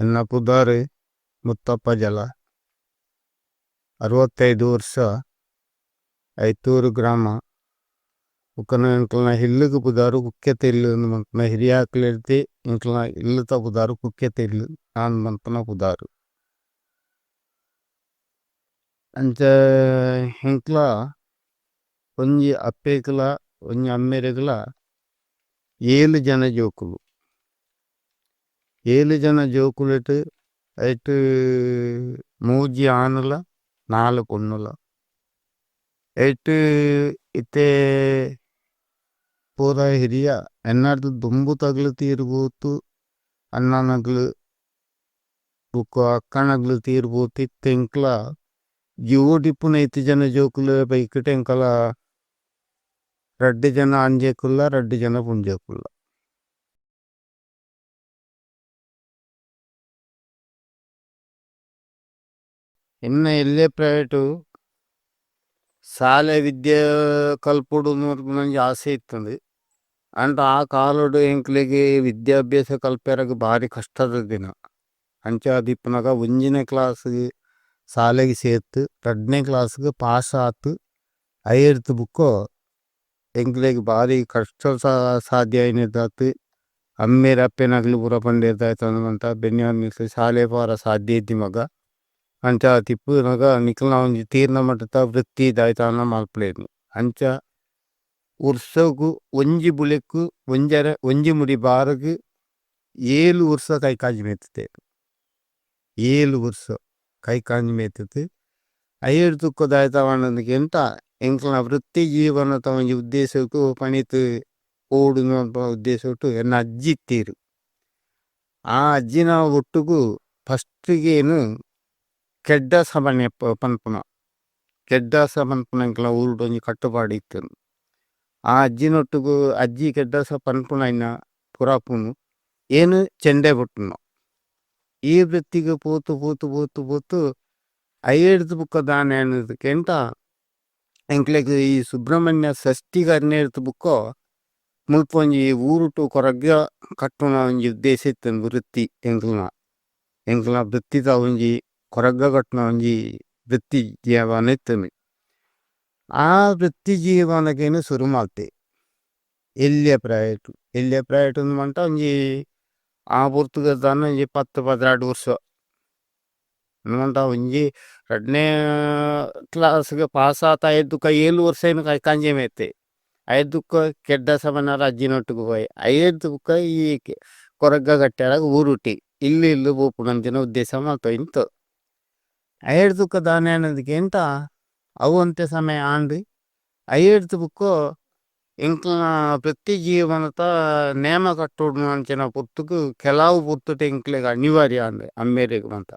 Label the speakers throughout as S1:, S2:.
S1: ಎನ್ನ ಪುದರ್ ಮುತ್ತಪ್ಪ ಜಲ 65 ವರ್ಷ ಐತೂರು ಗ್ರಾಮ ಉಕ್ಕನ ಎಂಕಲ್ನ ಹಿಲ್ಲುಗು ಪುದಾರು ಕುಕ್ಕೆತ ಇಲ್ಲು ಮಂತನ ಹಿರಿಯಾಕುಲೆಡ್ದ್ ಎಂಕಲ್ನ ಇಲ್ಲುತ ಪುದಾರು ಕುಕ್ಕೆತ ಇಲ್ಲು ಆನ್ ಮಂತನ ಪುದಾರು ಅಂಚ ಎಂಕಲ ಒಂಜಿ ಅಪ್ಪೆಗ್ಲ ಒಂಜಿ ಅಮ್ಮೆರೆಗ್ಲ 7 ಜನ ಜೋಕುಲು 7 ಜನ ಜೋಕುಲೆಟ್ ಐಟ್ 3 ಆನುಲ 4 ಪೊನ್ನುಲ ಐಟ್ ಇತ್ತೆ ಪೂರ ಹಿರಿಯ ಎನ್ನಾರ್ದ್ ದುಂಬು ತಗಲು ತೀರ್ಬೋತು ಅಣ್ಣನಗ್ಲು ಬುಕ್ಕ ಅಕ್ಕನಗ್ಲು ತೀರ್ಬೋತು ಇತ್ತೆ ಎಂಕಲ ಜೀವೋಡಿಪ್ಪುನ ಇತ್ತಿ ಜನ ಜೋಕುಲು ಬೈಕಿಟ್ ಎಂಕಲ 2 ಜನ ಅಂಜೆಕುಲ್ಲ 2 ಜನ ಪುಂಜೆಕುಲ್ಲ. ಎನ್ನ ಎಲ್ಲೆ ಪ್ರೈವೇಟು ಸಾಲೆ ವಿದ್ಯೆ ಕಲ್ಪೊಡು ಒಂಜಿ ಆಸೆ ಇತ್ತಂದು ಅಂಡ ಆ ಕಾಲೊಡು ಎಂಕ್ಲೆಗ್ ವಿದ್ಯಾಭ್ಯಾಸ ಕಲ್ಪೆರಗ್ ಬಾರಿ ಕಷ್ಟದ ದಿನ ಅಂಚ ಆದಿಪ್ಪುನಗ ಒಂಜಿನೇ ಕ್ಲಾಸ್ ಸಾಲೆಗ್ ಸೇರ್ತ್ ರಡ್ಡನೇ ಕ್ಲಾಸ್ಗ್ ಪಾಸ್ ಆತ್ ಐರ್ತ್ ಬುಕ್ಕೊ ಎಂಕ್ಲೆಗ್ ಬಾರಿ ಕಷ್ಟ ಸಾಧ್ಯ ಆಯಿನದಾತ್ ಅಮ್ಮೆರ್ ಅಪ್ಪೆನಗ್ಲು ಪೂರ ಪಂಡೆರ್ ದಾಯ್ತಂದ್ ಪಂತ ಬೆನ್ನಿ ಶಾಲೆ ಪೋರ ಸಾಧ್ಯ ಇಜ್ಜಿ ಮಗ ಅಂಚ ತಿಪ್ಪುನಗ ನಿಕಲ್ನ ಒಂಜಿ ತೀರ್ನ ಮಟ್ಟದ ವೃತ್ತಿ ದಾಯ್ತಾನ ಮಲ್ಪುಲೇನು ಅಂಚ ವರ್ಷಗು ಒಂಜಿ ಬುಲೆಕ್ಕು ಒಂಜರೆ ಒಂಜಿ ಮುಡಿ ಬಾರಗು 7 ವರ್ಷ ಕೈಕಾಂಜಿ ಮೇತುತೆ 7 ವರ್ಷ ಕೈಕಾಂಜಿ ಮೇತುತೆ ಐರ್ದ್ ತುಕ್ಕ ದಾಯ್ತವನಂದ್ ಎಂಕಲ್ನ ವೃತ್ತಿ ಜೀವನದ ಒಂಜಿ ಉದ್ದೇಶಕ್ಕೂ ಪಣಿತ್ ಪೋಡುನ ಉದ್ದೇಶಟ್ಟು ಎನ್ನ ಅಜ್ಜಿ ಇತ್ತೀರು ಆ ಅಜ್ಜಿನ ಒಟ್ಟುಗು ಫಸ್ಟಿಗೇನು ಕೆಡ್ಡಸ ಪನ್ಯ ಪನ್ಪುನ ಕೆಡ್ಡಸ ಪನ್ಪುನ ಎಂಕಲ್ನ ಊರುಡು ಒಂಜಿ ಕಟ್ಟುಪಾಡು ಇತ್ತು ಆ ಅಜ್ಜಿನೊಟ್ಟುಗು ಅಜ್ಜಿ ಕೆಡ್ಡಸ ಪನ್ಪುನ ಇನ್ನ ಪುರಾಪುನು ಏನು ಚೆಂಡೆ ಬೊಟ್ಟುನ ಈ ವೃತ್ತಿಗೆ ಪೋತು ಪೋತು ಪೋತು ಪೋತು ಐರ್ದ್ ಬುಕ್ಕ ದಾನೆ ಅನ್ನೋದಕ್ಕಿಂತ ಎಂಕ್ಲೆಗ್ ಈ ಸುಬ್ರಹ್ಮಣ್ಯ ಷಷ್ಠಿ ಬುಕ್ಕೊ ಮುಲ್ಪ ಒಂಜಿ ಊರುಟು ಕೊರಗ್ಗ ಕಟ್ಟುನ ಒಂಜಿ ಉದ್ದೇಶ ಇತ್ತು ವೃತ್ತಿ ಎಂಕಲ್ನ ಎಂಕಲ್ನ ವೃತ್ತಿದ ಒಂಜಿ ಕೊರಗ್ಗ ಕಟ್ಟುನ ಒಂಜಿ ವೃತ್ತಿ ಜೀವನ ಇತ್ತು ಆ ವೃತ್ತಿ ಜೀವನಕ್ಕೇನು ಶುರು ಮಲ್ತೆ ಎಲ್ಯ ಪ್ರಾಯಟು ಎಲ್ಯ ಪ್ರಾಯಟು ಪಂಡ ಒಂಜಿ ಆ ಪೊರ್ತುಗು ದಾನ್ನ ಒಂಜಿ 10 12 ವರ್ಷ ಪಂಡ ಒಂಜಿ ರಡ್ಡನೇ ಕ್ಲಾಸ್ಗ್ ಪಾಸ್ ಆತ ಐದುಕ 7 ವರ್ಷ ಏನು ಕೈಕಾಂಜಿ ಮೇತೆ ಐದುಕ್ಕ ಕೆಡ್ಡಸ ಪನ್ನರ ಅಜ್ಜಿನೊಟ್ಟುಗು ಪೋಯೆ ಐರ್ದ್ ಬುಕ್ಕ ಈ ಕೊರಗ್ಗ ಕಟ್ಟ್ಯಾರ ಊರುಟಿ ಇಲ್ಲು ಇಲ್ಲು ಪೋಪುನಂಚಿನ ಉದ್ದೇಶ ಮಲ್ತೊ ಇಂತು ಐರ್ದ್ ಬುಕ್ಕ ದಾನೆ ಆಂಡ್ ಅವು ಒಂತೆ ಸಮಯ ಆಂಡ್ ಐರ್ದ್ ಬುಕ್ಕೊ ಎಂಕಲ್ನ ವೃತ್ತಿ ಜೀವನದ ನೇಮ ಕಟ್ಟೊಡು ಅಂಚಿನ ಪೊರ್ತುಗು ಕೆಲವು ಪೊರ್ತುಡು ಎಂಕ್ಲೆಗ್ ಅನಿವಾರ್ಯ ಆಂಡ್ ಅಮ್ಮೆರೆಗ್ ಮಾತ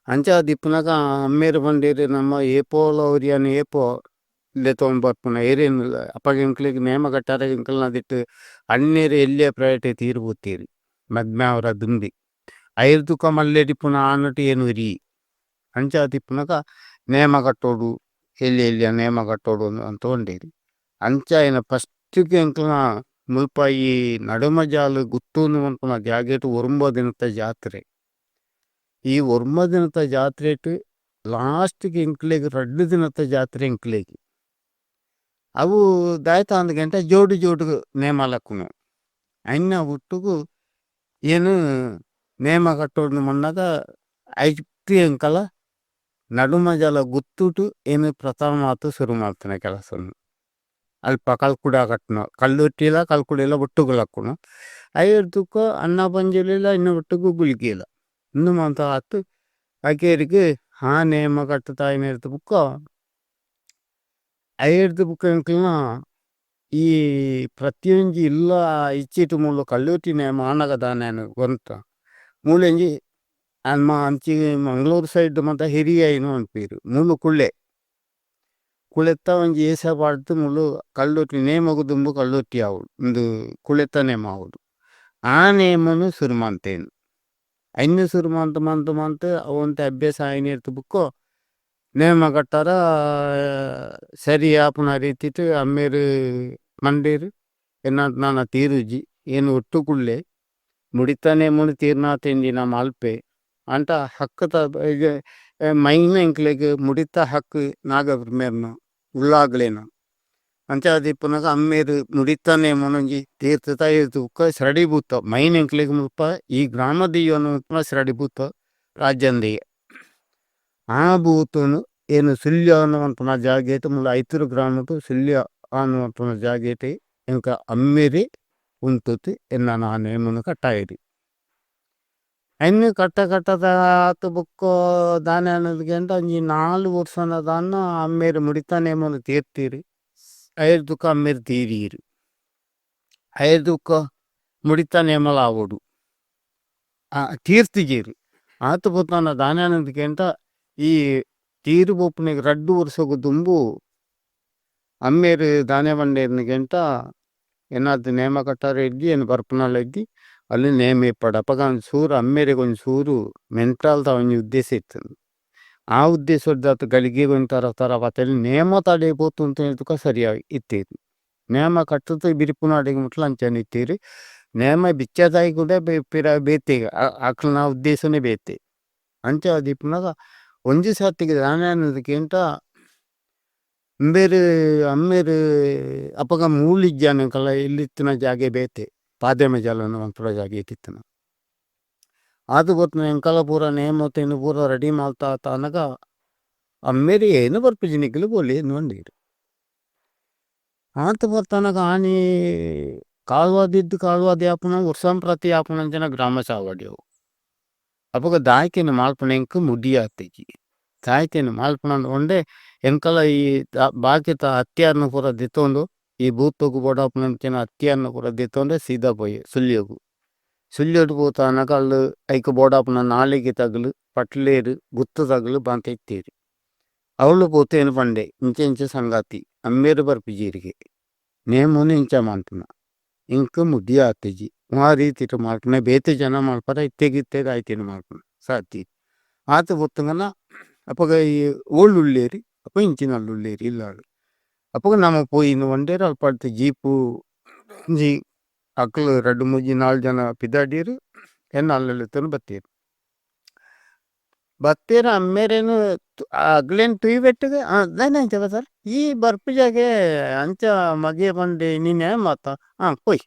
S1: ಅಂಚ ಆದಿಪ್ಪುನಗ ಅಮ್ಮೆರ್ ಪಂಡೆರ್ ನಮ್ಮ ಏಪೋಲ ಒರಿಯನ್ ಏಪೋ ಲೆತೊಂದು ಬರ್ಪುನ ಏರೇನ್ ಅಪಗ ಎಂಕ್ಲೆಗ್ ನೇಮ ಕಟ್ಟಾರೆ ಎಂಕಲ್ನ ದಿಟ್ಟು ಅಣ್ಣೆರ್ ಎಲ್ಯ ಪ್ರಾಯಟೆ ತೀರ್ ಪೋತೆರ್ ಮದ್ಮೆ ಆವರ ದುಂಬಿ ಐರ್ದ್ ಬೊಕ ಮಲ್ಲೆಡಿಪ್ಪುನ ಆನಟ ಏನ್ ಒರಿ ಅಂಚ ಆದಿಪ್ಪುನಗ ನೇಮ ಕಟ್ಟೊಡು ಎಲ್ಯ ಎಲ್ಯ ನೇಮ ಕಟ್ಟೊಡು ಅಂತ ಪಂಡೆರ್ ಅಂಚ ಆಯಿನ ಫಸ್ಟ್ ಎಂಕಲ್ನ ಮುಲ್ಪ ಈ ನಡುಮಜಾಲು ಗುತ್ತೂನು ಪನ್ಪುನ ಜಾಗೆಟ್ 9 ದಿನತ ಜಾತ್ರೆ ಈ 9 ದಿನತ ಜಾತ್ರೆಟ್ ಲಾಸ್ಟ್ ಗ್ ಎಂಕ್ಲೆಗ್ 2 ದಿನತ ಜಾತ್ರೆ ಎಂಕ್ಲೆಗ್ ಅವು ದಾಯ್ತ ಗಂಟೆ ಜೋಡು ಜೋಡು ನೇಮ ಲಕ್ಕುನು ಐನ ಒಟ್ಟುಗು ಏನು ನೇಮ ಕಟ್ಟೊಡು ಪನ್ನಗ ಐಟ್ ಎಂಕಲ ನಡುಮಜಲ ಗುತ್ತುಟು ಏನು ಪ್ರಥಮ ಶುರು ಮಲ್ತಿನ ಕೆಲಸನು ಅಲ್ಪ ಕಲ್ಕುಡ ಕಟ್ಟುನ ಕಲ್ಲುರ್ಟಿಲ ಕಲ್ಕುಡಿಲ ಒಟ್ಟುಗು ಲಕ್ಕುನು ಐರ್ದ್ ಬೊಕ ಅಣ್ಣ ಪಂಜುರ್ಲಿಲ ಐನ ಒಟ್ಟುಗು ಗುಲ್ಕಿಲ ಉಂದು ಮಾತ ಆತ್ ಅಕೇರಿಗ್ ಆ ನೇಮ ಕಟ್ಟುದಾಯಿನೆರ್ದ್ ಬೊಕ ಐರ್ದ್ ಬೊಕ ಎಂಕಲ್ನ ಈ ಪ್ರತಿಯೊಂಜಿ ಇಲ್ಲ ಇಚ್ಚಿಟ್ ಮೂಲು ಕಲ್ಲುರ್ಟಿ ನೇಮ ಆನಗ ದಾನೆ ಗೊಂತ ಮೂಲೊಂಜಿ ಅಮ್ಮ ಅಂಚಿ ಮಂಗಳೂರು ಸೈಡ್ ಮಾತ ಹಿರಿಯೈನು ಪನ್ಪೆರ್ ಮೂಲು ಕುಳ್ಳೆ ಕುಳೆತ್ತ ಒಂಜಿ ಏಸ ಪಾಡ್ದ್ ಮೂಲು ಕಲ್ಲುರ್ಟಿ ನೇಮೊಗು ದುಂಬು ಕಲ್ಲುರ್ಟಿ ಆವೊಡು ಉಂದು ಕುಳೆತ್ತ ನೇಮ ಆವೊಡು ಆ ನೇಮನು ಶುರು ಮಲ್ತೇನ್ ಐನ್ ಶುರು ಮಂತ್ ಮಂತ್ ಮಂತ್ ಅವು ಒಂತೆ ಅಭ್ಯಾಸ ಆಯಿನೆರ್ದ್ ಬುಕ್ಕೊ ನೇಮ ಕಟ್ಟಾರ ಸರಿ ಆಪುನ ರೀತಿಟ್ ಅಮ್ಮೆರ್ ಪಂಡೆರ್ ಎನ್ನ ನನ ತೀರುಜಿ ಏನ್ ಒಟ್ಟು ಕುಲ್ಲೆ ಮುಡಿತ ನೇಮೊನು ತೀರ್ನಾತೆಂದಿನ ಮಲ್ಪೆ ಆಂಡ ಹಕ್ಕುದ ಮೈನ್ ಎಂಕ್ಲೆಗ್ ಮುಡಿತ ಹಕ್ಕ್ ನಾಗಬ್ರಹ್ಮೆರ್ನ ಉಳ್ಳಾಗ್ಲೆನ ಅಂಚಾದ್ ಇಪ್ಪುನಗ ಅಮ್ಮೆರ್ ಮುಡಿತ ನೇಮೊನು ಒಂಜಿ ತೀರ್ಥ ಬೊಕ್ಕ ಶರಡಿಭೂತ ಮೈನ್ ಎಂಕ್ಲೆಗ್ ಮುಲ್ಪ ಈ ಗ್ರಾಮ ದೈವನ ಮುಲ್ಪ ಶರಡಿಭೂತ ರಾಜಂದೆಯೆ ಆ ಭೂತನು ಏನು ಸುಳ್ಯ ಪನ್ಪುನ ಜಾಗೆಟ್ ಮೂಲು ಐತೂರು ಗ್ರಾಮಡ್ ಸುಳ್ಯ ಪನ್ಪುನ ಜಾಗೆಟ್ ಎಂಕ ಅಮ್ಮೆರೇ ಉಂತುದು ಎನ್ನನ ಆ ನೇಮೊನು ಕಟ್ಟಾಯೆರ್. ಐನ್ ಕಟ್ಟ ಕಟ್ಟದ ಆತ್ ಬೊಕ್ಕ ದಾನೆ ಆಂಡ್ ಕೇಂಡ ಒಂಜಿ ನಾಲ್ ವರ್ಸನ ದಾನ್ನ ಅಮ್ಮೆರ್ ಮುಡಿತ ನೇಮೊನು ತೀರ್ತೆರ್ ಐರ್ದ್ ಬೊಕ್ಕ ಅಮ್ಮೆರ್ ತೀರಿಯೆರ್. ಐರ್ದ್ ಬೊಕ್ಕ ಮುಡಿತ ನೇಮಲ ಆವೊಡು ತೀರ್ತಿಜೆರ್ ಆತ್ ಪೊರ್ತುನ ದಾನೆ ಆಂಡ್ ಕೇಂಡ ಈ ತೀರ್ ಪೋಪುನೆಗ್ ರಡ್ಡ್ ವರ್ಸೊಗು ದುಂಬು ಅಮ್ಮೆರ್ ದಾನೆ ಪಂಡೆರ್ಂದ್ ಕೇಂಡ ಎನ್ನಾತ್ ನೇಮ ಕಟ್ಟರೆ ಇಜ್ಜಿ ಏನ್ ಬರ್ಪುನಲ ಇಜ್ಜಿ ಅಲ್ಲ್ ನೇಮ ಇಪ್ಪಡ್ ಅಪಗ ಒಂಜಿ ಚೂರು ಅಮ್ಮೆರೆಗ್ ಒಂಜಿ ಚೂರು ಮೆಂಟಲ್ ದ ಒಂಜಿ ಉದ್ದೇಶ ಇತ್ತ್ಂಡ್ ಆ ಉದ್ದೇಶರ್ದಾತ್ ಗಳಿಗೆ ಒಂಜಿ ತರ ತರ ಪತ್ತೆರ್ ನೇಮ ತಡೆ ಪೋತುಂಡು ತುಕ ಸರಿಯಾದ್ ಇತ್ತೆರ್ ನೇಮ ಕಟ್ಟುದು ಬಿರಿಪುನಾಡೆಗ್ ಮುಟ್ಲ ಅಂಚನೆ ಇತ್ತೆರ್ ನೇಮ ಬಿಚ್ಚದಾಯಿ ಕೂಡ ಪಿರ ಬೇತೆ ಅಕಲ್ನ ಉದ್ದೇಶನೆ ಬೇತೆ ಅಂಚ ಆದಿಪ್ಪುನಗ ಒಂಜಿ ಸರ್ತಿಗ್ ದಾನೆ ಆಂಡ್ ಕೇಂಡ ಇಂಬೆರ್ ಅಮ್ಮೆರ್ ಅಪಗ ಮೂಲು ಇಜ್ಜಾಂಡ್ ಎಂಕಲ್ನ ಇಲ್ಲ್ ಇತ್ತಿನ ಜಾಗೆ ಬೇತೆ ಪಾದೆಮಜಲ್ ಪನ್ಪುನ ಜಾಗೆಡ್ ಇತ್ತಿನ ಆತ್ ಪೊರ್ತುನ ಎಂಕಲ್ನ ಪೂರ ನೇಮ ಪೂರ ರೆಡಿ ಮಲ್ತ್ ಆನಗ ಅಮ್ಮೆರ್ ಏನ್ ಬರ್ಪುಜಿ ನಿಕುಲು ಪೋಲೆ ಇಂದ್ ಪಂಡೆರ್. ಆತ್ ಪೊರ್ತನಗ ಆನಿ ಕಾಲ್ವಾದಿತ್ತ್ ಕಾಲ್ವಾದಿ ಆಪುನ ವರ್ಷಾಂಪ್ರತಿ ಆಪುನಂಚಿನ ಗ್ರಾಮ ಚಾವಡಿ ಅವು. ಅಪಗ ದಾಯ್ತಿನ ಮಲ್ಪುನ ಎಂಕ್ ಮುಡಿಯಾತಿಜಿ ದಾಯ್ತಿನ ಮಲ್ಪುನ ಪಂಡೆ ಎಂಕಲ ಈ ಬಾಕಿತ ಹತ್ಯಾರ್ನ್ ಪೂರ ದೆತ್ತೊಂದು ಈ ಭೂತೊಗು ಬೋಡಾಪುನಂಚಿನ ಹತ್ಯಾರ್ನ್ ಪೂರ ದೆತ್ತೊಂದು ಸೀದಾ ಪೋಯೆ ಸುಳ್ಯೊಗು. ಸುಳ್ಯೊಡು ಪೋತಾನಗ ಅಲ್ಲು ಐಕ್ ಬೋಡಾಪುನ ನಾಲಿಗೆ ತಗಲು ಪಟ್ಲೇರ್ ಗುತ್ತುದಗುಲು ಮಾತ ಇತ್ತೆರ್. ಅವ್ಲು ಪೋತು ಏನ್ ಪಂಡೆ ಇಂಚ ಇಂಚ ಸಂಗತಿ ಅಮ್ಮೆರ್ ಬರ್ಪುಜೆರ್ಗೆ ನೇಮೊನು ಇಂಚ ಮನ್ಪುನ ಎಂಕ್ ಮುಡಿಯ ಆತಿಜಿ ವಾ ರೀತಿಡ್ ಮನ್ಪುನ ಬೇತೆ ಜನ ಮನ್ಪರೆ ಇತ್ತೆಗ್ ಇತ್ತೆಗ್ ಆಯ್ತಿನ ಮನ್ಪುನ ಸಾಧ್ಯ ಇಜ್ಜಿ. ಆತ್ ಪೊರ್ತುಗನ ಅಪಗ ಈ ಓಲು ಉಲ್ಲೆರ್ ಅಪ ಇಂಚಿನಲ್ಲು ಉಲ್ಲೆರ್ ಇಲ್ಲಡ್ ಅಪಗ ನಮ ಪೋಯಿನ ಪಂಡೆರ್ ಅಲ್ಪ ಜೀಪು ಒಂಜಿ ಅಕುಲು ರಡ್ಡ್ ಮೂಜಿ ನಾಲ್ ಜನ ಪಿದಾಡ್ಯೆರ್ ಎನ್ನ ಅಲ್ಲ್ ಲೆತ್ತೊಂದು ಬತ್ತೆರ್. ಬತ್ತೆರ್ ಅಮ್ಮೆರೆನ್ ಅಗ್ಲೆನ್ ತೂಯಿಬೆಟ್ಟುಗ್ ದಾನೆ ಅಂಚ ಬತ್ತರ್ ಈ ಬರ್ಪುಜಗೆ ಅಂಚ ಮಗೆ ಪಂಡೆ ಇನಿ ನೇಮ ಅತ್ತ ಪೋಯ್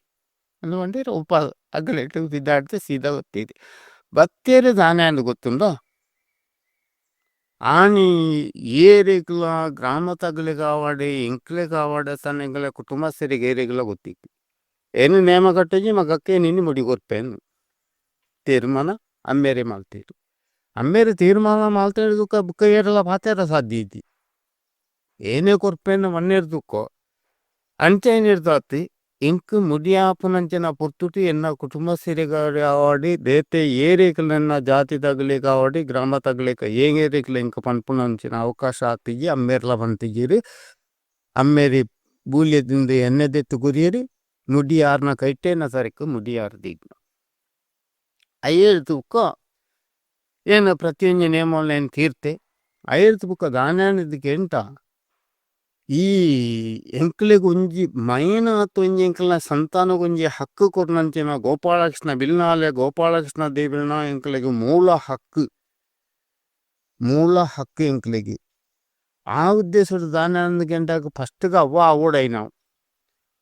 S1: ಅಂದ್ ಪಂಡೆರ್ ಒಲ್ಪ ಅಗಲೆಟ್ ಪಿದಾಡ್ದ್ ಸೀದಾ ಬತ್ತೆರ್. ಬತ್ತೆರ್ ದಾನೆ ಆಂಡ್ ಗೊತ್ತುಂಡಾ ಆನಿ ಏರೆಗ್ಲಾ ಗ್ರಾಮತಗುಲೆಗ್ ಆವಡ್ ಎಂಕ್ಲೆಗ್ ಆವಡ್ ಅತ್ತ್ಂಡ ಎಂಕಲ್ನ ಕುಟುಂಬಸ್ಥೆರೆಗ್ ಏರೆಗ್ಲಾ ಗೊತ್ತಿಜ್ಜಿ. ಏನ್ ನೇಮ ಕಟ್ಟುಜಿ ಮಗಕ್ಕ್ ಏನ್ ಇನಿ ಮುಡಿ ಕೊರ್ಪೆ ಅಂದ್ ತೀರ್ಮಾನ ಅಮ್ಮೆರೇ ಮಲ್ತೆರ್. ಅಮ್ಮೆರ್ ತೀರ್ಮಾನ ಮಲ್ತೆರ್ ಬೊಕ್ಕ ಬೊಕ್ಕ ಏರೆಲಾ ಪಾತೆರೆ ಸಾಧ್ಯ ಇಜ್ಜಿ. ಏನೇ ಕೊರ್ಪೆಂದ್ ಪನ್ನೆರ್ ತುಕ್ಕೋ ಅಂಚ ಎಂಕ್ ಮುಡಿ ಆಪುನಂಚಿನ ಪೊರ್ತುಡು ಎನ್ನ ಕುಟುಂಬಸ್ಥೆರೆಗ್ ಆವಡ್ ಬೇತೆ ಏರೆಗ್ಲ ಎನ್ನ ಜಾತಿದಗುಲೆಗ್ ಆವಡ್ ಗ್ರಾಮದಗುಲೆಗ್ ಏರೆಗ್ಲ ಎಂಕ್ ಪನ್ಪುನಂಚಿನ ಅವಕಾಶ ಆತಿಜಿ ಅಮ್ಮೆರ್ಲ ಪಂತಿಜೆರ್. ಅಮ್ಮೆರ್ ಬೂಲ್ಯ ದಿಂದ್ ಎಣ್ಣೆ ದೆತ್ತ್ ಕೊರಿಯೆರ್ ಮುಡಿ ಆರ್ನ ಕೈಟೇ ಎನ್ನ ತರೆಕ್ ಮುಡಿ ಆರ್ ದೀಡ್ಂಡ್. ಅಯ್ಯೆರ್ದ್ ಬೊಕ್ಕ ಏನ್ ಪ್ರತಿಯೊಂಜಿ ನೇಮೊನು ಏನ್ ತೀರ್ತೆ ಅಯ್ಯೆರ್ದ್ ಬೊಕ್ಕ ದಾನೆ ಆಂಡ್ ಕೇಂಡ ಈ ಎಂಕ್ಲೆಗ್ ಒಂಜಿ ಮೈನ್ ಆತ್ ಒಂಜಿ ಎಂಕಲ್ನ ಸಂತಾನಗ್ ಒಂಜಿ ಹಕ್ಕು ಕೊರ್ನಂಚಿನ ಗೋಪಾಲಕೃಷ್ಣ ಬಿಲ್ನಾಲೆ ಗೋಪಾಲಕೃಷ್ಣ ದೇವೆರ್ನ ಎಂಕ್ಲೆಗ್ ಮೂಲ ಹಕ್ಕು ಮೂಲ ಹಕ್ಕು ಎಂಕ್ಲೆಗ್. ಆ ಉದ್ದೇಶಡ್ ದಾನೆ ಆಂಡ್ ಕೇಂಡ ಫಸ್ಟ್ ಗ್ ಅವ್ವ ಆವೊಡಾಯಿನವು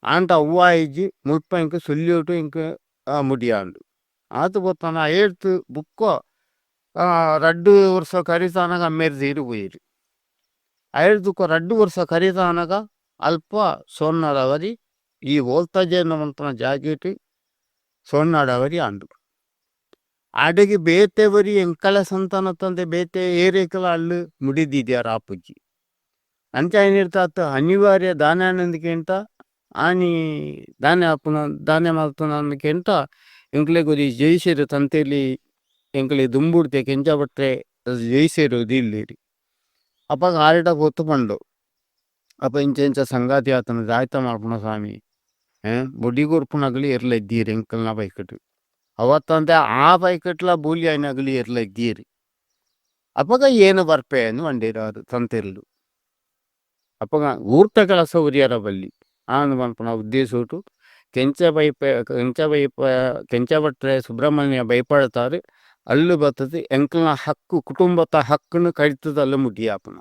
S1: ಆಂಡ ಅವ್ವ ಆಯಿಜಿ ಮುಲ್ಪ ಎಂಕ್ ಸುಳ್ಯೊಡು ಎಂಕ್ ಮುಡಿಯಾಂಡ್. ಆತ್ ಪೊರ್ತುನ ಅಯೆರ್ದ್ ಬೊಕ್ಕ ರಡ್ಡ್ ವರ್ಸ ಕರಿತಾನಗ ಅಮ್ಮೆರ್ ತೀರ್ ಪೋಯೆರ್. ಅಯೆರ್ದ್ ಬೊಕ್ಕ ರಡ್ಡ್ ವರ್ಸ ಕರಿತಾನಗ ಅಲ್ಪ ಸೋಮನಾಥವರಿ ಈ ಓಲ್ತಜೆ ಪನ್ಪುನ ಜಾಗೆಟ್ ಸೋಮನಾಡವರಿ ಆಂಡ್. ಆಡೆಗ್ ಬೇತೆ ಒರಿ ಎಂಕಲೆ ಸಂತಾನ ಅತ್ತಂದೆ ಬೇತೆ ಏರೆಗ್ಲ ಅಲ್ಲು ಮುಡಿ ದೀದ್ಯಾರ ಆಪುಜಿ. ಅಂಚಾಯಿನೆಡ್ದ್ ಅನಿವಾರ್ಯ ದಾನೆ ಆಂಡ್ ಕೇಂಡ ಆನಿ ದಾನೆ ಆಪುನ ದಾನೆ ಮಲ್ತುನ ಕೇಂಡ ಎಂಕ್ಲೆಗ್ ಒರಿ ಜೈಸೆರ್ ತಂತೇಲಿ ಎಂಕ್ಲೆ ದುಂಬುಡ್ದೆ ಕೆಂಚ ಭಟ್ರೆ ಜೈಸೆರ್ ದಿಲ್ಲೆರ್. ಅಪಗ ಆರೆಡ ಪೋತು ಪಂಡು ಅಪ ಇಂಚ ಇಂಚ ಸಂಗತಿ ಆತುಂಡು ದಾಯ್ತ ಮಲ್ಪುನ ಸ್ವಾಮಿ ಮುಡಿ ಕೊರ್ಪುನಕುಲು ಏರ್ಲ ಇದ್ದೀರ್ ಎಂಕಲ್ನ ಬೈಕಟ್ ಅವತ್ತಂದೆ ಆ ಬೈಕಟ್ಲ ಬೂಲ್ಯ ಆಯಿನಕುಲು ಏರ್ಲ ಇದ್ದೀರ್. ಅಪಗ ಏನ್ ಬರ್ಪೆ ಅಂದ್ ಪಂಡೆರ್ ಆರ್ ತಂತೆರ್ಲು. ಅಪಗ ಊರ್ದ ಕೆಲಸ ಒರಿಯರ ಬಲ್ಲಿ ಆಂದ್ ಪನ್ಪುನ ಉದ್ದೇಶೊಟು ಕೆಂಚ ಬೈಪ ಕೆಂಚ ಬೈಪ ಕೆಂಚಭಟ್ರೆ ಸುಬ್ರಹ್ಮಣ್ಯ ಬೈಪಳ್ತಾರ್ ಅಲ್ಲು ಬತ್ತುದು ಎಂಕಲ್ನ ಹಕ್ಕು ಕುಟುಂಬದ ಹಕ್ಕುನು ಕಡಿತುದು ಅಲ್ಲು ಮುಡಿಯಾಪುನ.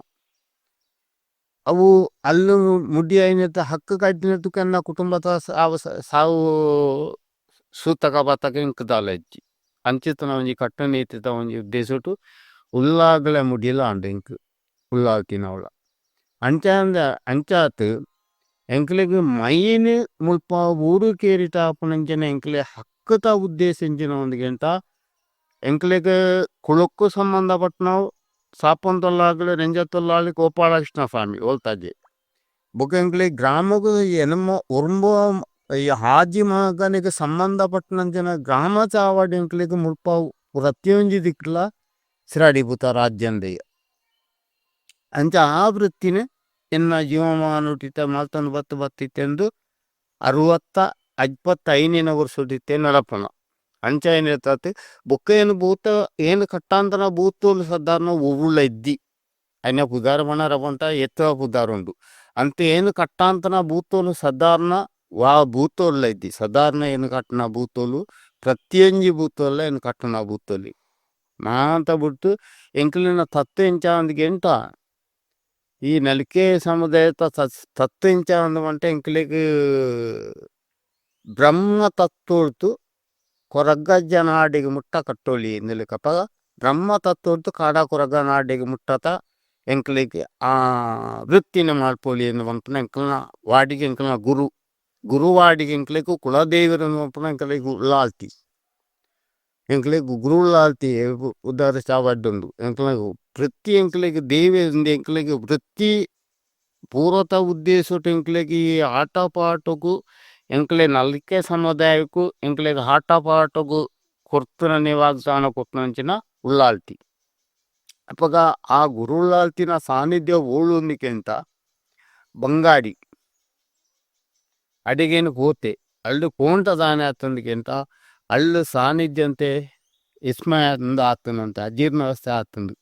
S1: ಅವು ಅಲ್ಲು ಮುಡಿ ಆಯಿನತ ಹಕ್ಕು ಕಡಿತಿನತುಕು ಎನ್ನ ಕುಟುಂಬದ ಸಾವು ಸಾವು ಸೂತಕ ಬಾತಕ ಎಂಕ್ ದಾಲ ಇಜ್ಜಿ. ಅಂಚಿತ್ತಿನ ಒಂಜಿ ಕಟ್ಟುನಿಟ್ಟಿದ ಒಂಜಿ ಉದ್ದೇಶೊಟು ಉಲ್ಲಾಗಲ ಮುಡಿಲ ಆಂಡ್ ಎಂಕ್ ಉಲ್ಲಾಲ್ತಿನವುಲ. ಅಂಚಾಂಡ ಅಂಚಾತ್ ಎಂಕ್ಲೆಗ್ ಮೈನ್ ಮುಲ್ಪ ಊರು ಕೇರಿಟ ಆಪುನಂಚಿನ ಎಂಕ್ಲೆ ಹಕ್ಕುದ ಉದ್ದೇಶ ಎಂಚಿನ ಉಂದುಗೆಂಟ ಎಂಕ್ಲೆಗ್ ಕುಲೊಕ್ಕು ಸಂಬಂಧ ಪಟ್ಟಿನವು ಸಾಪೊಂತೊಲ್ಲಾಗಲು ನೆಂಜತ್ತೊಲ್ಲಾಳಿ ಗೋಪಾಲಕೃಷ್ಣ ಸ್ವಾಮಿ ಓಲ್ತಾಜೆ. ಬೊಕ ಎಂಕ್ಲೆ ಗ್ರಾಮೊಗು ಎನ್ಮ ಒರ್ಂಬ ಈ ಹಾಜಿ ಮಗನಿಗ್ ಸಂಬಂಧ ಪಟ್ಟಿನಂಚಿನ ಗ್ರಾಮ ಚಾವಡಿ ಎಂಕ್ಲೆಗ್ ಮುಲ್ಪ ಪ್ರತಿಯೊಂಜಿ ದಿಕ್ಕುಲ ಶಿರಾಡಿಭೂತ ರಾಜ್ಯಂದೆಯ. ಅಂಚ ಆ ವೃತ್ತಿನ್ ಎನ್ನ ಜೀವಮಾನೊಟಿತ ಮಲ್ತೊಂದು ಬತ್ತ್ ಬತ್ತಿತ್ತೆಂದು ಅರುವತ್ತ ಅಜ್ಪತ್ತೈನಿನ ವರ್ಷೊಡಿತ್ತೆ ನಡಪುನ. ಅಂಚಾಯಿನೆತಾತ್ ಬೊಕ್ಕ ಏನ್ ಭೂತ ಏನ್ ಕಟ್ಟಾಂತನ ಭೂತೊಲು ಸಾಧಾರಣ ಒವ್ವುಲ ಇದ್ದಿ. ಐನ ಪುದಾರ್ ಪನರ ಪಂಡ ಏತೋ ಪುದಾರ್ ಉಂಡು. ಅಂತೆ ಏನ್ ಕಟ್ಟಾಂತನ ಭೂತೊಲು ಸಾಧಾರಣ ವಾ ಭೂತೊಲ್ಲ ಇದ್ದಿ. ಸಾಧಾರಣ ಏನ್ ಕಟ್ಟುನ ಭೂತೊಲು ಪ್ರತಿಯೊಂಜಿ ಭೂತೊಲ್ಲ ಏನ್ ಕಟ್ಟುನ ಭೂತೊಲಿ. ಮಾತ ಬುಡ್ದು ಎಂಕ್ಲೆನ ತತ್ವ ಎಂಚ ಅಂದ್ ಈ ನಲಿಕೆ ಸಮುದಾಯದ ತತ್ವ ಎಂಚ ಅಂದ್ ಪಂಡ ಎಂಕ್ಲೆಗ್ ಬ್ರಹ್ಮ ತತ್ವೊಡ್ದು ಕೊರಗಜ್ಜ ನಾಡಿಗ್ ಮುಟ್ಟ ಕಟ್ಟೊಲಿ ಇಂದೆಲಕಪ್ಪ ಬ್ರಹ್ಮ ತತ್ವೊಡ್ದು ಕಾಡ ಕೊರಗ ನಾಡಿಗ್ ಮುಟ್ಟತ ಎಂಕ್ಲೆಗ್ ಆ ವೃತ್ತಿನ್ ಮಲ್ಪೊಲಿ ಇಂದ್ ಪನ್ಪುನ ಎಂಕಲ್ನ ವಾಡಿಗೆ ಎಂಕಲ್ನ ಗುರು. ಗುರುವಾಡಿಗೆ ಎಂಕ್ಲೆಗ್ ಕುಲದೇವೆರ್ ಪನ್ಪುನ ಎಂಕಲೆಗ್ ಉಲ್ಲಾಲ್ತಿ. ಎಂಕ್ಲೆಗ್ ಗುರು ಉಲ್ಲಾಲ್ತಿ ಉದಾರ್ ಚಾವಡ್ಡುಂಡು ಎಂಕಲ್ನ ವೃತ್ತಿ ಎಂಕ್ಲೆಗ್ ದೇವೆರ್ ಎಂಕ್ಲೆಗ್ ವೃತ್ತಿ ಪೂರ್ವತ ಉದ್ದೇಶೊಟು ಎಂಕ್ಲೆಗ್ ಈ ಆಟ ಪಾಟೊಗು ಎಂಕ್ಲೆ ನಲಿಕೆ ಸಮುದಾಯಕ್ಕೂ ಎಂಕ್ಲೆಗ್ ಆಟ ಪಾಟೊಗು ಕೊರ್ತುನನೆ ವಾಗ್ದಾನ ಕೊರ್ತುನಂಚಿನ ಉಲ್ಲಾಲ್ತಿ. ಅಪಗ ಆ ಗುರು ಉಲ್ಲಾಲ್ತಿನ ಸಾನ್ನಿಧ್ಯ ಓಲುಂದಿಕೆಂತ ಬಂಗಾಡಿ ಅಡಿಗೇನು ಪೋತೆ ಅಲ್ಲು ಪೋಂಟ ದಾನೆ ಆತಂದಿಗೆಂತ ಅಲ್ಲು ಸಾನ್ನಿಧ್ಯಂತೆ ವಿಸ್ಮಯ ಆತನಂತೆ ಅಜೀರ್ಣ ವ್ಯವಸ್ಥೆ ಆತಂದು.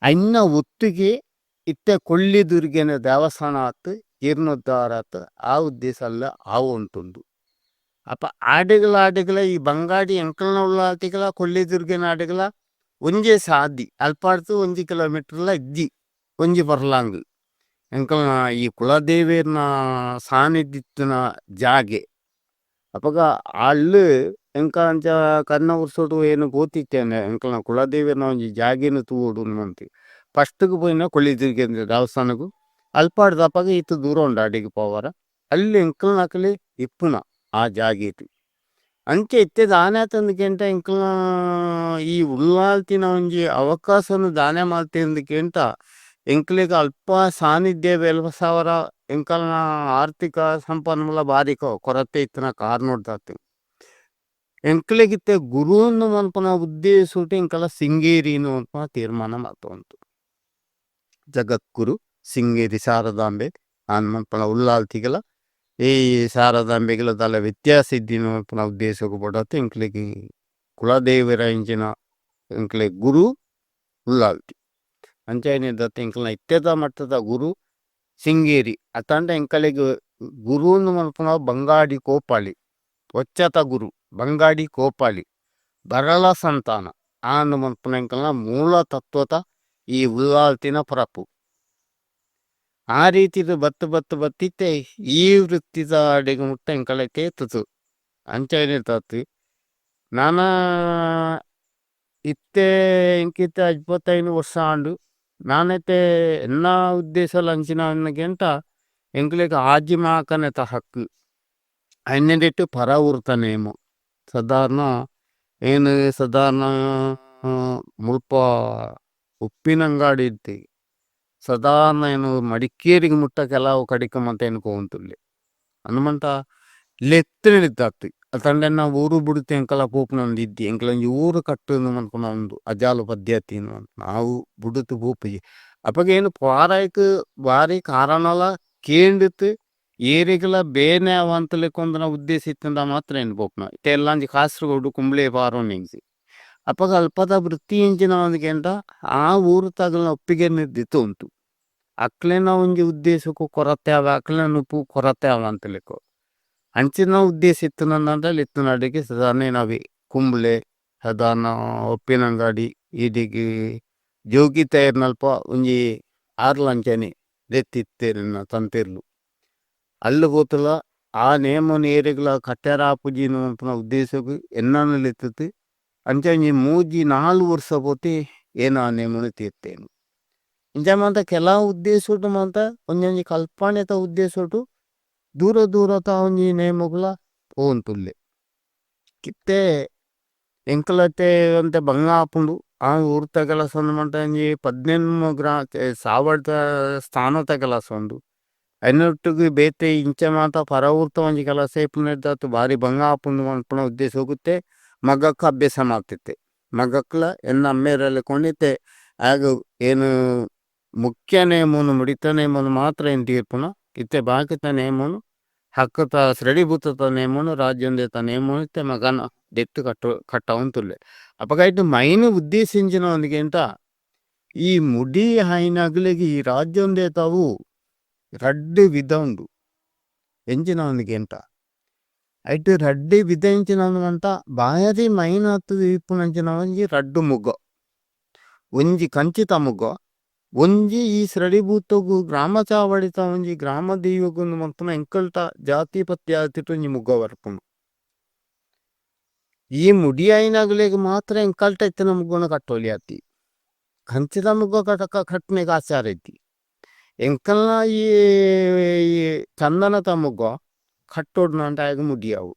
S1: ಅನ್ನ ಒತ್ತಿಗೆ ಇತ್ತೆ ಕೊಳ್ಳಿ ದುರ್ಗೆನ ದೇವಸ್ಥಾನ ಆತು ಜೀರ್ಣೋದ್ಧಾರ ಆತು ಆ ಉದ್ದೇಶ ಅಲ್ಲ ಆವು ಉಂಟುಂಡು. ಅಪ್ಪ ಆಡೆಗಳ ಆಡೆಗಳ ಈ ಬಂಗಾಡಿ ಎಂಕಲ್ನ ಉಳ್ಳಾಲ್ತಿಗಳ ಕೊಳ್ಳಿ ದುರ್ಗೆನ ಆಡೆಗಳ ಒಂಜೇ ಸಾದಿ ಅಲ್ಪಾಡ್ತು ಒಂಜಿ ಕಿಲೋಮೀಟರ್ಲ ಇದ್ದಿ ಒಂಜಿ ಪರ್ಲಾಂಗ್ ಎಂಕಲ್ನ ಈ ಕುಲದೇವೆರ್ನ ಸಾನ್ನಿಧ್ಯತ್ತಿನ ಜಾಗೆ. ಅಪಗ ಅಲ್ಲು ಎಂಕ ಅಂಚ ಕನ್ನ ವರ್ಷೊಡು ಏನು ಪೋತಿತ್ತೇನೆ ಎಂಕಲ್ನ ಕುಲದೇವೆರ್ನ ಒಂಜಿ ಜಾಗೆನ್ ತೂವೊಡು ಮಂತ್. ಫಸ್ಟ್ಗ್ ಪೋಯಿನ ಕೊಳ್ಳಿ ದುರ್ಗೆನ ದೇವಸ್ಥಾನಗು ಅಲ್ಪಾಡ್ದು ಅಪಗ ಈತ್ ದೂರ ಉಂಡು ಅಡೆಗ್ ಪೋವರ ಅಲ್ಲಿ ಎಂಕಲ್ನಕಲೆ ಇಪ್ಪುನ ಆ ಜಾಗೆಟ್. ಅಂಚ ಇತ್ತೆ ದಾನೆ ಆತಂದ್ ಎಂಕಲ್ನ ಈ ಉಲ್ಲಾಲ್ತಿನ ಒಂಜಿ ಅವಕಾಶನ್ ದಾನೆ ಮಲ್ತೆಂದ್ ಎಂಕ್ಲೆಗ್ ಅಲ್ಪ ಸಾನ್ನಿಧ್ಯ ಬೆಲ್ಪಸಾವರ ಎಂಕಲ್ನ ಆರ್ಥಿಕ ಸಂಪನ್ಮೂಲ ಬಾರಿ ಕೊರತೆ ಇತ್ತಿನ ಕಾರಣೊಡ್ದಾತ್. ಎಂಕ್ಲೆಗ್ ಇತ್ತೆ ಗುರುಂದು ಮನ್ಪುನ ಉದ್ದೇಶೊಟು ಎಂಕಲ ಶೃಂಗೇರಿನ್ ಮನ್ಪುನ ತೀರ್ಮಾನ ಮಲ್ತೊಂದು. ಜಗದ್ಗುರು ಶೃಂಗೇರಿ ಶಾರದಾಂಬೆ ಆನ್ ಮನ್ಪುನ ಉಲ್ಲಾಲ್ತಿಗಲ ಈ ಶಾರದಾಂಬೆಗ್ಲ ದಾಲ ವ್ಯತ್ಯಾಸ ಇದ್ದಿನ ಮನ್ಪುನ ಉದ್ದೇಶಗ್ ಬೋಡಾತ್ ಎಂಕ್ಲೆಗ್ ಕುಲದೇವೆರ ಇಂಚಿನ ಎಂಕ್ಲೆಗ್ ಗುರು ಉಲ್ಲಾಲ್ತಿ. ಅಂಚಾಯಿನೆಡ್ದಾತ್ ಎಂಕಲ್ನ ಇತ್ತೆದ ಮಟ್ಟದ ಗುರು ಶೃಂಗೇರಿ ಅತ್ತಾಂಡ ಎಂಕಲೆಗ್ ಗುರುಂದು ಮನ್ಪುನವು ಬಂಗಾಡಿ ಕೋಪಾಳಿ ಒಚ್ಚತ ಗುರು ಬಂಗಾಡಿ ಕೋಪಾಳಿ ಬರಳ ಸಂತಾನ ಆಂದ್ ಮನ್ಪುನ ಎಂಕಲ್ನ ಮೂಲ ತತ್ವದ ಈ ಉಲ್ಲಾಲ್ತಿನ ಪರಪು. ಆ ರೀತಿದ ಬತ್ತು ಬತ್ತು ಬತ್ತಿತ್ತೆ ಈ ವೃತ್ತಿದ ಅಡೆಗ್ ಮುಟ್ಟ ಎಂಕಲೆ ತೇತುದು ಅಂಚಾಯಿನೆಡ್ದಾತ್ ನನ ಇತ್ತೆ ಎಂಕಿತ್ತೆ ಅಜ್ಪತ್ತೈನ್ ವರ್ಷ ಆಂಡ್ ನಾನಿತ್ತೆ ಎನ್ನ ಉದ್ದೇಶಲ ಅಂಚಿನ ಗೆಂಟ ಎಂಕ್ಲೆಗ್ ಆಜಿ ಮಾಕನೆತ ಹಕ್ಕು ಐನೆಡಿಟ್ ಪರ ಊರ್ತ ನೇಮ ಸಾಧಾರಣ ಏನ್ ಸಾಧಾರಣ ಮುಲ್ಪ ಉಪ್ಪಿನಂಗಾಡಿ ಇತ್ತಿ ಸಾಧಾರಣ ಏನು ಮಡಿಕೇರಿಗೆ ಮುಟ್ಟ ಕೆಲವು ಕಡಿಕ ಮಂತ ಏನ್ ಪೋವೊಂತುಲ್ಲೆ ಹನುಮಂತ ಲೆತ್ತುನಿತ್ತಾತ್ ಅತ್ತಂಡ ಎನ್ನ ಊರು ಬುಡುತು ಎಂಕಲ ಪೋಪುನ ಒಂಜಿ ಇದ್ದಿ ಎಂಕಲ ಒಂಜಿ ಊರು ಕಟ್ಟುಂದು ಮನ್ಪುನ ಉಂದು ಅಜಾಲು ಪದ್ಧತಿ ಅವು ಬುಡುತು ಪೋಪುಜಿ. ಅಪಗ ಏನ್ ಪಾರಾಯ್ಕ್ ಬಾರಿ ಕಾರಣಲ ಕೇಂಡಿತ್ ಏರೆಗ್ಲ ಬೇನೆ ಆವಂತಲೆಕೊಂದನ ಉದ್ದೇಶ ಇತ್ತುಂಡ ಮಾತ್ರ ಏನ್ ಪೋಪುನ. ಇತ್ತೆ ಎಲ್ಲಾಂಜಿ ಕಾಸರಗೋಡು ಕುಂಬ್ಳೆ ಪಾರೊನಿಂಚಿ ಅಪಗ ಅಲ್ಪದ ವೃತ್ತಿ ಎಂಚಿನ ಒಂದಿಗೆಂಡ ಆ ಊರು ತಗಲ್ನ ಒಪ್ಪಿಗೆ ದಿತ್ತುಂಟು. ಅಕ್ಲೆನ ಒಂಜಿ ಉದ್ದೇಶಕ್ಕೂ ಕೊರತೆ ಆವ ಅಕ್ಲೆನ ನುಪ್ಪು ಕೊರತೆ ಆವಂತಲೆಕೊ. ಅಂಚಿನ ಉದ್ದೇಶ ಇತ್ತಿನಂಡ ಇತ್ತಿನಡೆಗೆ ಸದಾನೇನವೇ ಕುಂಬ್ಳೆ ಸಾಧಾರಣ ಉಪ್ಪಿನಂಗಡಿ ಈಡಿಗ್ ಜೋಗಿ ತಯಾರ್ನಲ್ಪ ಒಂಜಿ ಆರ್ಲಂಚನೆ ದೆತ್ತಿತ್ತೆರ್ ತಂತಿರ್ಲು ಅಲ್ಲು ಪೋತುಲ ಆ ನೇಮೊನು ಏರೆಗ್ಲಾ ಕಟ್ಟೆರೆ ಆಪುಜಿ ಪನ್ಪುನ ಉದ್ದೇಶಗ್ ಎನ್ನನ್ ಲೆತ್ತುದು ಅಂಚ ಒಂಜಿ ಮೂಜಿ ನಾಲ್ ವರ್ಷ ಪೋತಿ ಏನ್ ಆ ನೇಮೊನು ತೀರ್ತೇನೆ. ಇಂಚ ಮಾತ ಕೆಲವು ಉದ್ದೇಶಡ್ ಮಾತ ಒಂಜೊಂಜಿ ಕಲ್ಪನೆದ ಉದ್ದೇಶಡ್ ದೂರ ದೂರದ ಒಂಜಿ ನೇಮೊಗುಲ ಪೋವೊಂದುಲ್ಲೆ. ಇತ್ತೆ ಎಂಕಲತೆ ಒಂತೆ ಬಂಗ ಆಪುಂಡು ಆ ಊರುತ ಕೆಲಸ ಪಂಡ ಒಂಜಿ 15 ಗ್ರಾ ಸಾವರ್ದ ಸ್ಥಾನದ ಕೆಲಸ ಉಂಡು. ಐನೊಟ್ಟುಗು ಬೇತೆ ಇಂಚ ಮಾತ ಪರ ಊರ್ದ ಒಂಜಿ ಕೆಲಸ ಇಪ್ಪುನೆರ್ದಾತ್ ಬಾರಿ ಬಂಗ ಆಪುಂಡು ಪನ್ಪುನ ಉದ್ದೇಶಗ್ ಇತ್ತೆ ಮಗಕ್ ಅಭ್ಯಾಸ ಮಲ್ತಿತ್ತೆ. ಮಗಕ್ಲ ಎನ್ನ ಅಮ್ಮೆರೆಲ್ಲ ಕೊಂಡಿತ್ತೆ ಆಗ್ ಏನು ಮುಖ್ಯ ನೇಮೊನು ಮುಡಿತ ನೇಮೊನು ಮಾತ್ರ ಏನ್ ತೀರ್ಪುನ ಇತ್ತೆ ಬಾಕಿತ ನೇಮೊನು ಹಕ್ಕುತ ಶ್ರೇಣಿಭೂತದ ನೇಮೊನು ರಾಜ್ಯಂದೇತ ನೇಮೊನು ಇತ್ತೆ ಮಗನ ದೆತ್ತ್ ಕಟ್ಟು ಕಟ್ಟವೊಂದುಲ್ಲೆ. ಅಪಗ ಐಟ್ ಮೈನ್ ಉದ್ದೇಶ ಎಂಚಿನ ಒಂದಿಗೆಂತ ಈ ಮುಡಿ ಆಯಿನಗಲೆಗ್ ಈ ರಾಜ್ಯಂದೇತವು ರಡ್ಡ್ ವಿಧ ಉಂಡು. ಎಂಚಿನ ಒಂದಿಗೆಂತ ಐಟ್ ರಡ್ಡ್ ವಿಧ ಎಂಚಿನ ಅಂತ ಬಾರಿ ಮೈನಾತ್ ಇಪ್ಪುನಂಚಿನ ಒಂಜಿ ರಡ್ಡ್ ಮುಗ್ಗ. ಒಂಜಿ ಕಂಚಿತ ಮುಗ್ಗ, ಒಂಜಿ ಈ ಶ್ರೇಣಿಭೂತಗು ಗ್ರಾಮ ಚಾವಡಿತ ಒಂಜಿ ಗ್ರಾಮ ದೈವಗು ಮಲ್ಪುನ ಎಂಕಲ್ತ ಜಾತಿ ಪತ್ಯಾತಿಟ್ ಒಂಜಿ ಮುಗ್ಗ ಬರ್ಪುಂಡು. ಈ ಮುಡಿ ಆಯಿನಗಲೆಗ್ ಮಾತ್ರ ಎಂಕಲ್ತ ಇತ್ತಿನ ಮುಗ್ಗನ ಕಟ್ಟೋಲಿ ಆತಿ. ಕಂಚಿದ ಮುಗ್ಗ ಕಟಕ ಕಟ್ಟನೆಗೆ ಆಚಾರ ಇತ್ತಿ. ಎಂಕಲ್ನ ಈ ಚಂದನದ ಮುಗ್ಗ ಕಟ್ಟೋಡ್ನಂಟ ಆಗ ಮುಡಿಯಾವು.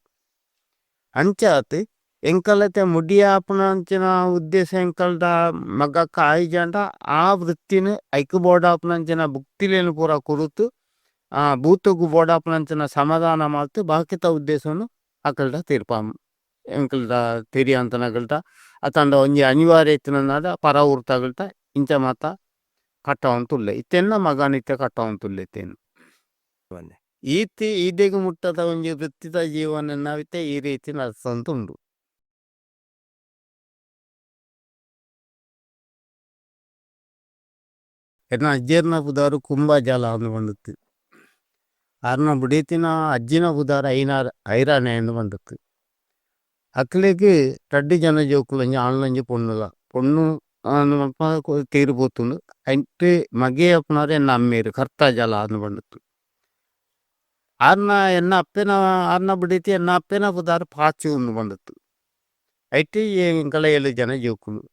S1: ಅಂಚಾತ್ ಎಂಕಲತೆ ಮುಡಿಯಾಪುನಂಚಿನ ಉದ್ದೇಶ ಎಂಕಲ್ದ ಮಗಕ್ಕ ಆಯಿಜಂಡ ಆ ವೃತ್ತಿನ ಐಕ್ ಬೋಡಾಪುನಂಚಿನ ಭುಕ್ತಿಲೇನು ಪೂರ ಕೊರುತು ಆ ಭೂತಗು ಬೋಡಾಪುನಂಚಿನ ಸಮಾಧಾನ ಮಲ್ತು ಬಾಕಿತ ಉದ್ದೇಶನು ಅಕಲ್ಡ ತೀರ್ಪಾಂ. ಎಂಕಲ್ದ ತೆರಿಯಂತನಗಲ್ದ ಅತಂಡ ಒಂಜಿ ಅನಿವಾರ್ಯ ಇತ್ತಿನಂಡ ಪರ ಊರ್ತಗಲ್ದ ಇಂಚ ಮಾತ ಕಟ್ಟವಂತುಲ್ಲೆ. ಇತ್ತೆನ್ನ ಮಗನಿತ್ತೆ ಕಟ್ಟವಂತುಲ್ಲೆ ಇತ್ತೇನು. ಈತಿ ಈದೆಗ್ ಮುಟ್ಟದ ಒಂಜಿ ವೃತ್ತಿದ ಜೀವನ ನಾವಿತ್ತೆ ಈ ರೀತಿ ನಡ್ಸೊಂದುಂಡು. ಎನ್ನ ಅಜ್ಜೆರ್ನ ಪುದಾರು ಕುಂಬ ಜಾಲ ಅಂದ್ ಪಂಡುತ್ತು. ಆರ್ನ ಬುಡೇತಿನ ಅಜ್ಜಿನ ಪುದಾರು ಐನಾರ್ ಐರಾಣೆ ಅಂದ್ ಪಂಡುತ್ತು. ಅಕ್ಲೆಗ್ ರಡ್ಡ್ ಜನ ಜೋಕುಲು ಒಂಜಿ ಆಣ್ಲ ಒಂಜಿ ಪೊಣ್ಣುಲ. ಪೊಣ್ಣು ಅಂದ್ ಪನ್ಪ ತೀರ್ ಪೋತುಂಡು. ಐಟ್ ಮಗೆ ಅಪ್ಪುನಾರ್ ಎನ್ನ ಅಮ್ಮೆರ್ ಕರ್ತ ಜಾಲ ಅಂದ್ ಪಂಡುತ್ತು. ಆರ್ನ ಎನ್ನ ಅಪ್ಪೆನ ಆರ್ನ ಬುಡೇತಿ ಎನ್ನ ಅಪ್ಪೆನ ಪುದಾರು ಪಾಚು ಅಂದ್ ಪಂಡುತ್ತು. ಐಟ್ ಎಂಕಲ 7 ಜನ ಜೋಕುಲು.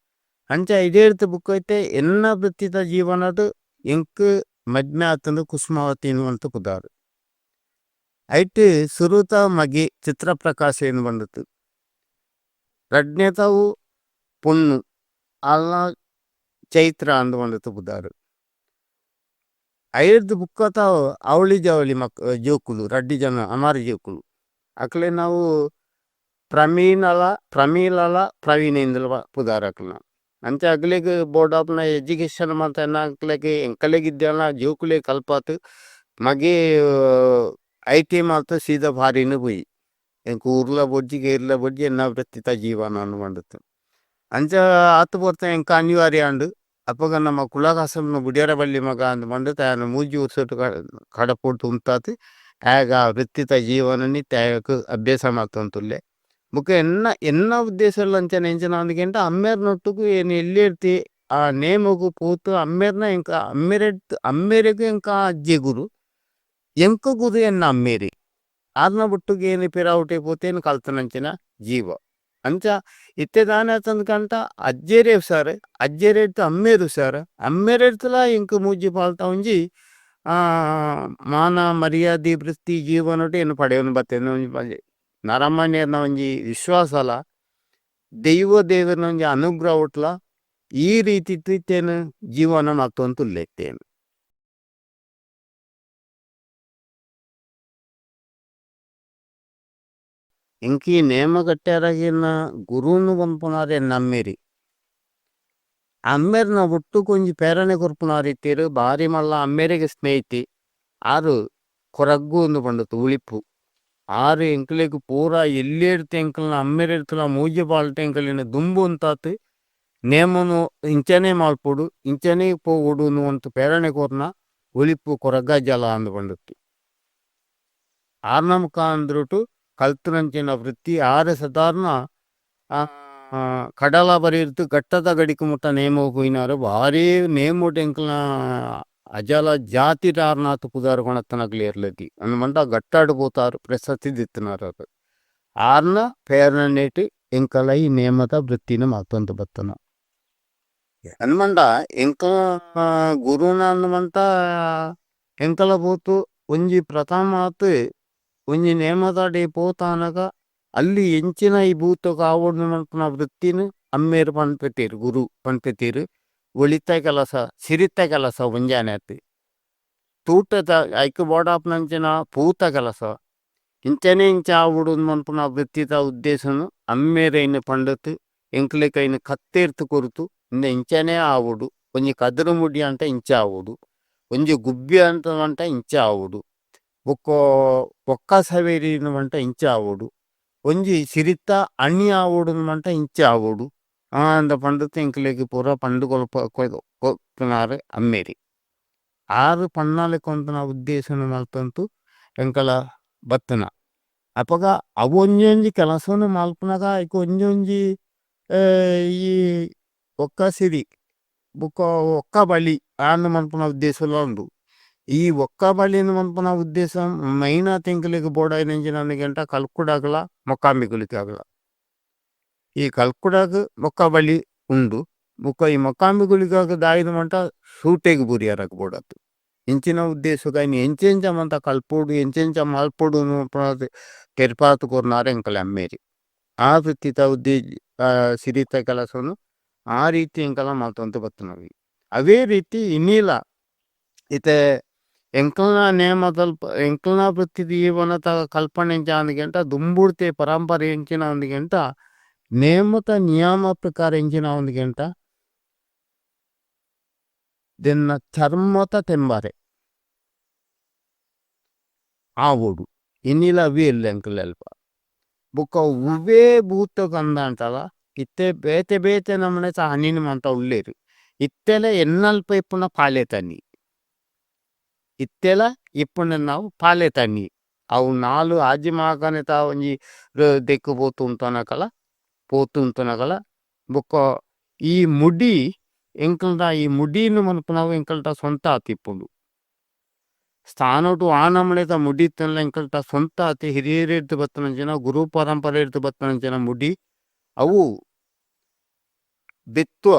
S1: ಅಂಚ ಇಡೇರ್ತು ಬುಕ್ಕ ಐತೆ ಎನ್ನ ವೃತ್ತಿದ ಜೀವನಡ್ ಎಂಕ್ ಮದ್ಮೆ ಆತಂದು ಕುಸುಮಾವತಿ ಎನ್ನುವಂತ ಪುದಾರು. ಐಟ್ ಸುರುತ ಮಗೆ ಚಿತ್ರಪ್ರಕಾಶ ಏನು ಬಂದಿತ್ತು. ರಡ್ನೇತವು ಪೊಣ್ಣು ಆಲ್ನ ಚೈತ್ರ ಅಂದ್ ಬಂದಿತ್ತು ಪುದಾರು. ಐರ್ದ್ ಬುಕ್ಕತಾವು ಅವಳಿ ಜವಳಿ ಮಕ್ ಜೋಕುಲು ರಡ್ಡ್ ಜನ ಅಮಾರ್ ಜೋಕುಲು. ಅಕ್ಲೆ ನಾವು ಪ್ರಮೀನಲ ಪ್ರಮೀಲಲ ಪ್ರವೀಣೇಂದ್ರ ಪುದಾರ್ ಅಕ್ಲ್ನ. ಅಂಚ ಅಕ್ಲೆಗ್ ಬೋರ್ಡ್ ಆಪುನ ಎಜುಕೇಶನ್ ಮಾತ ಅಕ್ಲೆಗ್ ಎಂಕಲೆಗ್ ಇದ್ಯಲ ಜೋಕುಲೆಗ್ ಕಲ್ಪಾತ್ ಮಗೆ I T ಮಾಲ್ತ್ ಸೀದಾ ಫಾರಿನ್ ಪೋಯಿ. ಎಂಕ್ ಊರ್ಲ ಬೊಡ್ಚಿ ಗೇರ್ಲ ಬೊಡ್ಚಿ ಎನ್ನ ವೃತ್ತಿತ ಜೀವನ ಪಂಡುತ್ತು. ಅಂಚ ಆತ್ ಪೊರ್ತು ಎಂಕ್ ಅನಿವಾರ್ಯ ಆಂಡ್. ಅಪಗ ನಮ್ಮ ಕುಲಕಸಬುನು ಬುಡಿಯರ ಬಲ್ಲಿ ಮಗ ಅಂದ್ ಪಂಡುತ್ತು ಆಯನ್ ಮೂಜಿ ವರ್ಷಡ್ ಕಡಪುಡ್ದು ಉಂತಾತ್ ಆಯಗ್ ಆ ವೃತ್ತಿತ ಜೀವನನಿ ಆಯಗ್ ಅಭ್ಯಾಸ ಮಲ್ತೊಂದುಲ್ಲೆ. ಬೊಕ ಎನ್ನ ಎನ್ನ ಉದ್ದೇಶ ಅಂಚನೆ ಎಂಚಿನ ಅಂದ್ ಅಮ್ಮೆರ್ನೊಟ್ಟುಗು ಏನ್ ಎಲ್ಲಿರ್ತಿ ಆ ನೇಮೊಗು ಪೋತು ಅಮ್ಮೆರ್ನ ಎಂಕ ಅಮ್ಮೆರೆಡ್ ಅಮ್ಮೆರೆಗ್ ಎಂಕ ಅಜ್ಜೆ ಗುರು ಎಂಕ ಗುರು ಎನ್ನ ಅಮ್ಮೇರಿ. ಆರ್ನ ಬೊಟ್ಟುಗು ಏನ್ ಪಿರಾವುಟೆ ಪೋತೇನು ಕಲ್ತನಂಚಿನ ಜೀವ. ಅಂಚ ಇತ್ತೆ ದಾನೆ ಆತಂದ್ ಅಜ್ಜೆರೇ ಹುಷಾರ್ ಅಜ್ಜೆರೆಡ್ದ್ ಅಮ್ಮೆರ್ ಹುಷಾರ್ ಅಮ್ಮೆರೆಡ್ದ್ಲ ಎಂಕ್ ಮೂಜಿ ಪಾಲ್ತ ಒಂಜಿ ಮಾನ ಮರ್ಯಾದೆ ವೃತ್ತಿ ಜೀವನಡ್ ಏನ್ ಪಡೆಯೊಂದು ಬತ್ತೇನೆ ಒಂಜಿ ನರಮಾನ್ಯೆರ್ನ ಒಂಜಿ ವಿಶ್ವಾಸಲ ದೈವ ದೇವೆರ್ನ ಒಂಜಿ ಅನುಗ್ರಹ ಉಟ್ಲ ಈ ರೀತಿ ಇತ್ತೇನು ಜೀವನ ಮಲ್ತೊಂದುಲ್ಲೆ ಇತ್ತೇನು. ಎಂಕ್ ಈ ನೇಮ ಕಟ್ಟ್ಯಾರಗಿನ ಗುರುನು ಪನ್ಪುನಾರ್ ಎನ್ನ ಅಮ್ಮೆರ್. ಅಮ್ಮೆರ್ನ ಒಟ್ಟುಗು ಒಂಜಿ ಪ್ರೇರಣೆ ಕೊರ್ಪುನಾರ್ ಇತ್ತೆರ್ ಬಾರಿ ಮಲ್ಲ ಅಮ್ಮೆರೆಗ್ ಸ್ನೇಹಿತೆ ಆರ್ ಕೊರಗ್ಗು ಅಂದ್ ಪಂಡುತ್ತು ಉಳಿಪು. ಆರ್ ಎಂಕ್ಲೆಗ್ ಪೂರ ಎಲ್ಯೆರ್ದ್ ಎಂಕಲ್ನ ಅಮ್ಮೆರೆಡ್ದ್ಲ ಮೂಜಿ ಪಾಲ್ಟ್ ಎಂಕಲೆನ್ ದುಂಬು ಉಂತಾತ್ ನೇಮೊನು ಇಂಚನೆ ಮಲ್ಪೊಡು ಇಂಚನೆ ಪೋವೊಡು ಉಂದು ಪ್ರೇರಣೆ ಕೊರ್ನ ಒಳಿಪು ಕೊರಗಜ್ಜಲ ಅಂದ್ ಪಂಡುತ್ತು. ಆರ್ನ ಮುಖಾಂದ್ರೊಟು ಕಲ್ತುನಂಚಿನ ವೃತ್ತಿ ಆರೆ ಸಾಧಾರಣ ಕಡಲ ಬರಿರ್ದು ಘಟ್ಟದ ಗಡಿಕು ಮುಟ್ಟ ನೇಮ ಪೋಯಿನಾರು ಭಾರಿ ನೇಮೊಡು ಎಂಕಲ್ನ ಅಜಲ ಜಾತಿದಾರ್ನಾತ್ ಪುದಾರ್ ಕೊಣತ್ತನಕ್ಲು ಏರ್ಲತಿ ಅಂದ್ ಪಂಡ ಘಟ್ಟಾಡು ಪೋತಾರು ಪ್ರಶಸ್ತಿ ದಿತ್ತನಾರು ಅದು ಆರ್ನ ಪ್ರೇರಣೆಟ್ ಎಂಕಲ ಈ ನೇಮದ ವೃತ್ತಿನ ಮಲ್ತೊಂದು ಬತ್ತನ ಅಂದ್ ಪಂಡ ಎಂಕಲ ಗುರುನ ಅಂದ್ ಎಂಕಲ ಪೋತು ಒಂಜಿ ಪ್ರಥಮಾತ್ ಒಂಜಿ ನೇಮದಾಡೆ ಪೋತಾನಗ ಅಲ್ಲಿ ಎಂಚಿನ ಈ ಭೂತಗ ಆವೊಡು ಮನ್ಪುನ ವೃತ್ತಿನ ಅಮ್ಮೇರು ಪನ್ಪೆತೇರು ಗುರು ಪನ್ಪೆತೇರು ಒಳಿತ ಕೆಲಸ ಸಿರಿತ ಕೆಲಸ ಒಂಜಾನೆ ಆತು ತೂಟದ ಐಕ್ ಬೋಡಾಪುನಂಚಿನ ಪೂತ ಕೆಲಸ ಇಂಚನೆ ಇಂಚ ಆವೊಡು ಮನ್ಪುನ ವೃತ್ತಿದ ಉದ್ದೇಶನು ಅಮ್ಮೇರೈನ್ ಪಂಡತ್ ಎಂಕ್ಲೆಗ್ ಐನ್ ಕತ್ತೆರ್ತ್ ಕೊರ್ತು ಇಂದ ಇಂಚನೆ ಆವೊಡು ಒಂಜಿ ಕದುರು ಮುಡಿ ಅಂಟ ಇಂಚ ಆವೊಡು ಒಂಜಿ ಗುಬ್ಬಿ ಅಂತ ಅಂಟ ಇಂಚ ಆವೊಡು ಬೊಕ್ಕ ಬೊಕ್ಕ ಸವೇರಿ ಪಂಟ ಇಂಚ ಆವೊಡು ಒಂಜಿ ಸಿರಿತ ಅಣಿ ಆವೊಡು ಪಂಟ ಇಂಚ ಆವೊಡು ಅಂದ ಪಂಡತ್ ಎಂಕ್ಲೆಗ್ ಪೂರ ಪಂಡ್ ಕೊಲ್ಪ ಕೊರ್ಪಿನಾರ್ ಅಮ್ಮೇರಿ ಆರು ಪನ್ನಾಲೆ ಕೊಂತನ ಉದ್ದೇಶನು ಮಲ್ತೊಂತು ಎಂಕಲ ಬತ್ತನ ಅಪಗ ಅವು ಒಂಜೊಂಜಿ ಕೆಲಸನು ಮಲ್ಪುನಗ ಐಕ್ ಒಂಜೊಂಜಿ ಈ ಒಕ್ಕ ಸಿರಿ ಬೊಕ್ಕ ಒಕ್ಕ ಬಳಿ ಆಂದ್ ಮನ್ಪುನ ಉದ್ದೇಶಲ ಉಂಡು ಈ ಒಕ್ಕ ಬಳಿನ್ ಮನ್ಪುನ ಉದ್ದೇಶ ಮೈನ್ ಆತ್ ಎಂಕಲೆಗ್ ಬೋಡಾಯಿನಂಚಿನ ಗಂಟ ಕಲ್ಕುಡಾಗ್ಲ ಮೊಕ್ಕಾಂಬಿಗುಲಿಕಾಗ್ಲ ಈ ಕಲ್ಕುಡಾಗ್ ಮೊಕ್ಕ ಬಳಿ ಉಂಡು ಬೊಕ್ಕ ಈ ಮೊಕ್ಕಾಂಬಿಗುಲಿಕಾಗ್ ದಾಯಿನ ಮಂಟ ಸೂಟೆಗ್ ಬೂರಿಯರಗ್ ಬೋಡಾತು ಇಂಚಿನ ಉದ್ದೇಶಗ್ ಐನ್ ಎಂಚೆಂಚ ಮಂತ ಕಲ್ಪೊಡು ಎಂಚೆಂಚ ಮಲ್ಪೊಡು ತೆರಿಪಾತ್ ಕೊರ್ನಾರ್ ಎಂಕಲೆ ಅಮ್ಮೇರಿ ಆ ವೃತ್ತಿತ ಉದ್ದೇಶ ಸಿರಿತ ಕೆಲಸನು ಆ ರೀತಿ ಎಂಕಲ ಮಲ್ತೊಂದು ಬತ್ತನವಿ ಅವೇ ರೀತಿ ಇನ್ನಿಲ ಇತ್ತೆ ಎಂಕಲ್ನ ನೇಮದಲ್ಪ ಎಂಕಲ್ನ ವೃತ್ತಿ ಜೀವನದ ಕಲ್ಪನೆ ಎಂಚ ಗಂಟ ದುಂಬುಡ್ತೆ ಪರಂಪರೆ ಎಂಚಿನ ಗಂಟ ನೇಮದ ನಿಯಮ ಪ್ರಕಾರ ಎಂಚಿನ ಗಂಟ ದೆನ್ನ ಚರ್ಮದ ತೆಂಬಾರೆ ಆವೊಡು ಇನ್ನಿಲ ಅವೇ ಇಲ್ಲ ಎಂಕಲೆಲ್ಪ ಬೊಕ್ಕ ಒವ್ವೇ ಭೂತಗ್ ಅಂದಾಂಟಲ ಇತ್ತೆ ಬೇತೆ ಬೇತೆ ನಮೂನೆತ ಹನಿನ್ ಮಾತ ಉಲ್ಲೆರ್ ಇತ್ತೆಲ ಎನ್ನಲ್ಪ ಇಪ್ಪುನ ಪಾಲೆ ತನ್ನಿ ಇತ್ತೆಲ ಇಪ್ಪುನ ನಾವು ಪಾಲೆ ತನ್ನಿ ಅವು ನಾಲ್ ಆಜಿ ಮಾಕನೆತ ಒಂಜಿ ದೆಕ್ಕು ಪೋತು ಉಂತುನಕಲ ಪೋತು ಉಂತುನಕಲ ಬೊಕ್ಕ ಈ ಮುಡಿ ಎಂಕಲ್ದ ಈ ಮುಡಿನ್ ಮನ್ಪುನವು ಎಂಕಲ್ದ ಸ್ವಂತ ಆತಿಪ್ಪುಂಡು ಸ್ಥಾನೊಟು ಆ ನಮೂನೆದ ಮುಡಿ ಇತ್ತುಂಡ ಎಂಕಲ್ದ ಸ್ವಂತ ಆತಿ ಹಿರಿಯೆರೆರ್ದ್ ಬತ್ತಿನಂಚಿನ ಗುರು ಪರಂಪರೆರ್ದ್ ಬತ್ತಿನಂಚಿನ ಮುಡಿ ಅವು ಬೆತ್ತು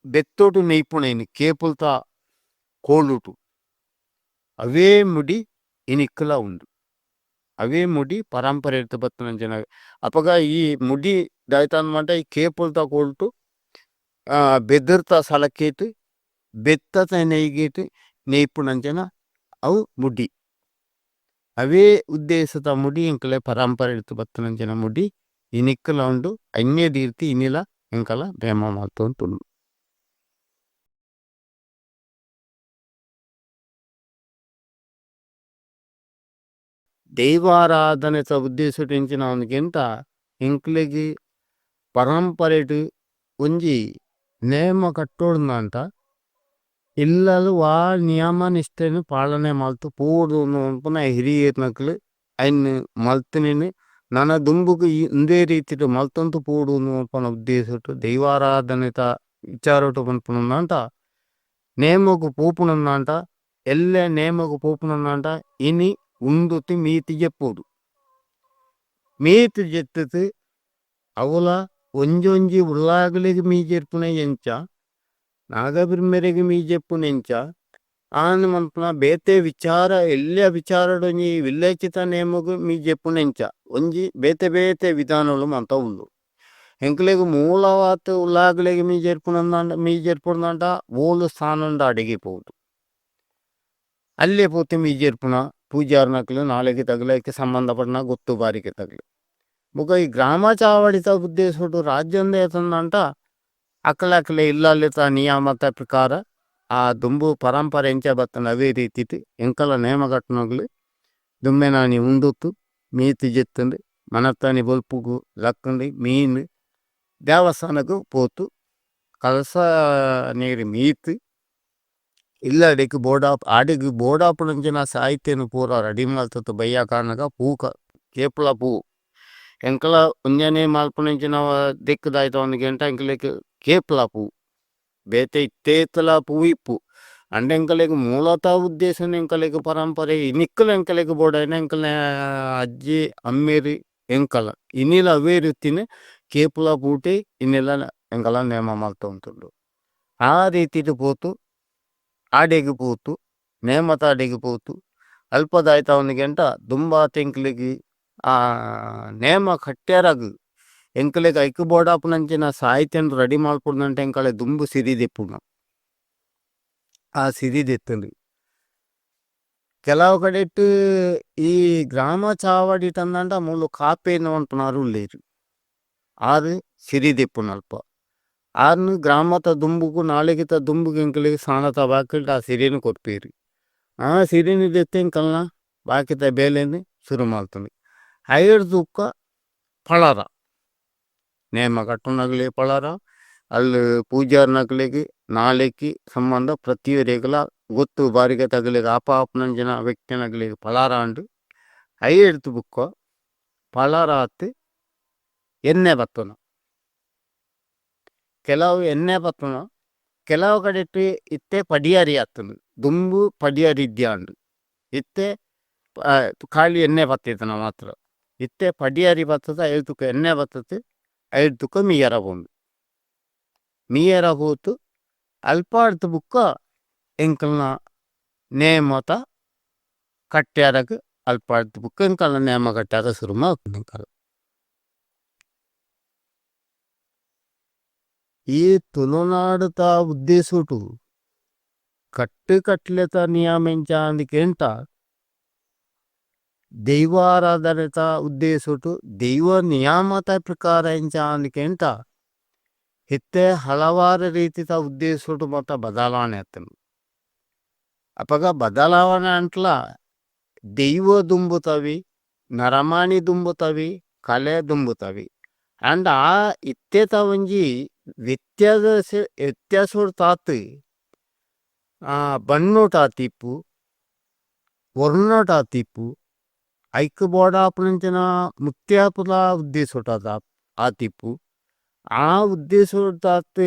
S1: ಬೆತ್ತೊಟು ನೆಯ್ಪುನೈನ್ ಕೇಪುಲ್ತ ಕೋಲುಟು ಅವೇ ಮುಡಿ ಇನಿಕ್ಕುಲ ಉಂಡು ಅವೇ ಮುಡಿ ಪರಂಪರೆರ್ದ್ ಬತ್ತಿನಂಚಿನ ಅಪಗ ಈ ಮುಡಿ ದಾಯ್ತಂದ್ ಪಂಡ ಈ ಕೇಪುಲ್ತ ಕೋಲ್ಟು ಬೆದ್ರ್ತ ಸಲಕೇಟ್ ಬೆತ್ತದ ನೆಯ್ಗೆಟ್ ನೆಯ್ಪುನಂಚಿನ ಅವು ಮುಡಿ ಅವೇ ಉದ್ದೇಶದ ಮುಡಿ ಎಂಕಲೆ ಪರಂಪರೆರ್ದ್ ಬತ್ತಿನಂಚಿನ ಮುಡಿ ಇನಿಕ್ಕುಲ ಉಂಡು ಐನೇ ದೀರ್ತಿ ಇನಿಲ ಎಂಕಲ ನೇಮ ಮಲ್ತೊಂದುಂಡು. ದೈವಾರಾಧನೆತ ಉದ್ದೇಶಡ್ ಎಂಚಿನ ಗಿಂತ ಎಂಕ್ಲೆಗ್ ಪರಂಪರೆಡ್ ಒಂಜಿ ನೇಮ ಕಟ್ಟೊಡುಂದಾಂಡ ಇಲ್ಲಲ್ ವಾ ನಿಯಮ ನಿಷ್ಠೆನ್ ಪಾಲನೆ ಮಲ್ತ್ ಪೋವೊಡು ಪನ್ಪುನ ಹಿರಿಯೆರ್ನಕುಲು ಐನ್ ಮಲ್ತಿನೆನ್ ನನ ದುಂಬುಗು ಉಂದೇ ರೀತಿಡ್ ಮಲ್ತೊಂದು ಪೋವೊಡು ಪನ್ಪುನ ಉದ್ದೇಶಡ್ ದೈವಾರಾಧನೆತ ವಿಚಾರಡ್ ಪನ್ಪುನಂದಾಂಡ ನೇಮೊಗು ಪೋಪುನಂದಾಂಡ ಎಲ್ಲೆ ನೇಮೊಗು ಪೋಪುನಂದಾಂಡ ಇನಿ ಉಂದುತು ಮೀತ್ ಜೆಪ್ಪೊಡು ಮೀತ್ ಜೆತ್ತುದು ಅವುಲ ಒಂಜೊಂಜಿ ಉಳ್ಳಾಗುಲೆಗ್ ಮೀಜೆರ್ಪುನ ಎಂಚ ನಾಗಬಿರ್ಮೆರೆಗ್ ಮೀಜೆಪ್ಪುನ ಎಂಚ ಆಂದ್ ಮನ್ಪುನ ಬೇತೆ ವಿಚಾರ ಎಲ್ಯ ವಿಚಾರಡ್ ಒಂಜಿ ವಿಲ್ಲೇಚಿತ ನೇಮೊಗು ಮೀಜೆಪ್ಪುನ ಎಂಚ ಒಂಜಿ ಬೇತೆ ಬೇತೆ ವಿಧಾನೊಲು ಮಾತ ಉಂಡು ಎಂಕ್ಲೆಗ್ ಮೂಲವಾತ್ ಉಳ್ಳಾಗುಲೆಗ್ ಮೀಜೆರ್ಪುನಂದಾಂಡ ಮೀಜೆರ್ಪುನಂದಾಂಡ ಓಲು ಸ್ಥಾನೊಂಡ ಅಡೆಗೆ ಪೋವೊಡು ಅಲ್ಲೇ ಪೋತು ಮೀಜೆರ್ಪುನ ಪೂಜಾರ್ನಕುಲು ನಾಲೆಗ್ ತಗುಲು ಸಂಬಂಧ ಪಟ್ಟಿನ ಗೊತ್ತು ಬಾರಿಕೆ ತಗುಲು ಬೊಕ ಈ ಗ್ರಾಮ ಚಾವಡಿತ ಉದ್ದೇಶೊಡು ರಾಜ್ಯಂದ ಏತಂದಾಂಡ ಅಕಲಕಲೆ ಇಲ್ಲಲ್ಲಿತ ನಿಯಮದ ಪ್ರಕಾರ ಆ ದುಂಬು ಪರಂಪರೆ ಎಂಚ ಬತ್ತುಂಡು ಅವೇ ರೀತಿಟ್ ಎಂಕಲ ನೇಮ ಕಟ್ಟುನಕುಲು ದುಂಬೆನಾನಿ ಉಂಡುತ್ತು ಮೀತ್ ಜೆತ್ತುಂಡು ಮನತ್ತಾನಿ ಬೊಲ್ಪುಗು ಲಕ್ಕುಂಡು ಮೀನ್ ದೇವಸ್ಥಾನಗ್ ಪೋತು ಕಲಸ ನೀರು ಮೀತ್ ಇಲ್ಲಡೆಗ್ ಬೋಡಾಪ್ ಆಡೆಗ್ ಬೋಡಾಪುನಂಚಿನ ಸಾಹಿತ್ಯನ್ ಪೂರ ರೆಡಿ ಮಲ್ತುದು ಬಯ್ಯ ಕಾನಗ ಪೂ ಕೇಪುಲ ಪೂ ಎಂಕಲ ಒಂಜನೆ ಮಲ್ಪುನಂಚಿನ ದಿಕ್ಕ್ ದಾಯ್ತ ಒಂಜಿ ಎಂಕ್ಲೆಗ್ ಕೇಪುಲ ಪೂ ಬೇತೆ ಇತ್ತೇತಲ ಪೂ ಇಪ್ಪು ಅಂಡ ಎಂಕಲೆಗ್ ಮೂಲತ ಉದ್ದೇಶನ ಎಂಕಲೆಗ್ ಪರಂಪರೆ ಇನಿಕ್ಕುಲ ಎಂಕಲೆಗ್ ಬೋಡಾಯಿನ ಎಂಕಲ್ನ ಅಜ್ಜಿ ಅಮ್ಮೆರ್ ಎಂಕಲ ಇನಿಲ ಅವೇ ರೀತಿನೆ ಕೇಪುಲ ಪೂಟೆ ಇನಿಲ ಎಂಕಲ ನೇಮ ಮಲ್ತೊಂದುಲ್ಲೆರ್ ಆ ರೀತಿಡ್ ಪೋತು ಆಡೆಗ್ ಪೋತು ನೇಮತಾಡೆಗ್ ಪೋತು ಅಲ್ಪ ದಾಯ್ತ ಒಂಜಿ ದುಂಬಾತ್ ಎಂಕ್ಲೆಗ್ ಆ ನೇಮ ಕಟ್ಟೆರಗ್ ಎಂಕ್ಲೆಗ್ ಐಕ್ ಬೋಡಾಪುನಂಚಿನ ಸಾಹಿತ್ಯನ್ ರೆಡಿ ಮಲ್ಪುನಂಟ ಎಂಕಲೆ ದುಂಬು ಸಿರಿ ದೆಪ್ಪುನ ಆ ಸಿರಿ ದೆತ್ತುಂಡು. ಕೆಲವು ಕಡೆಟ್ ಈ ಗ್ರಾಮ ಚಾವಡಿ ತಂದಂಡ ಮೂಲು ಕಾಪೇನು ಪನ್ಪುನಾರ್ ಉಲ್ಲೆರ್ ಆರ್ ಸಿರಿ ದೆಪ್ಪುನಲ್ಪ ಆರ್ನ್ ಗ್ರಾಮದ ದುಂಬುಗು ನಾಳಿಗೆದ ದುಂಬುಗು ಎಂಕ್ಲೆಗ್ ಸಾನದ ಬಾಕಿಲ್ಡ್ ಆ ಸಿರಿನ್ ಕೊರ್ಪೆರ್ ಆ ಸಿರಿನ್ ದೆತ್ತ್ ಎಂಕಲ್ನ ಬಾಕಿದ ಬೇಲೆನ್ ಸುರು ಮಲ್ತುಂಡು. ಐರ್ದ್ ಬೊಕ್ಕ ಪಳರ ನೇಮ ಕಟ್ಟುನಗಲೇ ಪಳರ ಅಲ್ಲು ಪೂಜಾರ್ನಕ್ಲೆಗ್ ನಾಲೆಕಿ ಸಂಬಂಧ ಪ್ರತಿಯೊರಿಗ್ಲಾ ಗೊತ್ತು ಬಾರಿಗೆ ತಗಲೆಗ್ ಆಪ ಆಪುನಂಚಿನ ವ್ಯಕ್ತಿನಕ್ಲೆಗ್ ಪಳಾರ ಆಂಡ್. ಐರ್ದ್ ಬೊಕ್ಕ ಪಳಾರ ಆತ್ ಎಣ್ಣೆ ಪತ್ತುನ ಕೆಲವು ಎಣ್ಣೆ ಪತ್ತುನ ಕೆಲವು ಕಡೆಟ್ ಇತ್ತೆ ಪಡಿಯಾರಿ ಆತುಂಡು ದುಂಬು ಪಡಿಯಾರಿ ಇದ್ಯಾಂಡ್ ಇತ್ತೆ ಖಾಲಿ ಎಣ್ಣೆ ಪತ್ತಿತ್ತುಂಡ ಮಾತ್ರ ಇತ್ತೆ ಪಡಿಯಾರಿ ಪತ್ತುದು ಐರ್ದ್ ಬೊಕ್ಕ ಎಣ್ಣೆ ಪತ್ತುದು ಐರ್ದ್ ಬೊಕ್ಕ ಮೀಯರ ಪೋಂಡು ಮೀಯರ ಪೋತು ಅಲ್ಪಾರ್ದ್ ಬೊಕ್ಕ ಎಂಕಲ್ನ ನೇಮದ ಕಟ್ಟ್ಯಾರಗ್ ಅಲ್ಪಾರ್ದ್ ಬೊಕ್ಕ ಎಂಕಲ್ನ ನೇಮ ಕಟ್ಟ್ಯಾರ ಸುರು ಮಲ್ಪುನ ಎಂಕಲ್. ಈ ತುಳುನಾಡುದ ಉದ್ದೇಶೊಡು ಕಟ್ಟು ಕಟ್ಲೆದ ನಿಯಮ ಎಂಚ ಅಂದ್ ಕೇಂಡ ದೈವಾರಾಧನೆದ ಉದ್ದೇಶೊಡು ದೈವ ನಿಯಮದ ಪ್ರಕಾರ ಎಂಚ ಅಂದ್ ಕೇಂಡ ಇತ್ತೆ ಹಲವಾರು ರೀತಿದ ಉದ್ದೇಶೊಡು ಮಾತ ಬದಲಾವಣೆ ಆತುಂಡು. ಅಪಗ ಬದಲಾವಣೆ ಆಂಡಲ ದೈವ ದುಂಬುತವಿ ನರಮಾನಿ ದುಂಬುತವಿ ಕಲೆ ದುಂಬುತವಿ ಆಂಡ ಆ ಇತ್ತೆತ ಒಂಜಿ ವ್ಯತ್ಯಾಸ ವ್ಯತ್ಯಾಸೊಡ್ತಾತ್ ಬಣ್ಣೊಟಾತಿಪ್ಪು ವರ್ಣೊಟಾತಿಪ್ಪು ಐಕ್ ಬೋಡಾಪುನಂಚಿನ ಮುತ್ಯಾಪುದ ಉದ್ದೇಶೊಟಾತ ಆತಿಪ್ಪು ಆ ಉದ್ದೇಶೊಡ್ತಾತ್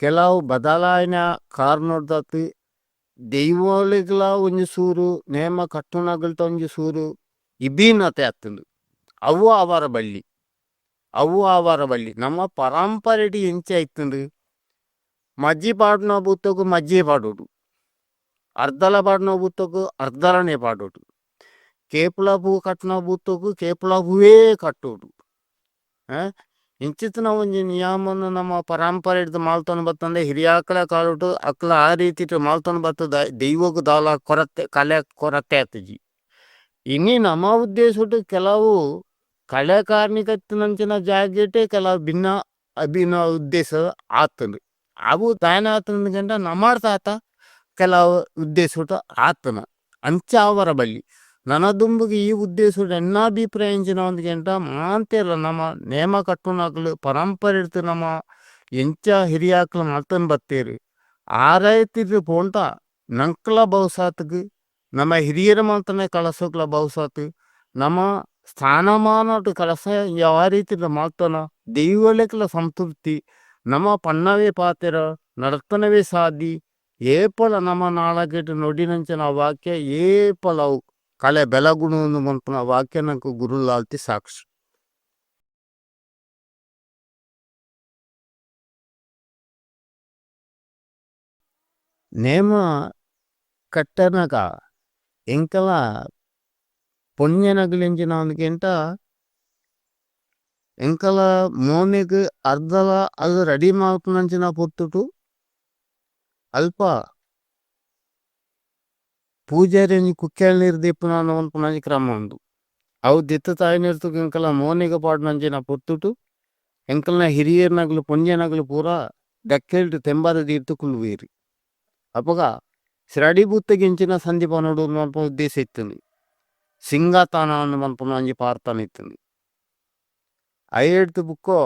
S1: ಕೆಲವು ಬದಲಾವಣೆ ಕಾರಣೊಡ್ತಾತ್ ದೈವೊಲೆಗ್ಲಾ ಒಂಜಿ ಸೂರು ನೇಮ ಕಟ್ಟುನಗಲ್ತ ಒಂಜಿ ಸೂರು ಇಬೀನತೆ ಆತುಂಡು. ಅವು ಆವಾರ ಬಲ್ಲಿ ಅವು ಆವಾರ ಬಲ್ಲಿ ನಮ್ಮ ಪರಂಪರೆಡ್ ಎಂಚ ಇತ್ತುಂಡು ಮಜ್ಜಿ ಪಾಡುನ ಬೂತೊಗು ಮಜ್ಜಿ ಪಾಡೊಡು ಅರ್ಧಲ ಪಾಡುನ ಬೂತೊಗು ಅರ್ಧಲನೆ ಪಾಡೊಡು ಕೇಪುಲ ಪೂ ಕಟ್ಟುನ ಬೂತೊಗು ಕೇಪುಲ ಹೂವೇ ಕಟ್ಟೊಡು ಇಂಚಿತ್ತಿನ ಒಂಜಿ ನಿಯಮನ್ ನಮ್ಮ ಪರಂಪರೆಡ್ ಮಲ್ತೊಂದು ಬತ್ತುಂಡ ಹಿರಿಯಾಕುಲ ಕಾಲೊಡು ಅಕ್ಲ ಆ ರೀತಿಡ್ ಮಲ್ತೊಂದು ಬತ್ತುದ ದೈವೊಗು ದಾಲ ಕೊರತೆ ಕಲೆ ಕೊರತೆ ಆತುಜಿ. ಇನಿ ನಮ್ಮ ಉದ್ದೇಶೊಡು ಕೆಲವು ಕಲೆ ಕಾರ್ಣಿಕ ಇತ್ತಿನಂಚಿನ ಜಾಗೆಟೇ ಕೆಲವು ಭಿನ್ನ ಅಭಿನ್ನ ಉದ್ದೇಶ ಆತುಂಡು. ಅವು ದಾನೆ ಆತುಂಡು ಪಂಡ ನಮರ್ದಾತ ಕೆಲವು ಉದ್ದೇಶೊಡು ಆತುಂಡು ಅಂಚ ಆವರ ಬಲ್ಲಿ ನನ ದುಂಬುಗು ಈ ಉದ್ದೇಶೊಡು ಎನ್ನ ಅಭಿಪ್ರಾಯ ಎಂಚಿನ ಪಂಡ ಮಾತೆರ್ಲ ನಮ ನೇಮ ಕಟ್ಟುನಕುಲು ಪರಂಪರೆಡ್ದ್ ನಮ ಎಂಚ ಹಿರಿಯಾಕುಲು ಮಲ್ತೊಂದು ಬತ್ತೆರ್ ಆ ರೀತಿಡ್ ಪೋಂಡ ನಂಕ್ಲ ಬಹುಸಾತ್ಗ್ ನಮ ಹಿರಿಯೆರ್ ಮಲ್ತಿನ ಕಲಸೊಗ್ಲ ಬಹುಸಾತ್ ನಮ ಸ್ಥಾನಮಾನಡ್ ಕಲಸ ಯಾವ ರೀತಿಡ್ ಮಲ್ತೊನ ದೈವೊಲೆಗ್ಲ ಸಂತೃಪ್ತಿ ನಮ ಪನ್ನವೇ ಪಾತೆರ ನಡತನವೇ ಸಾದಿ ಏಪಲ ನಮ ನಾಲಗೆಡ್ ನುಡಿನಂಚಿನ ವಾಕ್ಯ ಏಪಲ ಅವು ಕಲೆ ಬೆಲಗುಣು ಪನ್ಪುನ ವಾಕ್ಯ ನಂಕ್ ಗುರುಲಾಲ್ತಿ ಸಾಕ್ಷಿ. ನೇಮ ಕಟ್ಟನಗ ಎಂಕಲ ಪೊಣ್ಯನಗಲು ಎಂಚಿನ ಅಂದ್ ಎಂಕಲ ಮೋನೆಗ್ ಅರ್ಧಲ ಅದು ರೆಡಿ ಮಲ್ಪುನಂಚಿನ ಪೊರ್ತುಡು ಅಲ್ಪ ಪೂಜಾರಿ ಒಂಜಿ ಕುಕ್ಕೆಲ್ ನೀರ್ ದೀಪುನ ಪನ್ಪುನ ಕ್ರಮ ಉಂಡು. ಅವು ದಿತ್ತ್ ತಾಯಿನೆರ್ದ್ ಎಂಕಲ ಮೋನೆಗ್ ಪಾಡುನಂಚಿನ ಪೊರ್ತುಡು ಎಂಕಲ್ನ ಹಿರಿಯೆರ್ನಕುಲು ಪೊಂಜೆನಕುಲು ಪೂರ ಡಕ್ಕೆಲ್ಡ್ ತೆಂಬರೆ ದೀದ್ ಕುಲ್ಲುವೆರ್. ಅಪಗ ಶ್ರಡಿ ಬೂತಗ್ ಎಂಚಿನ ಸಂಧಿ ಪನೊಡು ಪನ್ಪುನ ಉದ್ದೇಶ ಇತ್ತುಂಡು. ಸಿಂಗತಾನ ಪನ್ಪುನ ಒಂಜಿ ಪಾರ್ತನ ಇತ್ತುಂಡು. ಐರ್ದ್ ಬುಕ್ಕೊ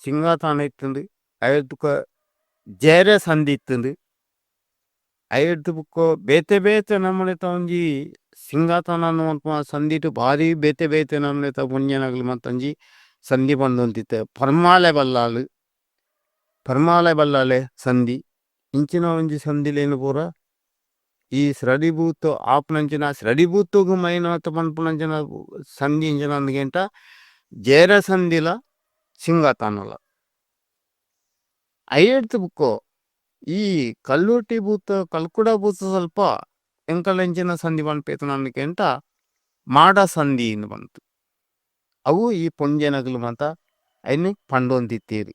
S1: ಸಿಂಗತಾನ ಇತ್ತುಂಡು ಐರ್ದ್ ಬುಕ್ಕ ಜೇರೆ ಸಂಧಿ ಇತ್ತುಂಡು. ಐರ್ದ್ ಬುಕ್ಕೊ ಬೇತೆ ಬೇತೆ ನಮೂನೆತ ಒಂಜಿ ಸಿಂಗಾತನ ಸಂಧಿಟ್ ಬಾರಿ ಬೇತೆ ಬೇತೆ ನಮೂನೆತ ಪೊಂಜೆನಕುಲು ಮಾತ ಒಂಜಿ ಸಂಧಿ ಪಂಡೊಂದಿತ್ತೆ. ಪರ್ಮಾಲೆ ಬಲ್ಲಾಳು, ಪರ್ಮಾಲೆ ಬಲ್ಲಾಳೆ ಸಂಧಿ ಇಂಚಿನ ಒಂಜಿ ಸಂಧಿಲೇನ್ ಪೂರ ಈ ಸ್ರಡಿಭೂತ ಆಪುನಂಚಿನ ಸ್ರಡಿಭೂತೊಗು ಮೈನಾತ್ ಪನ್ಪುನಂಚಿನ ಸಂಧಿ ಇಂಚಿನ ಅಂದ್ಗೆಂಟ ಜೇರ ಸಂಧಿಲ ಸಿಂಗಾತನಲ. ಐರ್ದ್ ಬುಕ್ಕೊ ಈ ಕಲ್ಲುರ್ಟಿ ಭೂತ ಕಲ್ಕುಡ ಭೂತ ಸ್ವಲ್ಪ ಎಂಕಲೆಂಚಿನ ಸಂಧಿ ಪನ್ಪೇತುನಂದ್ಗೆಂಟ ಮಾಡ ಸಂಧಿ ಇಂದ್ ಪಂದ್. ಅವು ಈ ಪೊಂಜೆನಕುಲು ಮಾತ ಐನ್ ಪಂಡೊಂದಿತ್ತೆರ್.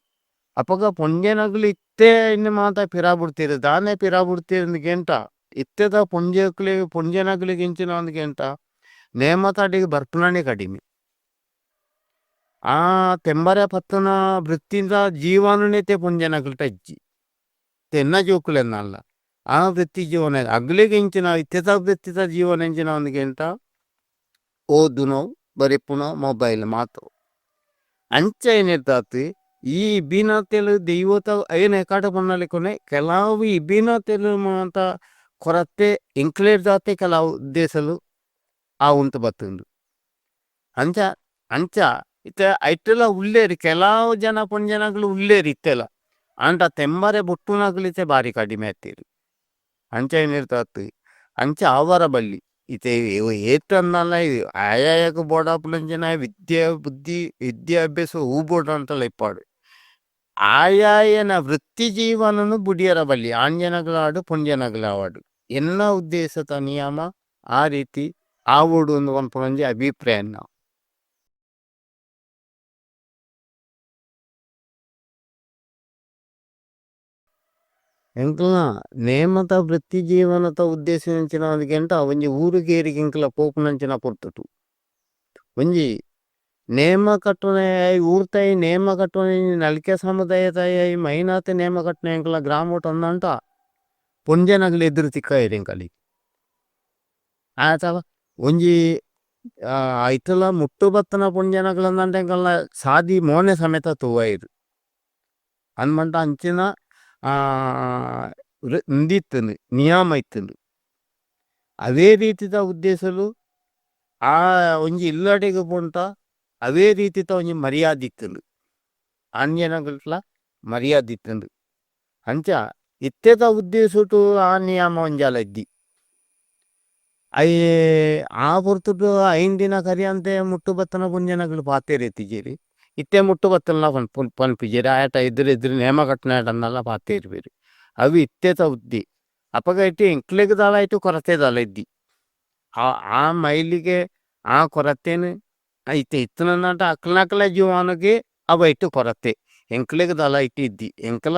S1: ಅಪಗ ಪೊಂಜೆನಕುಲು ಇತ್ತೆ ಐನ್ ಮಾತ ಪಿರ ಬುಡ್ತೆರ್ ದಾನೆ ಪಿರ ಬುಡ್ತೆರ್ ಇಂದ್ಗೆಂಟ ಇತ್ತೆದ ಪೊಂಜೆಕ್ಲೆಗ್ ಪೊಂಜೆನಕುಲೆಗ್ ಎಂಚಿನ ಅಂದ್ಗೆಂಟ ನೇಮತಾಡೆಗ್ ಬರ್ಪುನನೇ ಕಡಿಮೆ. ಆ ತೆಂಬರೆ ಪತ್ತುನ ವೃತ್ತಿದ ಜೀವನನೇ ಪೊಂಜೆನಕುಲ್ಟ ಇಜ್ಜಿ. ಎನ್ನ ಜೋಕುಲೆನ್ನಲ್ಲ ಆ ವೃತ್ತಿ ಜೀವನ ಅಗ್ಲೆಗ್ ಎಂಚಿನ ಇತ್ತೆದ ವೃತ್ತಿದ ಜೀವನ ಎಂಚಿನ ಅಂದ್ಗೆಂಟ ಓದುನವು ಬರೆಪುನವು ಮೊಬೈಲ್ ಮಾತ್ರ. ಅಂಚ ಏನಿತ್ತಾತ್ ಈ ಇಬ್ಬಿನತೆಲು ದೈವತ ಐನ್ ಎಕಾಟ ಪನ್ನಲೆಕೊನೆ ಕೆಲವು ಇಬ್ಬಿನತೆಲು ಮಾತ ಕೊರತೆ ಎಂಕ್ಲೆರ್ದಾತೆ ಕೆಲವು ಉದ್ದೇಶಲು ಆವೊಂತು ಬತ್ತುಂಡು. ಅಂಚ ಅಂಚ ಇತ್ತೆ ಐಟುಲ ಉಲ್ಲೆರ್ ಕೆಲವು ಜನ ಪೊಂಜೆನಕುಲು ಉಲ್ಲೆರ್ ಇತ್ತೆಲ. ಆಂಡ ತೆಂಬರೆ ಬೊಟ್ಟುನಕುಲು ಇತ್ತೆ ಬಾರಿ ಕಡಿಮೆ ಆತೆರ್. ಅಂಚ ಏನಿರ್ದಾತ್ ಅಂಚ ಆವರ ಬಲ್ಲಿ. ಇತ್ತೆ ಏತ್ ಅಂದಾಲ ಆಯಾಯಗ್ ಬೋಡಾಪುನಂಚಿನ ವಿದ್ಯೆ ಬುದ್ಧಿ ವಿದ್ಯಾಭ್ಯಾಸ ಹೂ ಬೋಡಂತಲ ಇಪ್ಪಡ್. ಆಯಾಯನ ವೃತ್ತಿ ಜೀವನನು ಬುಡಿಯರ ಬಲ್ಲಿ ಆಂಜನಕುಲಾವಡ್ ಪೊಂಜನಕುಲಾವಡ್. ಎನ್ನ ಉದ್ದೇಶದ ನಿಯಮ ಆ ರೀತಿ ಆವೊಡು ಇಂದ್ ಪನ್ಪುನ ಒಂಜಿ ಅಭಿಪ್ರಾಯ ಎನ್ನ. ಎಂಕಲ್ನ ನೇಮದ ವೃತ್ತಿ ಜೀವನದ ಉದ್ದೇಶ ಎಂಚಿನ ಅಂದ್ಗೆಂಟ ಒಂಜಿ ಊರುಗೇರಿಗೆ ಎಂಕಲ್ನ ಪೋಪುನಂಚಿನ ಪೊರ್ತುಡು. ಒಂಜಿ ನೇಮ ಕಟ್ಟುನೆ ಊರ್ದ ನೇಮ ಕಟ್ಟುನೆ ನಲಿಕೆ ಸಮುದಾಯದ ಮೈನಾತ್ ನೇಮ ಕಟ್ಟುನೆ ಎಂಕಲ್ನ ಗ್ರಾಮೊಟು ಅಂದಂಟ ಪೊಂಜೆನಕುಲು ಎದುರು ತಿಕ್ಕಾಯೆರ್ ಎಂಕಲೆಗ್. ಆತವ ಒಂಜಿ ಐತಲ ಮುಟ್ಟು ಬತ್ತುನ ಪೊಂಜೆನಕುಲು ಅಂದಂಟ ಎಂಕಲ್ನ ಸಾದಿ ಮೋನೆ ಸಮೇತ ತೂವಯೆರ್. ಅಂದ್ಮಂಟ ಅಂಚಿನ ಉಂದಿತ್ತುಂಡು ನಿಯಮ ಇತ್ತುಂಡು. ಅವೇ ರೀತಿದ ಉದ್ದೇಶಲು ಆ ಒಂಜಿ ಇಲ್ಲಡೆಗ್ ಪೋಂಡ ಅವೇ ರೀತಿದ ಒಂಜಿ ಮರ್ಯಾದೆ ಇತ್ತುಂಡು. ಆಂಜನಕುಲ್ಟ್ಲ ಮರ್ಯಾದೆ ಇತ್ತುಂಡು. ಅಂಚ ಇತ್ತೆದ ಉದ್ದೇಶೊಟು ಆ ನಿಯಮ ಒಂಜಾಲ ಇದ್ದಿ. ಅಯ್ ಆ ಪೊರ್ತುಡು 5 ದಿನ ಕರಿಯಂತೆ ಮುಟ್ಟು ಬತ್ತುನ ಪೊಂಜೆನಕುಲು ಪಾತೆರ ಇತ್ತಿಜೆರ್. ಇತ್ತೆ ಮುಟ್ಟು ಬತ್ತುನ ಪನ್ಪುಜೆರ್ ಆಯಟ ಎದುರು ಎದುರು ನೇಮ ಕಟ್ಟುನಾಯಡನಲ ಪಾತೆರುವೆರ್. ಅವು ಇತ್ತೆದ ಉದ್ದಿ. ಅಪಗ ಇತ್ತೆ ಎಂಕ್ಲೆಗ್ ದಾಲ ಐಟ್ ಕೊರತೆ ದಾಲ ಇದ್ದಿ. ಆ ಆ ಮೈಲಿಗೆ ಆ ಕೊರತೆನ್ ಇತ್ತೆ ಇತ್ತುನಂಡ ಅಕ್ಲ್ನಕ್ಲೆ ಜೀವನಗ್ ಅವು ಐಟ್ ಕೊರತೆ. ಎಂಕ್ಲೆಗ್ ದಾಲ ಐಟ್ ಇದ್ದಿ. ಎಂಕಲ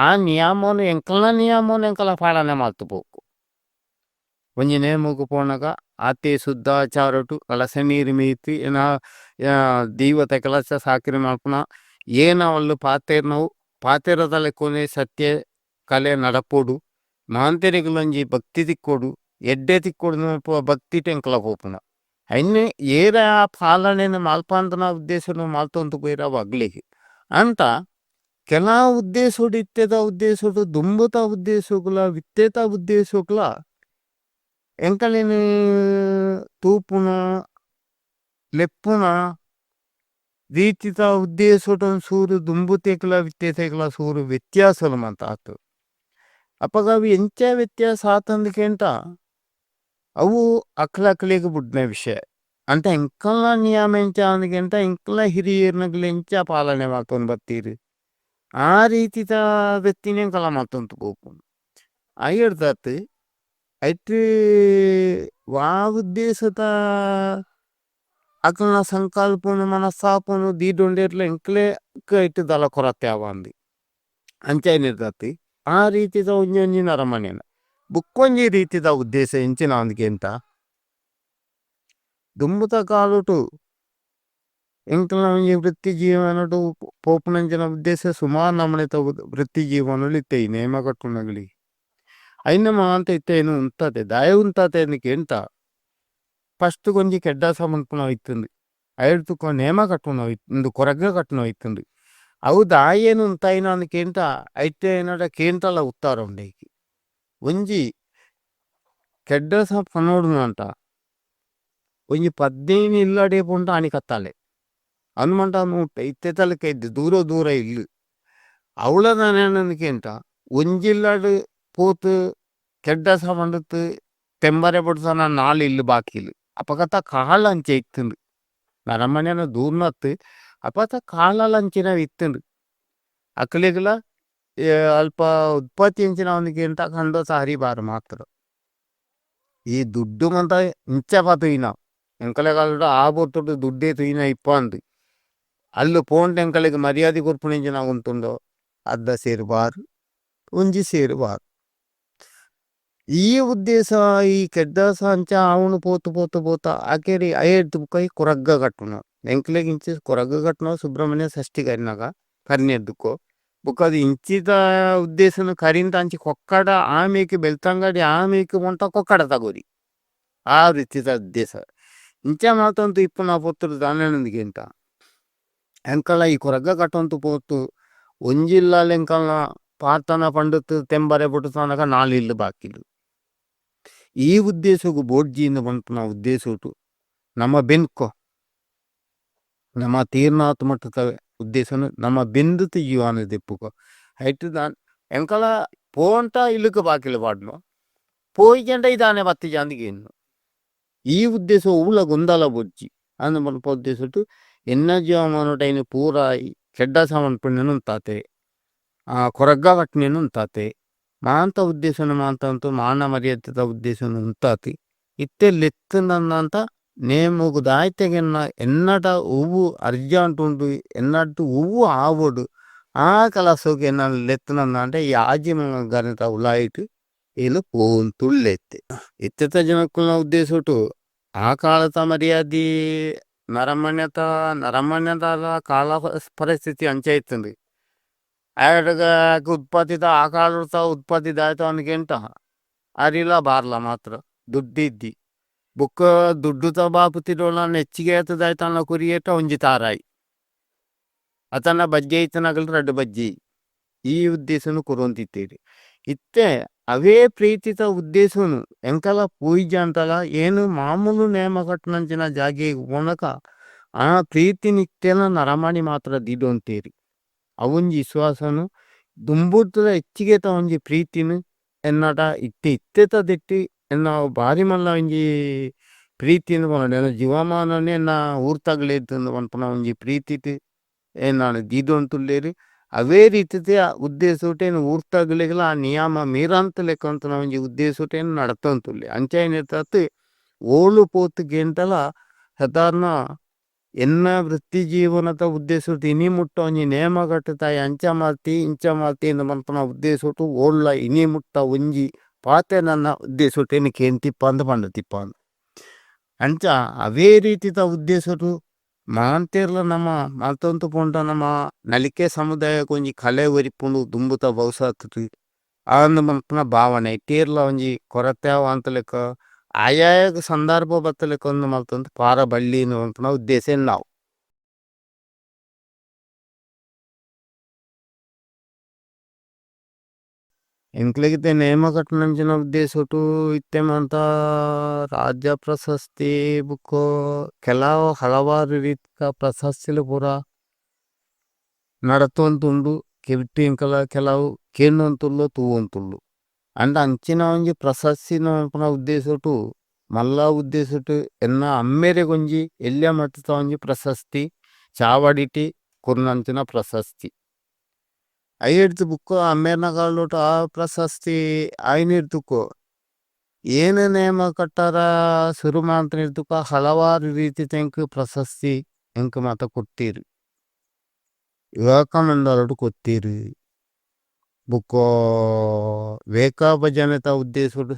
S1: ಆ ನಿಯಮನ್ ಎಂಕಲ್ನ ನಿಯಮನ್ ಎಂಕಲ ಪಾಲನೆ ಮಲ್ತ್ ಪೋಕು. ಒಂಜಿ ನೇಮೊಗು ಪೋನಗ ಆತೆ ಶುದ್ಧಾಚಾರೊಟು ಕಲಶ ನೀರು ಮೀತ್ ಏನ ದೈವದ ಕಲಶ ಸಾಕಿರಿ ಮಲ್ಪುನ ಏನ ಅವ್ಲು ಪಾತೆರ್ನವು ಪಾತೆರದ ಲೆಕ್ಕೊನೆ ಸತ್ಯ ಕಲೆ ನಡಪೊಡು. ಮಾಂತೆರೆಗ್ಲ ಒಂಜಿ ಭಕ್ತಿ ತಿಕ್ಕೊಡು ಎಡ್ಡೆ ತಿಕ್ಕೊಡು ಭಕ್ತಿಟ್ ಎಂಕಲ ಪೋಪುನ. ಐನ್ ಏರ ಆ ಪಾಲನೆನ್ ಮಲ್ಪಂದಿನ ಉದ್ದೇಶನ್ ಮಲ್ತೊಂದು ಪೋಯೆರ್ ಅವು ಅಗ್ಲೆಗ್. ಅಂಟ ಕೆಲವು ಉದ್ದೇಶೊಡು ಇತ್ತೆದ ಉದ್ದೇಶೊಡು ದುಂಬುದ ಉದ್ದೇಶೊಗುಲ ಇತ್ತೆದ ಉದ್ದೇಶೊಗುಲ ಎಂಕಲೆನ್ ತೂಪುನ ಲೆಪ್ಪುನ ರೀತಿದ ಉದ್ದೇಶೊಡು ಒಂಚೂರು ದುಂಬುತೆಗ್ಲ ಇತ್ತೆತೆಗ್ಲ ಸೂರು ವ್ಯತ್ಯಾಸಲು ಮಾತ ಆತು. ಅಪಗ ಅವು ಎಂಚ ವ್ಯತ್ಯಾಸ ಆತಂದ್ ಕೇಂಡ ಅವು ಅಕ್ಲಕ್ಲೆಗ್ ಬುಡ್ನ ವಿಷಯ. ಅಂಟ ಎಂಕಲ್ನ ನಿಯಮ ಎಂಚ ಅಂದ್ ಕೇಂಡ ಎಂಕಲ್ನ ಹಿರಿಯೆರ್ನಕುಲು ಎಂಚ ಪಾಲನೆ ಮಲ್ತೊಂದು ಬತ್ತೆರ್. ಆ ರೀತಿದ ವೃತ್ತಿನ್ ಎಂಕಲ ಮಲ್ತೊಂದು ಪೋಪುನು. ಐರ್ದಾತ್ ಐಟ್ ವಾ ಉದ್ದೇಶದ ಅಕಲ್ನ ಸಂಕಲ್ಪನು ಮನಸ್ತಾಪನು ದೀಡೊಂಡೆರ್ಲ ಎಂಕ್ಲೆ ಐಟ್ ದಾಲ ಕೊರತೆ ಆವಂದ್. ಅಂಚ ಏನಿರ್ದಾತ್ ಆ ರೀತಿದ ಒಂಜಿ ಒಂಜಿ ನರಮನಿನ. ಬುಕ್ಕೊಂಜಿ ರೀತಿದ ಉದ್ದೇಶ ಎಂಚಿನ ಅಂದ್ ಕೇಂಡ ದುಂಬುದ ಕಾಲೊಟು ಎಂಕಲ್ನ ಒಂಜಿ ವೃತ್ತಿ ಜೀವನೊಡು ಪೋಪುನಂಚಿನ ಉದ್ದೇಶ ಸುಮಾರ್ ನಮೂನೆದ ವೃತ್ತಿ ಜೀವನೊಲು ಇತ್ತೆ ಈ ನೇಮ ಕಟ್ಟುನಗಲಿ. ಐನ ಮಾತ ಇತ್ತೆ ಏನ್ ಉಂತತೆ ದಾಯೆ ಉಂತತೆ ಅಂದ್ ಕೇಂಡ ಫಸ್ಟ್ ಗ್ ಒಂಜಿ ಕೆಡ್ಡಸ ಮನ್ಪುನವು ಇತ್ತುಂಡು. ಐರ್ದ್ ಬೊಕ ನೇಮ ಕಟ್ಟುನವು ಉಂದು ಕೊರಗ ಕಟ್ಟುನವು ಇತ್ತುಂಡು. ಅವು ದಾಯೆನು ಉಂತಾಯಿನ ಕೇಂತ ಐತೆ ಏನಡ ಕೇಂತಲ ಉತ್ತಾರ ಉಂಡೈಕಿ ಒಂಜಿ ಕೆಡ್ಡಸ ಪನೋಡುನಂಟ ಒಂಜಿ 15 ಇಲ್ಲಡೆ ಪೋಂಡ ಆಣಿ ಕತ್ತಾಲೆ ಹನುಮಂತ ಇತ್ತೆ ತಲಕ ಇದ್ದು ದೂರ ದೂರ ಇಲ್ಲು ಅವಳದಾನೇನಂದು ಕೇಂತ ಒಂಜಿಲ್ಲಡು ಪೋತು ಕೆಡ್ಡಸ ಪಂಡುತ್ತು ತೆಂಬರೆ ಪೊಡ್ಸನ 4 ಇಲ್ಲು ಬಾಕಿ ಇಲ್ಲು ಅಪಗತ ಕಾಲ ಅಂಚೆ ಇತ್ತುಂಡು ನರಮನೆನ ದೂರ್ನತ್ತು ಅಪತ ಕಾಲ ಅಂಚಿನ ಇತ್ತುಂಡು ಅಕಲೆಗಲ ಅಲ್ಪ ಉತ್ಪತ್ತಿ ಅಂಚಿನ ಅವನಿಗೆ ಎಂತ ಕಂಡೋಸ ಹರಿಬಾರು ಮಾತ್ರ ಈ ದುಡ್ಡು ಮಂತ ಇಂಚ ತುಯ್ನ ಎಂಕಲೆಗಾಲಡು ಆ ಪೊರ್ತುಡು ದುಡ್ಡೇ ತುಯ್ನ ಇಪ್ಪಾಂದು ಅಲ್ಲು ಪೋಂಡ ಎಂಕಲೆಗ್ ಮರ್ಯಾದೆ ಕೊರ್ಪುನ ಉಂತುಂಡೋ ಅರ್ಧ ಸೇರು ಬಾರು ಒಂಜಿ ಸೇರು ಬಾರು ಈ ಉದ್ದೇಶ ಈ ಕೆಡ್ಡಸ ಅಂಚ ಅವನು ಪೋತು ಪೋತು ಪೋತ ಆಕೇರಿ ಅಯ್ಯರ್ದು ಬುಕ್ಕ ಈ ಕೊರಗ್ಗ ಕಟ್ಟುನ ಎಂಕಲೆಗ್ ಇಂಚ ಕೊರಗ್ಗ ಕಟ್ಟುನ ಸುಬ್ರಹ್ಮಣ್ಯ ಷಷ್ಠಿ ಕರಿನಾಗ ಕರಿನೆದ್ದುಕೋ ಬುಕ್ಕ ಅದು ಇಂಚಿದ ಉದ್ದೇಶನ ಕರಿಂತ ಅಂಚಿ ಕೊಕ್ಕಡ ಆಮೇಕೆ ಬೆಳ್ತಂಗಡಿ ಆಮೇಕೆ ಪೋಂಟ ಕೊಕ್ಕಡ ತಗೋರಿ ಆ ರೀತಿದ ಉದ್ದೇಶ ಇಂಚ ಮಾತಂತು ಇಪ್ಪುನ ಪೊತ್ತುಡು ದಾನೆನಂದಿಗೆ ಎಂತ ಎಂಕಲ ಈ ಕೊರಗ್ಗ ಕಟ್ಟೊಂತು ಪೋತು ಒಂಜಿಲ್ಲಾಲ್ ಎಂಕಲ್ನ ಪಾತನ ಪಂಡುತ್ತು ತೆಂಬರೆ ಪುಟ್ಟುತನಕ 4 ಇಲ್ಲು ಬಾಕಿಲು ಈ ಉದ್ದೇಶಕ್ಕೂ ಬೋಡ್ಜಿಯಿಂದ ಪನ್ಪುನ ಉದ್ದೇಶ ನಮ್ಮ ಬೆನ್ಕೊ ನಮ್ಮ ತೀರ್ನಾಥ್ ಮಟ್ಟದ ಉದ್ದೇಶನು ನಮ್ಮ ಬೆಂದುತು ಜೀವನ ದೆಪ್ಪುಕೊ ಐಟ್ ದಾನ್ ಎಂಕಲ ಪೋಂಟ ಇಲ್ಲುಕು ಬಾಕಿಲು ಪಾಡ್ನೋ ಪೋಯಿಜಂಡ ಇದಾನೆ ಬತ್ತಿಜಾಂದಿಗೆ ಇನ್ನು ಈ ಉದ್ದೇಶ ಊಲ ಗೊಂದಲ ಬೊಜ್ಜಿ ಅಂದ್ ಪನ್ಪ ಉದ್ದೇಶಟ್ಟು ಎನ್ನ ಜೀವಮಾನೊಟು ಐನ್ ಪೂರ ಕೆಡ್ಡಸ ಮನ್ಪುನೆನ್ ಉಂತಾತೆ ಕೊರಗ್ಗ ಕಟ್ಟುನೆನ್ ಉಂತಾತೆ ಮಾಂತ ಉದ್ದೇಶನು ಮಾಂತ ಅಂತು ಮಾನ ಮರ್ಯಾದೆದ ಉದ್ದೇಶನು ಉಂತಾತಿ ಇತ್ತೆ ಲೆತ್ತುನಂತ ನೇಮೊಗು ದಾಯ್ತೆಗೆನ್ನ ಎನ್ನಟ ಒವ್ವು ಅರ್ಜೆಂಟ್ ಉಂಡು ಎನ್ನಡ್ದು ಒವ್ವು ಆವೊಡು ಆ ಕಲಸೊಗು ಎನ್ನ ಲೆತ್ತುನಂದಾಂಡ ಈ ಆಜಿ ಗಣಿತ ಉಲಾಯಿಟ್ ಏಲು ಪೋವೊಂತುಲ್ಲೆತ್ತೆ ಇತ್ತೆತ ಜನಕ್ಕುಲ್ನ ಉದ್ದೇಶೊಟು ಆ ಕಾಲದ ಮರ್ಯಾದೆ ನರಮನ್ಯತ ನರಮನ್ಯದ ಕಾಲ ಪರಿಸ್ಥಿತಿ ಅಂಚ ಇತ್ತುಂಡು ಆಯಡ್ಗ ಉತ್ಪತ್ತಿದ ಆ ಕಾಲದ ಉತ್ಪತ್ತಿ ದಾಯ್ತ ಅವನಿಗೆಂತ ಅರಿಲ ಬಾರ್ಲ ಮಾತ್ರ ದುಡ್ಡಿದ್ದಿ ಬುಕ್ಕ ದುಡ್ಡು ಬಾಪುತಿಡೋಳ ನೆಚ್ಚಿಗೆ ಆತದಾಯ್ತನ ಕುರಿಯೇಟ ಒಂಜಿ ತಾರಾಯಿ ಅತನ ಬಜ್ಜೆ ಇತ್ತನಗಲ್ ರಡ್ಡು ಬಜ್ಜಿ ಈ ಉದ್ದೇಶನು ಕೊರೊಂತಿತ್ತೀರಿ ಇತ್ತೆ ಅವೇ ಪ್ರೀತಿತ ಉದ್ದೇಶನು ಎಂಕಲ ಪೂಜೆ ಅಂತಲ ಏನು ಮಾಮೂಲು ನೇಮ ಕಟ್ಟುನಂಚಿನ ಜಾಗೆಗ್ ಪೋನಗ ಆ ಪ್ರೀತಿ ನಿತ್ಯನ ನರಮಾನಿ ಮಾತ್ರ ದೀಡೊಂತೇರಿ ಅವೊಂಜಿ ವಿಶ್ವಾಸನು ದುಂಬುಡ್ದುಲ ಹೆಚ್ಚಿಗೆತ ಒಂಜಿ ಪ್ರೀತಿನ್ ಎನ್ನಡ ಇತ್ತೆ ಇತ್ತೆತ ದಿಟ್ಟಿ ಎನ್ನ ಬಾರಿ ಮಲ್ಲ ಒಂಜಿ ಪ್ರೀತಿನ್ ಪನೊಡು ಎನ್ನ ಜೀವಮಾನನೆ ಎನ್ನ ಊರ್ತಗ್ಲೇದ್ ಪನ್ಪುನ ಒಂಜಿ ಪ್ರೀತಿಟ್ ಎನ್ನನ್ ದೀದೊಂತುಲ್ಲೆರ್ ಅವೇ ರೀತಿದ ಉದ್ದೇಶೊಟು ಎನ್ನ ಊರ್ತಗ್ಲೆಗ್ಲ ಆ ನಿಯಮ ಮೀರಂತ ಲೆಕ್ಕಂತನ ಒಂಜಿ ಉದ್ದೇಶೊಟು ಏನ್ ನಡತೊಂತುಲ್ಲೆ ಅಂಚಾಯಿನೆತಾತ್ ಓಲು ಪೋತು ಗೇಂಟಲ ಸಾಧಾರಣ ಎನ್ನ ವೃತ್ತಿ ಜೀವನದ ಉದ್ದೇಶೊಟು ಇನಿ ಮುಟ್ಟ ಒಂಜಿ ನೇಮ ಕಟ್ಟುತಾಯಿ ಅಂಚ ಮಲ್ತಿ ಇಂಚ ಮಲ್ತಿ ಇಂದ್ ಪನ್ಪುನ ಉದ್ದೇಶೊಟು ಓಲ್ಲ ಇನಿ ಮುಟ್ಟ ಒಂಜಿ ಪಾತೆ ನನ್ನ ಉದ್ದೇಶೊಟು ಎನ್ ಕೇಂತಿಪ್ಪಂದ್ ಪಂಡುತಿಪ್ಪಂದ್ ಅಂಚ ಅವೇ ರೀತಿದ ಉದ್ದೇಶೊಟು ಮಾಂತೆರ್ಲ ನಮ ಮಲ್ತೊಂತು ಪೋಂಡ ನಮ ನಲಿಕೆ ಸಮುದಾಯಗ್ ಒಂಜಿ ಕಲೆ ಒರಿಪುಂಡು ದುಂಬುತ ಭವಿಷ್ಯತ್ ಆಂದ್ ಮನ್ಪುನ ಭಾವನೆ ಇತ್ತೇರ್ಲ ಒಂಜಿ ಕೊರತೆ ಆವಂತಲೆಕ ಆಯಾಯ ಸಂದರ್ಭ ಬತ್ತಲೆಕ ಉಂದು ಮಲ್ತೊಂದು ಪಾರ ಬಳ್ಳಿ ಪನ್ಪುನ ಉದ್ದೇಶ ಎನ್ನಾವು. ಎಂಕ್ಲೆಗ್ ಇತ್ತೆ ನೇಮ ಕಟ್ಟುನಂಚಿನ ಉದ್ದೇಶೊಟು ಇತ್ತೆ ಮಾತ ರಾಜ್ಯ ಪ್ರಶಸ್ತಿ ಬುಕ್ಕೊ ಕೆಲವು ಹಲವಾರು ರೀತಿದ ಪ್ರಶಸ್ತಿಲು ಪೂರ ನಡತೊಂದುಂಡು ಕೆಬಿಟ್ ಎಂಕಲ ಕೆಲವು ಕೇನೊಂತುಲ್ಲು ತೂವೊಂತುಲ್ಲು ಅಂಡ ಅಂಚಿನ ಒಂಜಿ ಪ್ರಶಸ್ತಿನ ಪನ್ಪುನ ಉದ್ದೇಶೊಟು ಮಲ್ಲ ಉದ್ದೇಶೊಟು ಎನ್ನ ಅಮ್ಮೆರೆಗ್ ಒಂಜಿ ಎಲ್ಯ ಮಟ್ಟದ ಒಂಜಿ ಪ್ರಶಸ್ತಿ ಚಾವಡಿಟ್ ಕೊರ್ನಂಚಿನ ಪ್ರಶಸ್ತಿ ಅಯಿಡ್ದ್ ಬುಕ್ಕೊ ಅಮ್ಮೆರ್ನ ಕಾಲೊಟು ಆ ಪ್ರಶಸ್ತಿ ಆಯಿನೆಡ್ದ್ ಏನ್ ನೇಮ ಕಟ್ಟಾರ ಸುರು ಮಲ್ತಿನೆಡ್ದ್ ಹಲವಾರು ರೀತಿದ ಎಂಕ್ ಪ್ರಶಸ್ತಿ ಎಂಕ್ ಮಾತ ಕೊರ್ತೆರ್ ವಿವೇಕಾನಂದರಡ್ ಕೊರ್ತೆರ್ ಬುಕ್ಕೊ ವೇಕಭಜನೆತ ಉದ್ದೇಶೊಡು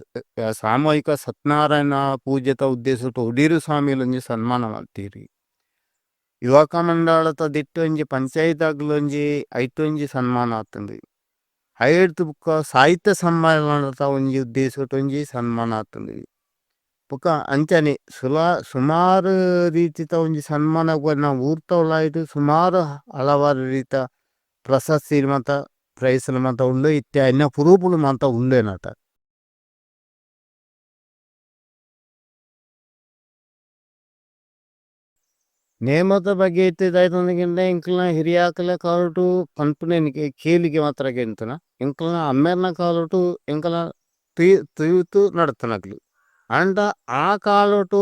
S1: ಸಾಮೂಹಿಕ ಸತ್ಯನಾರಾಯಣ ಪೂಜೆತ ಉದ್ದೇಶೊಡು ಒಡೀರು ಸ್ವಾಮಿಲು ಒಂಜಿ ಸನ್ಮಾನ ಮಲ್ತೆರ್ ಯುವಕ ಮಂಡಲದ ದಿಟ್ಟ ಒಂಜಿ ಪಂಚಾಯತ್ ಒಂಜಿ ಐಟ್ ಒಂಜಿ ಸನ್ಮಾನ ಆತುಂಡು ಅಯಿಡ್ದ್ ಬುಕ್ಕ ಸಾಹಿತ್ಯ ಸಮ್ಮೇಳನದ ಒಂಜಿ ಉದ್ದೇಶೊಡು ಒಂಜಿ ಸನ್ಮಾನ ಆತುಂಡು ಬುಕ್ಕ ಅಂಚನೆ ಸುಮಾರು ರೀತಿದ ಒಂಜಿ ಸನ್ಮಾನ ಊರ್ದ ಉಲಾಯಿಡ್ ಸುಮಾರು ಹಲವಾರು ರೀತ ಪ್ರಶಸ್ತಿ ಮಾತ ಪ್ರೈಸ್ ಲು ಮಾತ ಉಂಡು ಇತ್ತೆ ಐನ ಪ್ರೂಫ್ ಲು ಮಾತ ಉಂಡು ಎನಟ. ನೇಮದ ಬಗ್ಗೆ ಇತ್ತೆ ದಾದ ಪಂಡ ಎಂಕಲ್ನ ಹಿರಿಯಾಕುಲ್ನ ಕಾಲೊಟು ಪನ್ಪುನ ಕೇಲಿಗೆ ಮಾತ್ರ ಗೆಂತುನ ಎಂಕಲ್ನ ಅಮ್ಮೆರ್ನ ಕಾಲೊಟು ಎಂಕಲ್ನ ತೂತು ನಡತುನಕುಲು. ಆಂಡ ಆ ಕಾಲೊಟು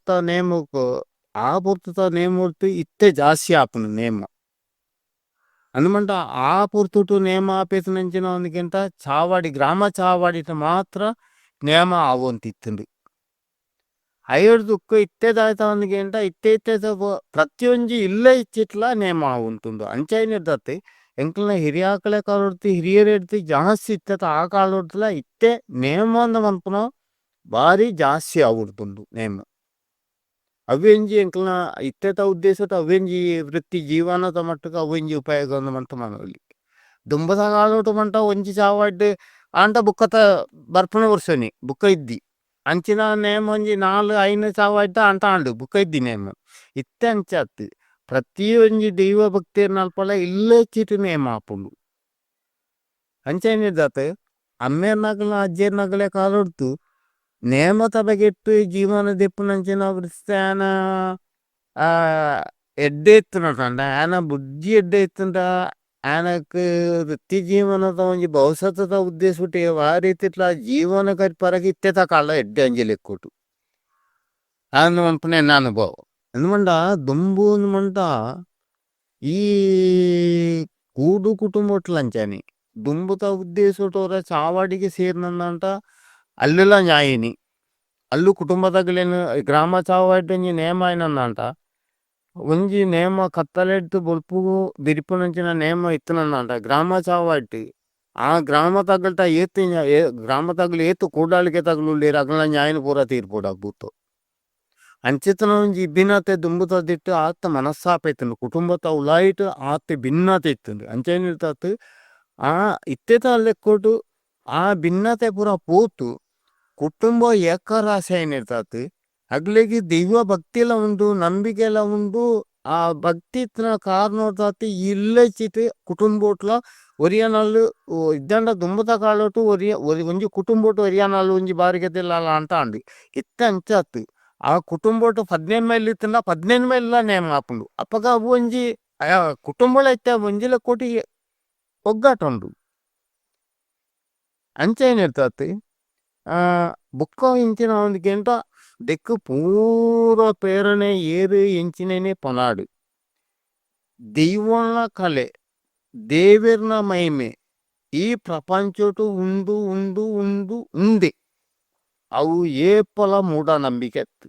S1: ತ ನೇಮೊಗು ಆ ಪೊರ್ತುದ ನೇಮೊಡ್ದು ಇತ್ತೆ ಜಾಸ್ತಿ ಆಪುಂಡು ನೇಮ. ಅಂದ್ ಪಂಡ ಆ ಪೊರ್ತುಡು ನೇಮ ಆಪೆತಿನಂಚಿನ ಒಂಜಿಗಿಂತ ಚಾವಡಿ ಗ್ರಾಮ ಚಾವಡಿಡ್ ಮಾತ್ರ ನೇಮ ಆವೊಂದಿತ್ತುಂಡು. ಐಡ್ದ್ ಬೊಕ್ಕ ಇತ್ತೆ ದಾದ ಪಂಡ ಇತ್ತೆ ಇತ್ತೆ ಪ್ರತಿಯೊಂಜಿ ಇಲ್ಲ ಇಚ್ಚಿಟ್ಲ ನೇಮ ಆವೊಂದುಂಡು. ಅಂಚ ಆಯಿನೆಡ್ದಾತ್ ಎಂಕಲ್ನ ಹಿರಿಯಾಕುಲ್ನ ಕಾಲೊಡ್ದು ಹಿರಿಯೆರೆಡ್ದ್ ಜಾಸ್ತಿ ಇತ್ತೆದ ಆ ಕಾಲೊಡ್ದುಲ ಇತ್ತೆ ನೇಮ ಅಂದ್ ಪನ್ಪುನವು ಬಾರಿ ಜಾಸ್ತಿ ಆವೊಂದುಂಡು ನೇಮ. ಅವ್ವೆಂಜಿ ಎಂಕಲ್ನ ಇತ್ತೆದ ಉದ್ದೇಶಡ್ ಅವ್ವೆಂಜಿ ವೃತ್ತಿ ಜೀವನದ ಮಟ್ಟುಗು ಅವ್ವೆಂಜಿ ಉಪಯೋಗ ಅಂದ್ ಮಂತ್ ಮನೊಲಿ. ದುಂಬುದ ಕಾಲೊಡು ಪಂಡ ಒಂಜಿ ಚಾವಡ್ ಆಂಡ ಬೊಕ್ಕತ ಬರ್ಪುನ ವರ್ಷನೆ ಬೊಕ್ಕ ಇದ್ದಿ. ಅಂಚಿನ ನೇಮ ಒಂಜಿ ನಾಲ್ ಐನ್ ಚಾವಡ್ಡ ಆಂಡ ಆಂಡ್ ಬೊಕ್ಕ ಇದ್ದಿ ನೇಮ. ಇತ್ತೆ ಅಂಚ ಅತ್ತ್ ಪ್ರತಿಯೊಂಜಿ ದೈವ ಭಕ್ತೆರ್ನಲ್ಪಲ ಇಲ್ಲ್ ಎಚ್ಚಿಟ್ ನೇಮ ಆಪುಂಡು. ಅಂಚ ಆಯಿನೆಡ್ದಾತ್ ಅಮ್ಮೆರ್ನಕಲ್ನ ಅಜ್ಜೆರ್ನಕಲ್ನ ಕಾಲೊಡ್ದು ನೇಮದ ಬಗೆಟ್ ಜೀವನ ದೆಪ್ಪುನಂಚಿನ ವೃತ್ತಿಯಾನ ಎಡ್ಡೆ ಇತ್ತಿನಕಂಡ ಆಯನ ಬುದ್ಧಿ ಎಡ್ಡೆ ಇತ್ತ್ಂಡ ಆಯನಕ್ ವೃತ್ತಿ ಜೀವನದ ಒಂಜಿ ಭವಿಷ್ಯದ ಉದ್ದೇಶ ವಾ ರೀತಿಟ್ಲ ಜೀವನ ಕರಿಪರೆಗ್ ಇತ್ತೆದ ಕಾಲ ಎಡ್ಡೆ ಒಂಜಿ ಲೆಕ್ಕೊಡು. ಆಂದ್ ಪನ್ಪುನ ಎನ್ನ ಅನುಭವ. ಇಂದ್ ಪಂಡ ದುಂಬು ಇಂದ್ ಪಂಡ ಈ ಕೂಡು ಕುಟುಂಬಟ್ಲ ಅಂಚನೆ ದುಂಬುದ ಉದ್ದೇಶಡ್ ಒರ ಚಾವಡಿಗ್ ಸೇರ್ನಂದಾಂಡ ಅಲ್ಲುಲ ನ್ಯಾಯಿನಿ ಅಲ್ಲು ಕುಟುಂಬದಕಲೆನ್ ಗ್ರಾಮ ಚಾವಡಿಡ್ ಒಂಜಿ ನೇಮ ಆಯಿನಂದಾಂಡ ಒಂಜಿ ನೇಮ ಕತ್ತಲೆಡ್ದ್ ಬೊಲ್ಪುಗು ಬಿರಿಪುನಂಚಿನ ನೇಮ ಇತ್ತಿನಂದಾಂಡ ಗ್ರಾಮ ಚಾವಡಿಡ್ ಆ ಗ್ರಾಮದಕಲ್ಡ ಏತ್ ಗ್ರಾಮದಕುಲು ಏತ್ ಕೂಡಾಳಿಕೆದಕುಲು ಉಲ್ಲೆರ್ ಅಕಲ್ನ ನ್ಯಾಯನ್ ಪೂರ ತೀರ್ಪೊಡು ಆ ಬೂತೊ. ಅಂಚಿತ್ತಿನ ಒಂಜಿ ಭಿನ್ನತೆ ದುಂಬುದ ದಿಟ್ಟ ಆತ್ ಮನಸ್ತಾಪ ಇತ್ತ್ಂಡ್ ಕುಟುಂಬದ ಉಲಾಯಿಡ್ ಆತ್ ಭಿನ್ನತೆ ಇತ್ತ್ಂಡ್ ಅಂಚ ಆ ಇತ್ತೆದ ಲೆಕ್ಕೊಡು ಆ ಭಿನ್ನತೆ ಪೂರ ಪೋತು ಕುಟುಂಬ ಏಕರಾಶಿ ಆಯಿನೆಡ್ದಾತ್ ಅಕ್ಲೆಗ್ ದೈವ ಭಕ್ತಿಲ ಉಂಡು ನಂಬಿಕೆಲ ಉಂಡು ಆ ಭಕ್ತಿ ಇತ್ತಿನ ಕಾರಣೊಡ್ದಾತ್ ಇಲ್ಲಚಿಟ್ ಕುಟುಂಬೊಟ್ಲ ಒರಿಯನಲ್ಲು ಇಜ್ಜಾಂಡ ದುಂಬುದ ಕಾಲೊಟು ಒರಿಯ ಒಂಜಿ ಕುಟುಂಬೊಟು ಒರಿಯನಲ್ಲು ಒಂಜಿ ಬಾರಿಗೆದ ಅಂಟ ಆಂಡ್. ಇತ್ತೆ ಅಂಚ ಅತ್ತ್ ಆ ಕುಟುಂಬೊಟು 15 ಮೈಲ್ ಇತ್ತ್ಂಡ 15 ಮೈಲ್ ಲ ನೇಮ ಆಪುಂಡು. ಅಪಗ ಅವು ಒಂಜಿ ಕುಟುಂಬೊಲ ಇತ್ತೆ ಒಂಜಿ ಲೆಕ್ಕೊಡು ಒಗ್ಗಟ್ಟು ಉಂಡು. ಅಂಚ ಆಯಿನೆಡ್ದಾತ್ ಬೊಕ್ಕ ಇಂಚಿನ ಒಂಜಿ ದೆಕ್ಕ್ ಪೂರ ಪ್ರೇರಣೆ ಏರ್ ಎಂಚಿನನೆ ಪನಾಡ್. ದೈವನ ಕಲೆ ದೇವೆರ್ನ ಮಹಿಮೆ ಈ ಪ್ರಪಂಚೊಟು ಉಂಡು ಉಂಡು ಉಂಡು ಉಂಡೆ. ಅವು ಏಪಲ ಮೂಢನಂಬಿಕೆ ಅತ್ತ್.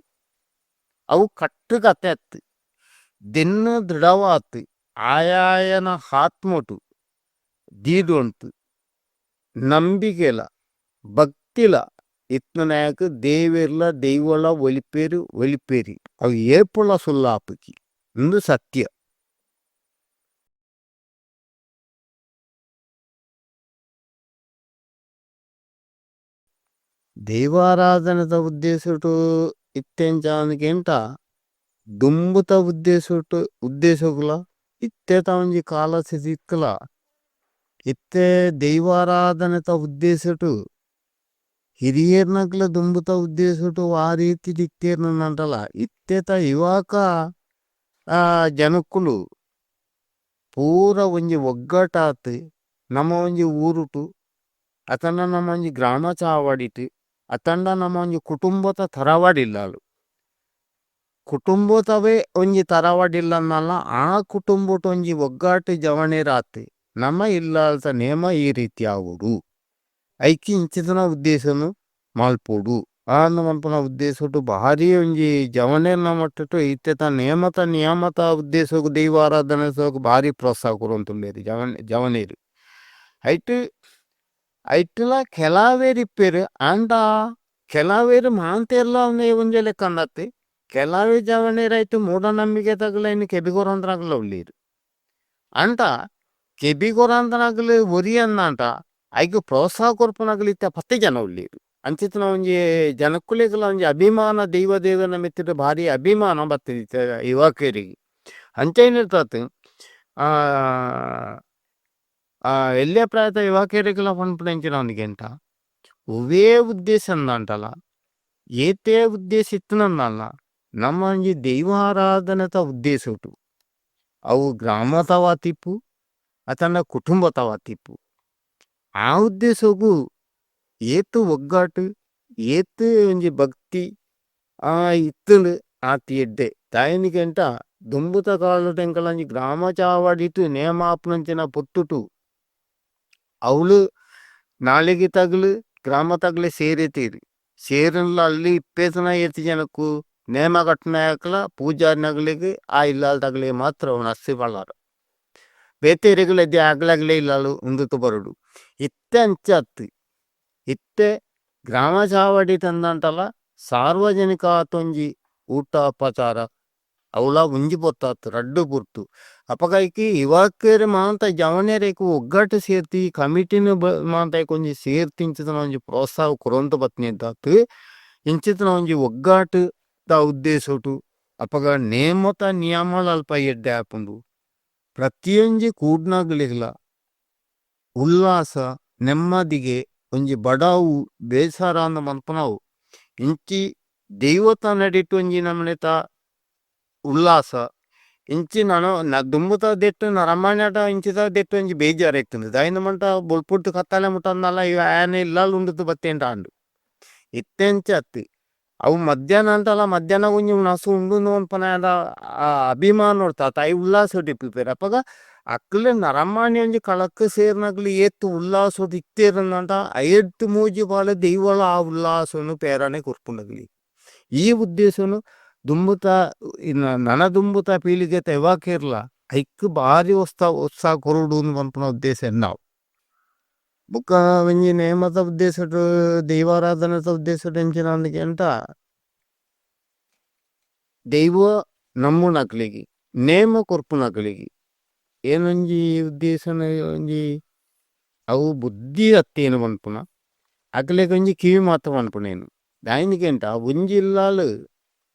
S1: ಅವು ಕಟ್ಟುಕತೆ ಅತ್ತ್. ದೆನ್ನ ದೃಢವಾತ್ ಆಯಾಯನ ಆತ್ಮೊಟು ದೀದೊಂತು ನಂಬಿಕೆಲ ಭಕ್ತಿಲ ಇತ್ತಿನಾಯಗ್ ದೇವೆರ್ಲ ದೈವಲ ಒಲಿಪೆರ್ ಒಲಿಪೆರ್ ಅವು ಏಪಲ ಸುಲ್ಲಾಪುಜಿ ಉಂದು ಸತ್ಯ. ದೈವಾರಾಧನೆದ ಉದ್ದೇಶೊಟು ಇತ್ತೆಂಚಾಂದ್ ದುಂಬುದ ಉದ್ದೇಶೊಟು ಉದ್ದೇಶಗುಲ ಇತ್ತೆದ ಒಂಜಿ ಕಾಲ ಸ್ಥಿತಿಕ್ಲ ಇತ್ತೆ ದೈವಾರಾಧನೆದ ಉದ್ದೇಶೊಟು ಹಿರಿಯೆರ್ನಕುಲ ದುಂಬುದ ಉದ್ದೇಶೊಟು ಆ ರೀತಿ ಇತ್ತೆರ್ನಂಡಲ ಇತ್ತೆದ ಯುವಕ ಜನಕ್ಕುಲು ಪೂರ ಒಂಜಿ ಒಗ್ಗಟ್ಟಾತ್ ನಮ ಒಂಜಿ ಊರುಟು ಅತಂಡ ನಮ ಒಂಜಿ ಗ್ರಾಮ ಚಾವಡಿಟ್ ಅತಂಡ ನಮ ಒಂಜಿ ಕುಟುಂಬದ ತರವಾಡಿಲ್ಲಾಲು. ಕುಟುಂಬದವೇ ಒಂಜಿ ತರವಾಡಿಲ್ಲನ್ನಲ್ಲ ಆ ಕುಟುಂಬೊಟು ಒಂಜಿ ಒಗ್ಗಟ್ಟು ಜವಣೆರಾತ್ ನಮ ಇಲ್ಲಾಲ್ದ ನೇಮ ಈ ರೀತಿ ಆವೊಡು. ಐಕ್ ಇಂಚಿತ್ತಿನ ಉದ್ದೇಶನು ಮಲ್ಪೊಡು. ಆಂದ್ ಮನ್ಪುನ ಉದ್ದೇಶೊಟು ಭಾರಿ ಒಂಜಿ ಜವನೆರ್ನ ಮಟ್ಟುಟು ಇತ್ತೆದ ನೇಮದ ನಿಯಮದ ಉದ್ದೇಶಗ್ ದೈವಾರಾಧನೆ ಭಾರಿ ಪ್ರೋತ್ಸಾಹ ಕೊರೊಂದುಲ್ಲೆರ್ ಜವನೆರ್. ಐಟ್ ಐಟ್ಲ ಕೆಲವೆರ್ ಇಪ್ಪೆರ್ ಆಂಡ ಕೆಲವೆರ್ ಮಾತೆರ್ಲ ಒಂಜೇ ಲೆಕ್ಕ ಅಂದತ್ತ್. ಕೆಲವೇ ಜವನೆರ್ ಐಟ್ ಮೂಢನಂಬಿಕೆದಕುಲು ಕೆಬಿ ಕೊರಂದಿನಕುಲು ಉಲ್ಲೆರ್. ಆಂಡ ಕೆಬಿ ಕೊರಂದಿನಕುಲು ಒರಿಯಂದಾಂಡ ಐಕ್ ಪ್ರೋತ್ಸಾಹ ಕೊರ್ಪುನಕುಲು ಇತ್ತೆ ಪತ್ತ್ ಜನ ಉಲ್ಲೆರ್. ಅಂಚಿತ್ತಿನ ಒಂಜಿ ಜನಕ್ಕುಲೆಗ್ಲ ಒಂಜಿ ಅಭಿಮಾನ ದೈವ ದೇವೆರ್ನ ಮಿತ್ತ್ ಭಾರಿ ಅಭಿಮಾನ ಬತ್ತಿದಿತ್ತೆ ಯುವಕೆರೆಗ್. ಅಂಚ ಆಯಿನೆಡ್ದಾತ್. ಎಲ್ಯ ಪ್ರಾಯದ ಯುವಕೆರೆಗ್ಲ ಪನ್ಪುನಂಚಿನ ಒಂಜಿಗೆಂಟ ಒವ್ವೇ ಉದ್ದೇಶ ಅಂದಾಂಟಲ ಏತೇ ಉದ್ದೇಶ ಇತ್ತ್ಂಡಲ ನಮ್ಮ ಒಂಜಿ ದೈವಾರಾಧನೆದ ಉದ್ದೇಶೊಟು ಅವು ಗ್ರಾಮದವಾತಿಪ್ಪು ಅತ್ತಂಡ ಕುಟುಂಬದವಾತಿಪ್ಪು ಆ ಉದ್ದೇಶೊಗು ಏತ್ ಒಗ್ಗಟ್ಟು ಏತ್ ಒಂಜಿ ಭಕ್ತಿ ಇತ್ತ್ಂಡ್ ಆತ್ ಎಡ್ಡೆ ದಾಯೆನಿಗೆಂಟ ದುಂಬುದ ಕಾಲೊಡು ಎಂಕಲ ಒಂಜಿ ಗ್ರಾಮ ಚಾವಡಿಟ್ ನೇಮ ಆಪುನಂಚಿನ ಪೊರ್ತುಟು ಅವ್ಲು ನಾಲಿಗೆ ತಗಲು ಗ್ರಾಮ ತಗಲು ಸೇರಿತೀರಿ ಸೇರಂಡ್ಲ ಅಲ್ಲಿ ಇಪ್ಪೇತನ ಏತ್ ಜನಕ್ಕು ನೇಮ ಕಟ್ಟುನಕುಲ ಪೂಜಾರಿನಕಲೆಗ್ ಆ ಇಲ್ಲಾಲ್ ತಗಲೆಗ್ ಮಾತ್ರ ವನಸ್ ಪಾಡ್ಲಾರ್ ಬೇತೆ ಇರೆಗುಲ ಇಜ್ಜಿ ಅಕಲಕಲೆ ಇಲ್ಲಾಲ್ ಉಂದುತ್ ಬರೊಡು ಇತ್ತೆ ಅಂಚ ಅತ್ತ್ ಇತ್ತೆ ಗ್ರಾಮ ಚಾವಡಿ ತಂದಾಂಡಲ ಸಾರ್ವಜನಿಕ ಆತೊಂಜಿ ಊಟ ಉಪಚಾರ ಅವ್ಲ ಒಂಜಿ ಪೊರ್ತು ರಡ್ಡ್ ಪೊರ್ತು ಅಪಗ ಐಕ್ ಯುವಕೆರ್ ಮಾತ ಜವನೆರೆಗ್ ಒಗ್ಗಟ್ಟು ಸೇರ್ದ್ ಕಮಿಟಿನ್ ಮಾತ ಒಂಜಿ ಸೇರ್ದ್ ಇಂಚಿತ್ತಿನ ಒಂಜಿ ಪ್ರೋತ್ಸಾಹ ಕೊರೊಂದು ಬತ್ತಿನೆಡ್ದಾತ್ ಇಂಚಿತ್ತಿನ ಒಂಜಿ ಒಗ್ಗಟ್ಟು ದ ಉದ್ದೇಶೊಟು ಅಪಗ ನೇಮದ ನಿಯಮಲ ಅಲ್ಪ ಎಡ್ಡೆ ಆಪುಂಡು ಪ್ರತಿಯೊಂಜಿ ಕೂಡ್ನಗಲೆಗ್ಲ ಉಲ್ಲಾಸ ನೆಮ್ಮದಿಗೆ ಒಂಜಿ ಬಡವು ಬೇಸರ ಅಂದ್ ಮನ್ಪುನವು ಇಂಚಿ ದೈವತ ನಡಿಟ್ ಒಂಜಿ ನಮೂನೆತ ಉಲ್ಲಾಸ ಇಂಚಿ ನನ ದುಂಬುದ ದೆಟ್ಟ್ ನರಮಾನ್ಯಡ ಇಂಚಿದ ದೆಟ್ಟ್ ಒಂಜಿ ಬೇಜಾರ್ ಇತ್ತ್ಂಡ್ ದಾಯೆಂದ್ ಪಂಡ ಬೊಲ್ಪುರ್ದು ಕತ್ತಲೆ ಮುಟ ಅಂದಲ ಆಯನ ಇಲ್ಲಲ್ ಉಂಡುದು ಬತ್ತೇಂಡ ಆಂಡ್ ಇತ್ತೆ ಅಂಚ ಅತ್ತ್ ಅವು ಮಧ್ಯಾಹ್ನ ಆಂಡಲ ಮಧ್ಯಾಹ್ನ ಒಂಜಿ ಉಣಸು ಉಂಡು ಪನ್ಪುನ ಆ ಅಭಿಮಾನೊಡ್ತು ಅತ ಐನ್ ಉಲ್ಲಾಸೊಡು ಇಪ್ಪುಪೆರ್ ಅಪಗ ಅಕ್ಲೆ ನರಮಾನಿ ಒಂಜಿ ಕಳಕ್ಕ್ ಸೇರಿನಕುಲು ಏತ್ ಉಲ್ಲಾಸೊಡು ಇತ್ತೆರ್ ಅಂಡ ಐರ್ದ್ ಮೂಜಿ ಬಾಲೆ ದೈವಲ ಆ ಉಲ್ಲಾಸೊನು ಪ್ರೇರಣೆ ಕೊರ್ಪುಂಡು ಈ ಉದ್ದೇಶೊನು ದುಂಬುತ ನನ ದುಂಬುತ ಪೀಳಿಗೆತ ಯುವಕೆರ್ಲ ಐಕ್ ಬಾರಿ ಉತ್ಸಾಹ ಕೊರೊಡು ಪನ್ಪುನ ಉದ್ದೇಶ ಎನ್ನವು. ಬೊಕ್ಕ ಒಂಜಿ ನೇಮದ ಉದ್ದೇಶಡ್ ದೈವಾರಾಧನೆದ ಉದ್ದೇಶಡ್ ಎಂಚಿನ ಅಂದ್ ದೈವ ನಂಬುನಕ್ಲೆಗ್ ನೇಮ ಕೊರ್ಪುನಕ್ಲೆಗ್ ಏನೊಂಜಿ ಉದ್ದೇಶನ ಒಂಜಿ ಅವು ಬುದ್ಧಿ ಅತ್ತೇನು ಪನ್ಪುನ ಅಕ್ಲೆಗ್ ಒಂಜಿ ಕಿವಿ ಮಾತ ಪನ್ಪುನೇನು ದಾಯೆನಿಗೆಂಟ ಒಂಜಿ ಇಲ್ಲಾಲ್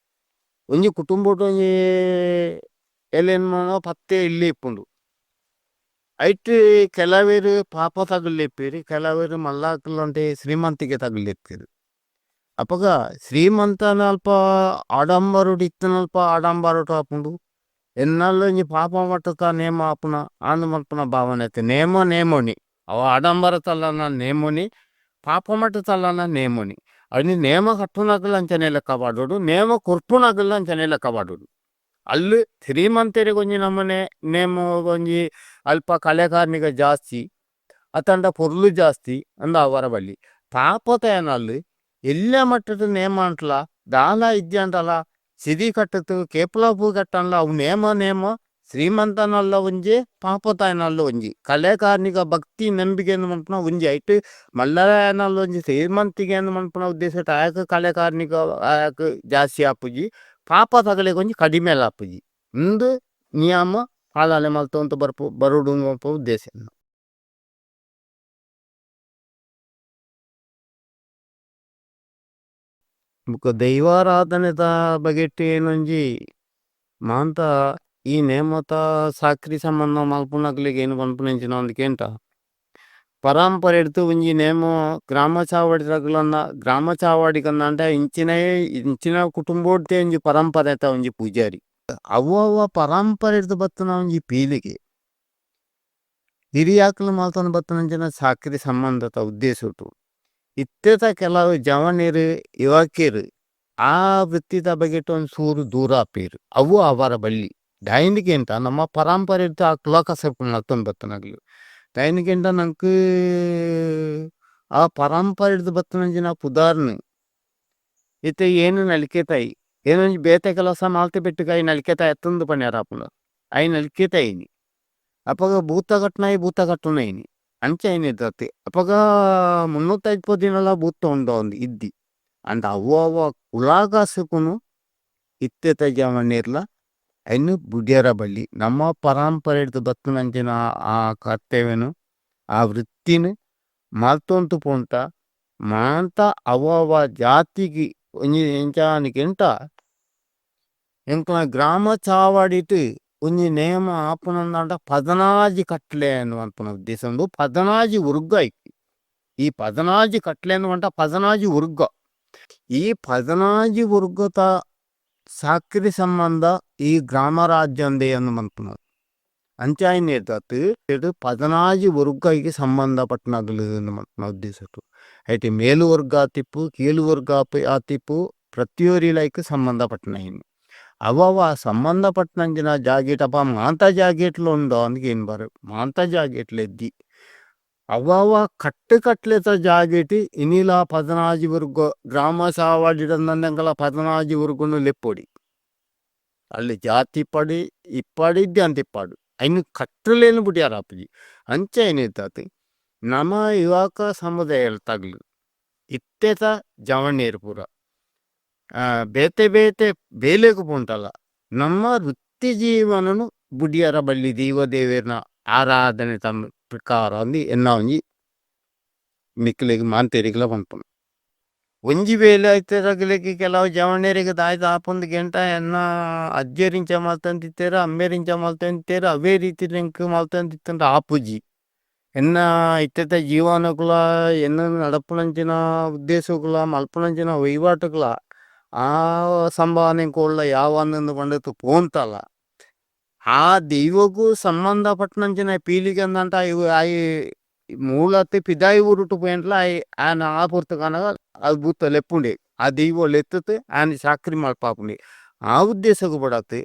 S1: ಒಂಜಿ ಕುಟುಂಬಡ್ ಒಂಜಿ ಏಲೆನ್ಮನೋ ಪತ್ತೆ ಇಲ್ಲ್ ಇಪ್ಪುಂಡು ಐಟ್ ಕೆಲವೆರ್ ಪಾಪ ತಗುಲೆಪ್ಪೆರ್ ಕೆಲವೆರ್ ಮಲ್ಲಾಕುಲು ಶ್ರೀಮಂತಿಗೆ ತಗುಲೆಪ್ಪೆರ್ ಅಪಗ ಶ್ರೀಮಂತನಲ್ಪ ಆಡಂಬರೊಡು ಇತ್ತಿನಲ್ಪ ಆಡಂಬರೊಡು ಆಪುಂಡು ಎನ್ನಲ್ಲ ಒಂಜಿ ಪಾಪ ಮಟ್ಟದ ನೇಮ ಆಪುನ ಆಂದ್ ಮಲ್ಪುನ ಭಾವನೆ ಅತ್ತ್ ನೇಮ ನೇಮೊನಿ ಅವು ಆಡಂಬರ ತಲ್ಲನ ನೇಮೊನಿ ಪಾಪ ಮಟ್ಟ ತಲ್ಲನ ನೇಮೊನಿ ಅನಿ ನೇಮ ಕಟ್ಟುನಕುಲು ಅಂಚನೆ ಲೆಕ್ಕ ಪಾಡೊಡು ನೇಮ ಕೊರ್ಪುನಕುಲು ಅಂಚನೆ ಲೆಕ್ಕ ಪಾಡೊಡು ಅಲ್ಲು ಶ್ರೀಮಂತೆರೆಗ್ ಒಂಜಿ ನಮೂನೆ ನೇಮ ಒಂಜಿ ಅಲ್ಪ ಕಲೆಕಾರ್ನಿಕ ಜಾಸ್ತಿ ಅತ್ತಂಡ ಪೊರ್ಲು ಜಾಸ್ತಿ ಅಂದ್ ಆವರ ಬಲ್ಲಿ ಪಾಪದ ಎಲ್ಯ ಮಟ್ಟದ ನೇಮ ಅಂಟ್ಲ ದಾಲ ಇಜ್ಜಾಂಡಲ ಸಿರಿ ಕಟ್ಟುದು ಕೇಪುಲ ಪೂ ಕಟ್ಟಂಡ್ಲ ಅವು ನೇಮ ನೇಮ ಶ್ರೀಮಂತನಲ್ಲ ಒಂಜಿ ಪಾಪದಾಯನಲ್ಲ ಒಂಜಿ ಕಲೆಕಾರ್ನಿಕ ಭಕ್ತಿ ನಂಬಿಕೆ ಮನ್ಪುನ ಒಂಜಿ ಐಟ್ ಮಲ್ಲರಾಯನಲ್ಲ ಒಂಜಿ ಶ್ರೀಮಂತಿಗೆ ಅಂದ್ ಮನ್ಪುನ ಉದ್ದೇಶ ಆಯಕ್ ಕಲೆಕಾರ್ನಿಕ ಆಯಕ್ ಜಾಸ್ತಿ ಆಪುಜಿ ಪಾಪ ತಗಲೆಗ್ ಒಂಜಿ ಕಡಿಮೆಲ ಆಪುಜಿ ಉಂದು ನಿಯಮ ಪಾಲನೆ ಮಲ್ತೊಂದು ಬರ್ಪು ಬರೊಡು ಪನ್ಪುನ ಉದ್ದೇಶ. ಬೊಕ ದೈವಾರಾಧನೆದ ಬಗೆಟ್ ಏನೊಂಜಿ ಮಾಂತ ಈ ನೇಮದ ಸಾಕ್ರಿ ಸಂಬಂಧ ಮಲ್ಪುನಕ್ಲೆಗ್ ಏನ್ ಪನ್ಪುನಂಚಿನ ಒಂಜಿ ಕೇಂಟ ಪರಂಪರೆಡ್ದ್ ಒಂಜಿ ನೇಮ ಗ್ರಾಮ ಚಾವಡಿದಕುಲನ ಗ್ರಾಮ ಚಾವಡಿಗಂದಾಂಡ ಇಂಚಿನ ಇಂಚಿನ ಕುಟುಂಬೊಡ್ದೆ ಒಂಜಿ ಪರಂಪರೆದ ಒಂಜಿ ಪೂಜಾರಿ ಅವು ಅವ ಪರಂಪರೆಡ್ದ್ ಬತ್ತಿನ ಒಂಜಿ ಪೀಳಿಗೆ ಹಿರಿಯಾಕ್ಲು ಮಲ್ತೊಂದು ಬತ್ತಿನಂಚಿನ ಸಾಕ್ರಿ ಸಂಬಂಧದ ಉದ್ದೇಶೊಟು ಇತ್ತೆದ ಕೆಲವು ಜವನೆರ್ ಯುವಕೆರ್ ಆ ವೃತ್ತಿದ ಬಗೆಟ್ ಒಂಜಿ ಚೂರು ದೂರ ಆಪೆರ್ ಅವು ಆವರ ಬಲ್ಲಿ ದಾಯೆಂದ್ ನಮ್ಮ ಪರಂಪರೆಡ್ದ್ ಆ ಕುಲಕಸಬು ಮಲ್ತೊಂದು ಬತ್ತಿನಕುಲು ದಾಯೆಂದ್ ನಂಕ್ ಆ ಪರಂಪರೆಡ್ದ್ ಬತ್ತಿನಂಚಿನ ಪುದಾರ್ನ್ ಇತ್ತೆ ಏನ್ ನಲಿಕೆತಾಯಿ ಏನೊಂಜಿ ಬೇತೆ ಕೆಲಸ ಮಲ್ತ್ ಪೆಟ್ಟುಗಾಯಿ ನಲಿಕೆತಾಯಿ ಅತ್ತಂದ್ ಪನ್ಯರ ಆಪುಂಡು ಐನ್ ನಲಿಕೆತಾಯಿನಿ ಅಪಗ ಭೂತ ಕಟ್ಟುನಾಯಿ ಭೂತ ಕಟ್ಟುನೈನಿ ಅಂಚ ಐನೆದತೆ ಅಪಗ ಮುನ್ನೂತೈನ್ಪ ದಿನಲ ಭೂತ ಉಂಡು ಇದ್ದಿ ಆಂಡ ಅವು ಅವ ಕುಲಾಕಸಬುನು ಇತ್ತೆದ ಜವನೆರ್ಲ ಐನ್ ಬುಡ್ಯರ ಬಲ್ಲಿ ನಮ್ಮ ಪರಂಪರೆಡ್ದ್ ಬತ್ತಿನಂಚಿನ ಆ ಕರ್ತವ್ಯನ್ ಆ ವೃತ್ತಿನ್ ಮಲ್ತೊಂದು ಪೋಂಡ ಮಾತ ಅವ ಅವ ಜಾತಿಗ್ ಒಂಜಿ ಎಂಚ ಎಂಕಲ್ನ ಗ್ರಾಮ ಚಾವಡಿಟ್ ಒಂಜಿ ನೇಮ ಆಪುನಂದಾಂಡ ಪದಿನಾಜಿ ಕಟ್ಲೆ ಪನ್ಪುನ ಉದ್ದೇಶ ಉಂಡು ಪದಿನಾಜಿ ಉರ್ಗ ಐಕ್ ಈ ಪದಿನಾಜಿ ಕಟ್ಲೆ ಪಂಡ ಪದಿನಾಜಿ ಉರ್ಗ ಈ ಪದಿನಾಜಿ ಉರ್ಗದ ಸಾಕ್ರಿ ಸಂಬಂಧ ಈ ಗ್ರಾಮ ರಾಜ್ಯ ಅಂದ್ ಮನ್ಪುನವು ಅಂಚಾಯಿನೆಡ್ದಾತ್ ಪದಿನಾಜಿ ಉರ್ಗಗ್ ಸಂಬಂಧ ಪಟ್ಟಿನಕುಲು ಇಂದ್ ಮನ್ಪುನ ಉದ್ದೇಶಡ್ ಐಟ್ ಮೇಲ್ ವರ್ಗ ಆತಿಪ್ಪು ಕೀಳ್ ವರ್ಗ ಆತಿಪ್ಪು ಪ್ರತಿಯೊರಿಲ ಐಕ್ ಸಂಬಂಧ ಪಟ್ಟಿನಯೆ ಅವ್ ಅವ್ ಸಂಬಂಧ ಪಟ್ಟಿನಂಚಿನ ಜಾಗೆಟ್ ಅಪ ಮಾತ ಜಾಗೆಟ್ಲ ಉಂಡಾ ಅಂದ್ ಕೇನ್ಪರ್ ಮಾತ ಜಾಗೆಟ್ಲ ಇಜ್ಜಿ ಅವ್ ಅವ್ ಕಟ್ಟ್ ಕಟ್ಲೆದ ಜಾಗೆಟ್ ಇನಿಲ ಪದಿನಾಜಿ ವರ್ಗ ಗ್ರಾಮ ಚಾವಡಿಡ್ ಎಂಕಲ ಪದಿನಾಜಿ ವರ್ಗನ್ ಲೆಪ್ಪೊಡಿ ಅಲ್ಲ್ ಜಾತಿ ಇಪ್ಪಡ್ ಇಪ್ಪಡ್ ಇಜ್ಜಾಂದೆ ಇಪ್ಪಡ್ ಐನ್ ಕಟ್ಟುಲೆನ್ ಬುಡಿಯೆರೆ ಆಪುಜಿ ಅಂಚ ನಮ ಯುವಕ ಸಮುದಾಯದಕುಲು ಇತ್ತೆದ ಜವಣ್ಯೆರ್ ಪೂರ ಬೇತೆ ಬೇತೆ ಬೇಲೆಗ್ ಪೋಂಡಲ ನಮ್ಮ ವೃತ್ತಿ ಜೀವನನ್ ಬುಡಿಯೆರೆ ಬಲ್ಲಿ ದೈವ ದೇವೆರ್ನ ಆರಾಧನೆ ಪ್ರಕಾರ ಅಂದ್ ಎನ್ನ ಒಂಜಿ ನಿಕ್ಲೆಗ್ ಮಾತೆರೆಗ್ಲ ಪನ್ಪುನೆ. ಒಂಜಿ ಬೇಲೆ ಇತ್ತೆದಕ್ಲೆಗ್ ಕೆಲವು ಜವಣ್ಯೆರೆಗ್ ದಾದ ಆಪುಂಡು ಕೇಂಡ ಎನ್ನ ಅಜ್ಜೆರ್ ಇಂಚ ಮಲ್ತೊಂದಿತ್ತೆರ್ ಅಮ್ಮೆರ್ ಇಂಚ ಮಲ್ತೊಂದಿತ್ತೆರ್ ಅವ್ವೆ ರೀತಿಡ್ ಎಂಕ್ ಮಲ್ತೊಂದಿತ್ತ್ಂಡ ಆಪುಜಿ. ಎನ್ನ ಇತ್ತೆದ ಜೀವನಗುಲ ಎನ್ನ ನಡಪುನಂಚಿನ ಉದ್ದೇಶಗುಲ ಮಲ್ಪುನಂಚಿನ ವಹಿವಾಟುಗುಲ ಆ ಸಂಭಾವನೆ ಎಂಕ್ ಓಲ್ಲ ಯಾವಂದ್ ಪಂಡುದು ಪೋಂತಲ ಆ ದೈವಗ್ ಸಂಬಂಧ ಪಟ್ಟಿನಂಚಿನ ಪೀಳಿಗೆ ಅಂದಂಟ ಆಯೆ ಮೂಲತ್ ಪಿದಾಯಿ ಊರುಟು ಪೋಯೆಂಡಲ ಆಯೆ ಆಯನ ಆ ಪೊರ್ತುಗಾನಗ ಅವು ಭೂತ ಲೆಪ್ಪುಂಡೆ ಆ ದೈವ ಲೆತ್ತುದು ಆಯನ್ ಚಾಕ್ರಿ ಮಲ್ಪಾಪುಂಡೆ ಆ ಉದ್ದೇಶಗ್ ಬೋಡಾತ್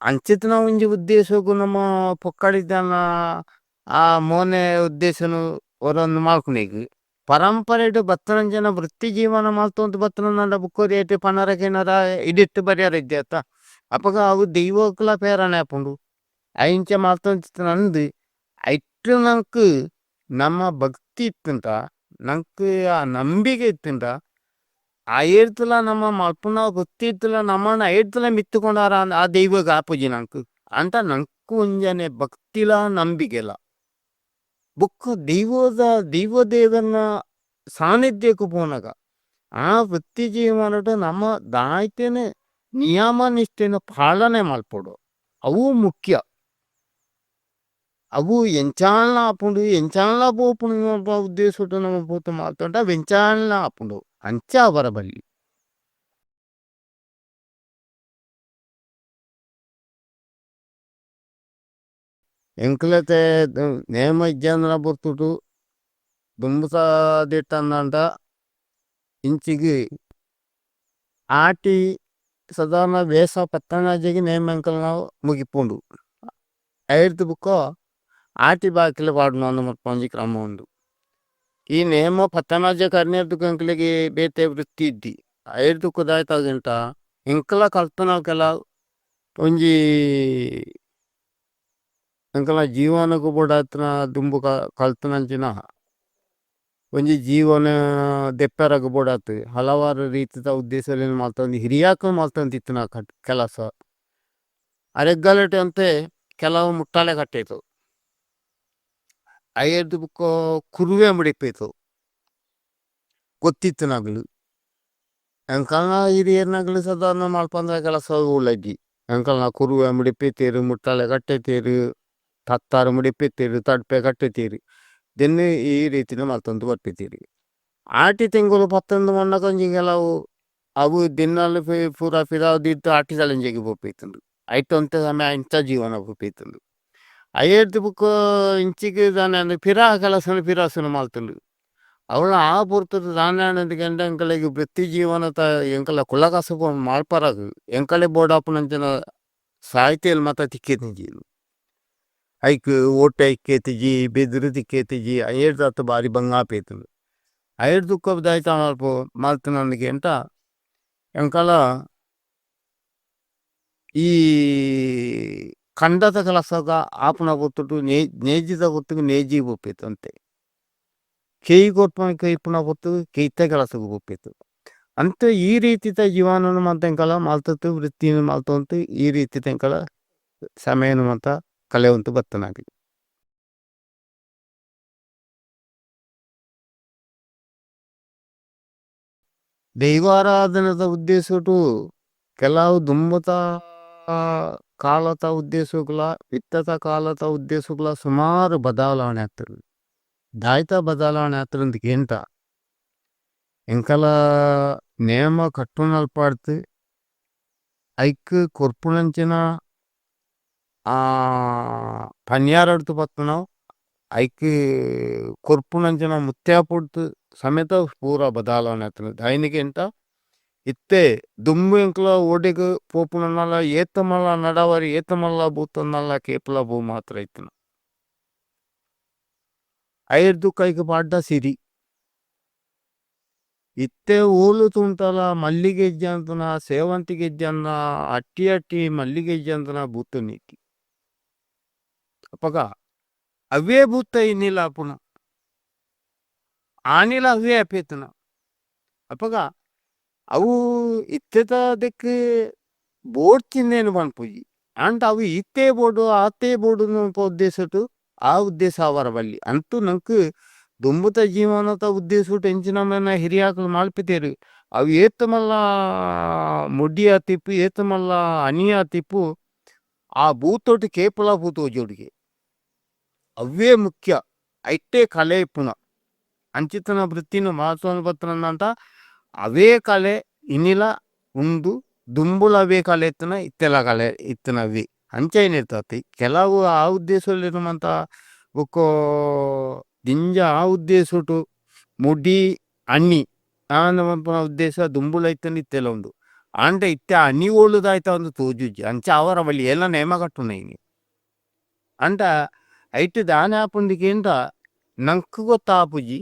S1: ಅಂಚಿತ್ತಿನ ಒಂಜಿ ಉದ್ದೇಶಗ್ ನಮ ಪೊಕ್ಕಡೆ ಆ ಮೋನೆ ಉದ್ದೇಶನ್ ಒರೊಂದು ಮಲ್ಪುನೆಗ್ ಪರಂಪರೆಡ್ ಬತ್ತಿನಂಚಿನ ವೃತ್ತಿ ಜೀವನ ಮಲ್ತೊಂದು ಬತ್ತಿನಂಡ ಬೊಕ್ಕ ಪನರ ಕಿನರ ಇಡಿಟ್ ಬರ್ಯರೆ ಇಜ್ಜಿ ಅತ್ತ ಅಪಗ ಅವು ದೈವಗ್ಲ ಪ್ರೇರಣೆ ಆಪುಂಡು ಇಂಚ ಮಲ್ತೊಂದಿತ್ತಿನ ಅಂದ್ ಐಟ್ ನಂಕ್ ನಮ್ಮ ಭಕ್ತಿ ಇತ್ತುಂಡ ನಂಕ್ ಆ ನಂಬಿಕೆ ಇತ್ತುಂಡ ಆಯೆರ್ದ್ಲ ನಮ ಮಲ್ಪುನ ವೃತ್ತಿ ಇತ್ತುಂಡ ನಮನ್ ಐರ್ದ್ಲ ಮಿತ್ತ್ ಕೊನರ ಆ ದೈವಗ್ ಆಪುಜಿ ನಂಕ್ ಆಂಡ ನಂಕ್ ಒಂಜನೆ ಭಕ್ತಿಲ ನಂಬಿಕೆಲ ಬೊಕ್ಕ ದೈವದ ದೈವ ದೇವೆರ್ನ ಸಾನಿಧ್ಯಗ್ ಪೋನಗ ಆ ವೃತ್ತಿ ಜೀವನಡ್ ನಮ ದಾಯ್ತೆನೆ ನಿಯಮ ನಿಷ್ಠೆನ್ ಪಾಲನೆ ಮಲ್ಪೊಡು ಅವು ಮುಖ್ಯ. ಅವು ಎಂಚಾಂಡಲ ಆಪುಂಡು ಎಂಚಾಂಡಲ ಪೋಪುಂಡು ಪನ್ಪುನ ಉದ್ದೇಶಡ್ ನಮ ಪೋತು ಮಲ್ತೊಂಡ ಅವು ಎಂಚಾಂಡಲ ಆಪುಂಡು ಅಂಚ ಆವರೆ ಬಲ್ಲಿ. ಎಂಕ್ಲತೆ ನೇಮ ಇಜ್ಜಂದಿನ ಪೊರ್ತುಡು ದುಂಬುದ ದಿಟ್ಟಂದಾಂಡ ಇಂಚಿಗ್ ಆಟಿ ಸಾಧಾರಣ ಬೇಸ ಪತ್ತನಾಜೆಗ್ ನೇಮ ಎಂಕಲ್ನ ಮುಗಿಪುಂಡು ಐರ್ದ್ ಬೊಕ ಆಟಿ ಬಾಕಿಲ್ ಪಾಡುನ ಮುಲ್ಪ ಒಂಜಿ ಕ್ರಮ ಉಂಡು. ಈ ನೇಮ ಪತ್ತನಾಜೆ ಕರಿನೆರ್ದ್ ಎಂಕ್ಲೆಗ್ ಬೇತೆ ವೃತ್ತಿ ಇಜ್ಜಿ ಐರ್ದ್ ಬೊಕ ದಾದ ಆತುಂಡ ಎಂಕಲ ಕಲ್ಪುನ ಕೆಲವು ಒಂಜಿ ಎಂಕಲ್ನ ಜೀವನಗ್ ಬೋಡಾತಿನ ದುಂಬು ಕಲ್ತಿನಂಚಿನ ಒಂಜಿ ಜೀವನ ದೆಪ್ಪೆರೆಗ್ ಬೋಡಾತ್ ಹಲವಾರು ರೀತಿದ ಉದ್ದೇಶಲೆನ್ ಮಲ್ತೊಂದು ಹಿರಿಯಾಕುಲು ಮಲ್ತೊಂದಿತ್ತಿನ ಕೆಲಸ ಅರೆಗಲಟೆ ಅಂತೆ ಕೆಲವು ಮುಟ್ಟಾಲೆ ಕಟ್ಟೇತು ಐರ್ದ್ ಬೊಕ ಕುರುವೆ ಮುಡಿಪೇತು ಗೊತ್ತಿತ್ತಿನಕುಲು ಎಂಕಲ್ನ ಹಿರಿಯೆರ್ನಕುಲು ಸಾಧಾರಣ ಮಲ್ಪಂದಿನ ಕೆಲಸ ಒವುಲ ಇಜ್ಜಿ ಎಂಕಲ್ನ ಕುರುವೆ ಮುಡಿಪೇತೆರ್ ಮುಟ್ಟಾಲೆ ಕಟ್ಟೆತೆರ್ ತತ್ತಾರ್ ಮುಡಿಪೇತೆರ್ ತಡ್ಪೆ ಕಟ್ಟೆತೆರ್ ದೆನ್ನ್ ಈ ರೀತಿಡ್ ಮಲ್ತೊಂದು ಬರ್ಪೆದೆರ್. ಆಟಿ ತಿಂಗೊಲು ಪತ್ತೊಂದು ಬನ್ನಗ ಒಂಜಿ ಕೆಲವು ಅವು ದಿನಾಲ ಪೂರ ಪಿರವು ದೀದ್ ಆಟಿದ ಪೋಪಿತ್ತುಂಡು ಐಟ್ ಒಂತೆ ಸಮಯ ಇಂಚ ಜೀವನ ಪೋಪಿತ್ತುಂಡು. ಐರ್ದ್ ಬೊಕ ಇಂಚಿಗ್ ದಾನೆ ಆಂಡ್ ಪಿರ ಕೆಲಸನ್ ಪಿರ ಸುರು ಮಲ್ತುಂಡು ಅವ್ಲ ಆ ಪೊರ್ತುಡು ದಾನೆ ಆಂಡ್ ಕೆಂಡ ಎಂಕಲೆಗ್ ವೃತ್ತಿ ಜೀವನದ ಎಂಕಲ್ನ ಕುಲ ಕಸುಬು ಮಲ್ಪರಗ್ ಎಂಕಲೆ ಬೋಡಾಪುನಂಚಿನ ಸಾಹಿತ್ಯಲು ಮಾತ ತಿಕ್ಕಿದಿಜಿ ಐಕ್ ಓಟೆ ಇಕ್ಕೆತಿಜಿ ಬೆದುರು ತಿಕ್ಕೆತಿಜಿ ಐರ್ದಾತ್ ಬಾರಿ ಬಂಗ ಆಪೇತುಂಡು. ಐರ್ದ್ ಬೊಕ ದಾಯ್ತ ಮಲ್ಪು ಮಲ್ತುನಂದ್ ಕೆಂಡ ಎಂಕಲ ಈ ಕಂಡದ ಕೆಲಸದ ಆಪುನ ಪೊರ್ತುಡು ನೇಜಿದ ಪೊರ್ತುಗು ನೇಜಿ ಪೋಪೆತ್ ಒಂತೆ ಕೆಯ್ ಕೊರ್ಪುನ ಕೈಪುನ ಪೊರ್ತುಗು ಕೆಯ್ತ ಕೆಲಸಗ್ ಪೋಪೆತ್ ಅಂಚ ಈ ರೀತಿದ ಜೀವನನ್ ಮಾತ ಎಂಕಲ ಮಲ್ತುದು ವೃತ್ತಿನ್ ಮಲ್ತೊಂದು ಈ ರೀತಿದ ಎಂಕಲ ಸಮಯನ್ ಮಾತ ಕಳೆಯೊಂದು ಬತ್ತನಾಕ್ಲು. ದೈವಾರಾಧನೆದ ಉದ್ದೇಶಡ್ ಕೆಲವು ದುಂಬುದ ಕಾಲದ ಉದ್ದೇಶಗಳ ಇತ್ತದ ಕಾಲದ ಉದ್ದೇಶಗಳ ಸುಮಾರು ಬದಲಾವಣೆ ಆಗ್ತಿರು. ದಾಯ್ತ ಬದಲಾವಣೆ ಆತ್ರಂದು ಕೇಂತ ಎಂಕಲ ನೇಮ ಕಟ್ಟುನಲ್ಪಾಡ್ತು ಐಕ್ ಕೊರ್ಪುನಂಚಿನ ಪನ್ಯಾರಡ್ತು ಪತ್ತುನವು ಐಕ್ ಕೊರ್ಪುನಂಚಿನ ಮುತ್ಯಾಪುಡ್ತು ಸಮೇತ ಪೂರ ಬದಲಾವಣೆ ಆತ್ಂಡ್. ದಾಯಿನಿಗೆಂತ ಇತ್ತೆ ದುಂಬು ಎಂಕಲ ಓಡೆಗ್ ಪೋಪುನನಲ ಏತ್ ಮಲ್ಲ ನಡವರಿ ಏತ್ ಮಲ್ಲ ಬೂತೊಂದಲ್ಲ ಕೇಪುಲ ಪೂ ಮಾತ್ರ ಇತ್ತಿನ. ಐರ್ದ್ ಕೈಕ್ ಪಾಡ್ದ ಸಿರಿ. ಇತ್ತೆ ಓಲು ತೂಂಟಲ ಮಲ್ಲಿಗೆ ಇಜ್ಜಾಂತಿನ ಸೇವಂತಿಗೆ ಇಜ್ಜಾಂತಿನ ಅಟ್ಟಿ ಅಟ್ಟಿ ಮಲ್ಲಿಗೆ ಇಜ್ಜಾಂತಿನ ಬೂತೊನಿ. ಅಪಗ ಅವ್ವೇ ಬೂತ ಇನಿಲ ಆಪುನ. ಆನಿಲ ಅವ್ವೇ ಆಪೇತುನ. ಅಪಗ ಅವು ಇತ್ತೆದ ದೆಕ್ಕ್ ಬೋಡ್ಚಿಂದೇನು ಪನ್ಪುಜಿ. ಆಂಡ ಅವು ಇತ್ತೇ ಬೋಡು ಆತೇ ಬೋಡು ಪನ್ಪ ಉದ್ದೇಶಡ್ ಆ ಉದ್ದೇಶ ಆವರ ಬಲ್ಲಿ. ಅಂತೂ ನಂಕ್ ದುಂಬುದ ಜೀವನದ ಉದ್ದೇಶಡ್ ಎಂಚಿನ ಮನ ಹಿರಿಯಾಕುಲು ಮಲ್ಪುದೆರ್ ಅವು ಏತ್ ಮಲ್ಲ ಮುಡಿ ಆತಿಪ್ಪು ಏತ್ ಮಲ್ಲ ಅಣಿ ಆತಿಪ್ಪು ಆ ಭೂತೊಟು ಕೇಪುಲ ಪೂ ತೋಜೊಡುಗೆ. ಅವ್ವೇ ಮುಖ್ಯ ಐಟೇ ಕಲೆ ಇಪ್ಪುನ. ಅಂಚಿತ್ತಿನ ವೃತ್ತಿನ್ ಮಲ್ತೊಂದು ಬತ್ತಿನಂತ ಅವೇ ಕಲೆ ಇನಿಲ ಉಂಡು ದುಂಬುಲ ಅವೇ ಕಲೆ ಇತ್ತಿನ ಇತ್ತೆಲ ಕಲೆ ಇತ್ತಿನ ಅವ್ವೇ. ಅಂಚ ಕೆಲವು ಆ ಉದ್ದೇಶಡ್ ಮಾತ ಬೊಕ್ಕೋ ದಿಂಜ ಆ ಉದ್ದೇಶಡ್ ಮುಡಿ ಅಣಿ ಆಂದ್ ಮನ್ಪುನ ಉದ್ದೇಶ ದುಂಬುಲ ಇತ್ತ್ಂಡ್ ಇತ್ತೆಲ ಉಂಡು. ಆಂಡ ಇತ್ತೆ ಅಣಿ ಓಲು ದಾಯ್ತ ಅಂದ್ ತೋಜುಜಿ ಅಂಚ ಆವರ ಬಲ್ಲಿ ಏಲ ನೇಮ ಕಟ್ಟುನ ಇನಿ. ಆಂಡ ಐಟ್ ದಾನೆ ಆಪುಂಡು ಕೇಂಡ ನಂಕ್ ಗೊತ್ತಾಪುಜಿ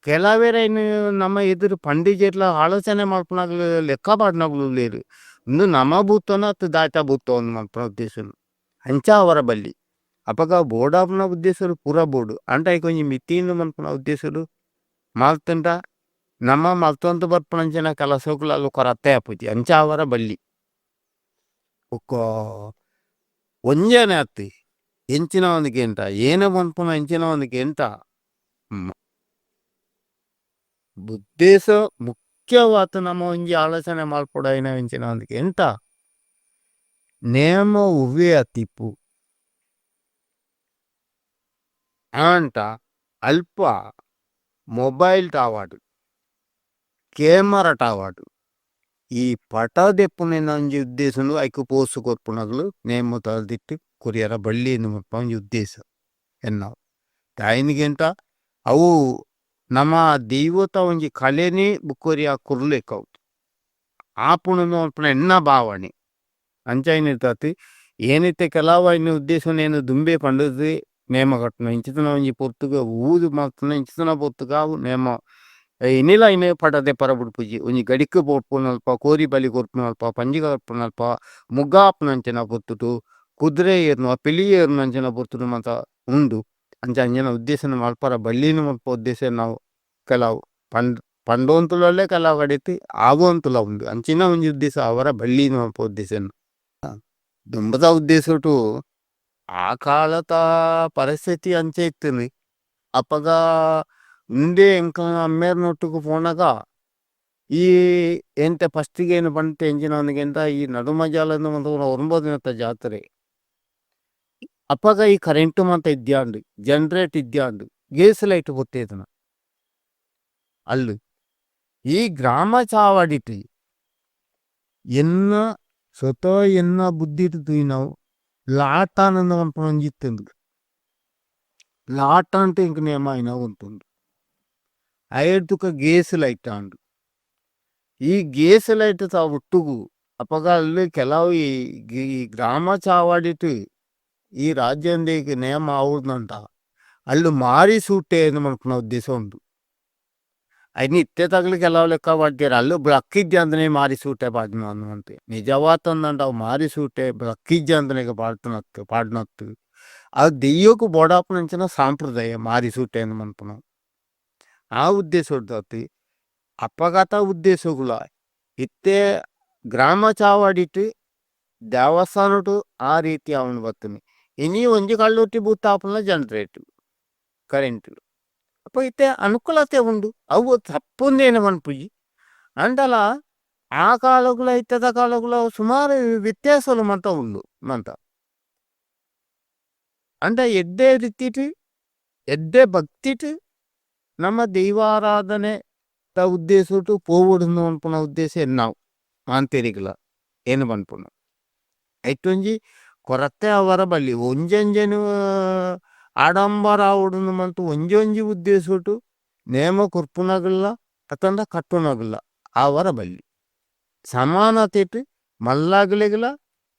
S1: ಕೆಲವೆರ್ ಐನ್ ನಮ ಎದುರು ಪಂಡಿಜೆರ್ಲ ಆಲೋಚನೆ ಮಲ್ಪುನಕುಲು ಲೆಕ್ಕ ಪಾಡುನಕುಲು ಉಲ್ಲೆರ್. ಉಂದು ನಮ ಬೂತೊನ ಅತ್ತ್ ದಾಯ್ತ ಬೂತೊ ಅಂದ್ ಮನ್ಪುನ ಉದ್ದೇಶಡ್ ಅಂಚ ಆವರ ಬಲ್ಲಿ. ಅಪಗ ಬೋಡಾಪುನ ಉದ್ದೇಶಡ್ ಪೂರ ಬೋಡು ಆಂಡ ಐಕ್ ಒಂಜಿ ಮಿತಿ ಇಂದ್ ಮನ್ಪುನ ಉದ್ದೇಶಡ್ ಮಲ್ತ್ಂಡ ನಮ ಮಲ್ತೊಂದು ಬರ್ಪುನಂಚಿನ ಕೆಲಸೊಗುಲು ಅವು ಕೊರತೆ ಆಪುಜಿ ಅಂಚ ಆವರ ಬಲ್ಲಿ. ಬೊಕ್ಕ ಒಂಜನೆ ಅತ್ತ್ ಎಂಚಿನ ಒಂದ್ ಕೇಂಡ ಏನ ಪನ್ಪುನ ಎಂಚಿನ ಒಂದ್ ಕೇಂಡ ಉದ್ದೇಶ ಮುಖ್ಯವಾತ್ ನಮ ಒಂಜಿ ಆಲೋಚನೆ ಮಲ್ಪೊಡಾಯಿನ ಎಂಚಿನ ಒಂದ್ ಕೇಂಡ ನೇಮ ಒವ್ವೇ ಆತಿಪ್ಪು. ಆಂಡ ಅಲ್ಪ ಮೊಬೈಲ್ ಆವಡ್ ಕ್ಯಾಮರಾ ಆವಡ್ ಈ ಪಟ ದೆಪ್ಪುನ ಒಂಜಿ ಉದ್ದೇಶನ್ ಐಕ್ ಪೋಸ್ ಕೊರ್ಪುನಕುಲು ನೇಮ ತಲ್ದಿಟ್ಟು ಕೊರಿಯರ ಬಳ್ಳಿ ಮನ್ಪುನ ಒಂಜಿ ಉದ್ದೇಶ ಎನ್ನವು. ದಾಯಿನಿಗೆಂತ ಅವು ನಮ ದೈವತ ಒಂಜಿ ಕಲೆನೆ ಬೊಕ್ಕೊರಿಯ ಕುರ್ಲೆಕ್ ಅವು. ಆಪುಂಡು ಮನ್ಪುನ ಎನ್ನ ಭಾವನೆ. ಅಂಚ ಏನಿತ್ತೆ ಕೆಲವು ಐನ ಉದ್ದೇಶನ್ ಏನ್ ದುಂಬೆ ಪಂಡುದು ನೇಮ ಕಟ್ಟುನ ಇಂಚಿತ್ತಿನ ಒಂಜಿ ಪೊರ್ತುಗು ಊದು ಮಲ್ತುನ ಇಂಚಿತ್ತಿನ ಪೊರ್ತುಗು ಅವು ನೇಮ ಇನಿಲ ಐನ್ ಪಟ ದೆಪ್ಪರ ಬುಡ್ಪುಜಿ. ಒಂಜಿ ಗಡಿಕ್ ಪೋಪುನಲ್ಪ ಕೋರಿ ಬಲಿ ಕೊರ್ಪುನಲ್ಪ ಪಂಜಿ ಕಡ್ಪುನಲ್ಪ ಮುಗ ಆಪುನಂಚಿನ ಪೊರ್ತುಡು ಕುದುರೆ ಏರುನ ಪಿಲಿ ಏರುನಂಚಿನ ಪೊರ್ತುಡು ಮಾತ ಉಂಡು. ಅಂಚ ಅಂಚಿನ ಉದ್ದೇಶನ್ ಮಲ್ಪರ ಬಲ್ಲಿಂದ್ ಮನ್ಪುನ ಉದ್ದೇಶ ನಾವು ಕೆಲವು ಪಂಡ್ ಪಂಡೊಂತುಲೇ ಕೆಲವು ಕಡೆಟ್ ಆವೊಂತುಲ ಉಂಡು. ಅಂಚಿನ ಒಂಜಿ ಉದ್ದೇಶ ಆವರ ಬಲ್ಲಿಂದ್ ಮನ್ಪುನ ಉದ್ದೇಶನ್. ದುಂಬುದ ಉದ್ದೇಶಡ್ ಆ ಕಾಲದ ಪರಿಸ್ಥಿತಿ ಅಂಚ ಇತ್ತುಂಡು. ಅಪಗ ಉಂದೇ ಎಂಕಲ್ನ ಅಮ್ಮೆರ್ನೊಟ್ಟುಗು ಪೋನಗ ಈ ಎಂತ ಫಸ್ಟ್ ಗ್ ಏನ್ ಪಂತೆ ಎಂಚಿನ ಅಂದ್ ಈ ನಡುಮಜಾಲ್ ಇಂದ್ ಒರ್ಂಬ ದಿನತ ಜಾತ್ರೆ. ಅಪಗ ಈ ಕರೆಂಟ್ ಮಾತ ಇಜ್ಜಾಂಡ್ ಜನರೇಟ್ ಇಜ್ಜಾಂಡ್ ಗ್ಯಾಸ್ ಲೈಟ್ ಪೊತ್ತೇತುನ ಅಲ್ಲು. ಈ ಗ್ರಾಮ ಚಾವಡಿಟ್ ಎನ್ನ ಸ್ವತಃ ಎನ್ನ ಬುದ್ಧಿಡ್ ತೂಯಿನವು ಲಾಟಾನ್ ಇಂದ್ ಪನ್ಪುನ ಒಂಜಿ ಇತ್ತುಂಡು. ಲಾಟಾನ್ ಎಂಕ್ ನೇಮ ಆಯಿನವು ಉಂತುಂಡು. ಐರ್ದ್ ಬೊಕ ಗ್ಯಾಸ್ ಲೈಟ್ ಆಂಡ್. ಈ ಗ್ಯಾಸ್ ಲೈಟ್ ದ ಒಟ್ಟುಗು ಅಪಗ ಅಲ್ಲು ಕೆಲವು ಈ ಗ್ರಾಮ ಚಾವಡಿಟ್ ಈ ರಾಜ್ಯಂದೇಗ್ ನೇಮ ಆವೊಂದುಂಡ ಅಲ್ಲು ಮಾರಿ ಸೂಟೆ ಇಂದ್ ಮನ್ಪುನ ಉದ್ದೇಶ ಉಂಡು. ಐನ್ ಇತ್ತೆ ತಗಲು ಕೆಲವು ಲೆಕ್ಕ ಪಾಡ್ದೆರ್ ಅಲ್ಲು ಬ್ಲಕ್ ಇಜ್ಜಾಂದನೆ ಮಾರಿ ಸೂಟೆ ಪಾಡ್ನ ಅಂದ್ ನಿಜವಾತಂದಂಡ ಅವು ಮಾರಿ ಸೂಟೆ ಬ್ಲಕ್ ಇಜ್ಜಾಂದನೆಗ್ ಪಾಡ್ದನತ್ತ್ ಪಾಡ್ನತ್ತ್. ಅವು ದೆಯ್ಯೊಗು ಬೋಡಾಪುನಂಚಿನ ಸಾಂಪ್ರದಾಯ ಮಾರಿ ಸೂಟೆ ಇಂದ್ ಮನ್ಪುನವು. ಆ ಉದ್ದೇಶಡ್ದಾತ್ ಅಪಗತ ಉದ್ದೇಶಗುಲ ಇತ್ತೆ ಗ್ರಾಮ ಚಾವಡಿಟ್ ದೇವಸ್ಥಾನಡ್ ಆ ರೀತಿ ಆವೊಂದು ಬತ್ತುಂಡು. ಇನಿ ಒಂಜಿ ಕಲ್ಲುರ್ಟಿ ಬೂತ ಆಪುನ ಜನರೇಟ್ ಕರೆಂಟ್. ಅಪ ಇತ್ತೆ ಅನುಕೂಲತೆ ಉಂಡು ಅವು ತಪ್ಪುಂದು ಮನ್ಪುಜಿ. ಆಂಡಲ ಆ ಕಾಲಗುಲ ಇತ್ತೆದ ಕಾಲಗುಲ ಸುಮಾರು ವ್ಯತ್ಯಾಸಲು ಮಾತ ಉಂಡು ಮಾತ. ಆಂಡ ಎಡ್ಡೆ ರೀತಿಟ್ ಎಡ್ಡೆ ಭಕ್ತಿಟ್ ನಮ್ಮ ದೈವಾರಾಧನೆ ದ ಉದ್ದೇಶೊಟು ಪೋವೊಡುಂದು ಪನ್ಪುನ ಉದ್ದೇಶ ಎನ್ನಾವು ಮಾಂತೆರೆಗ್ಲ ಏನ್ ಪನ್ಪುನು. ಐಟೊಂಜಿ ಕೊರತೆ ಆವರ ಬಲ್ಲಿ ಒಂಜೊಂಜೆನ್ ಆಡಂಬರ ಆವೊಡುಂದು ಮಂತ್ ಒಂಜೊಂಜಿ ಉದ್ದೇಶೊಟು ನೇಮ ಕೊರ್ಪುನಗುಲ್ಲ ಅತ್ತಂಡ ಕಟ್ಟುನಗುಲ್ಲ ಆವರ ಬಲ್ಲಿ. ಸಮಾನತೆಟ್ ಮಲ್ಲಗುಲೆಗ್ಲ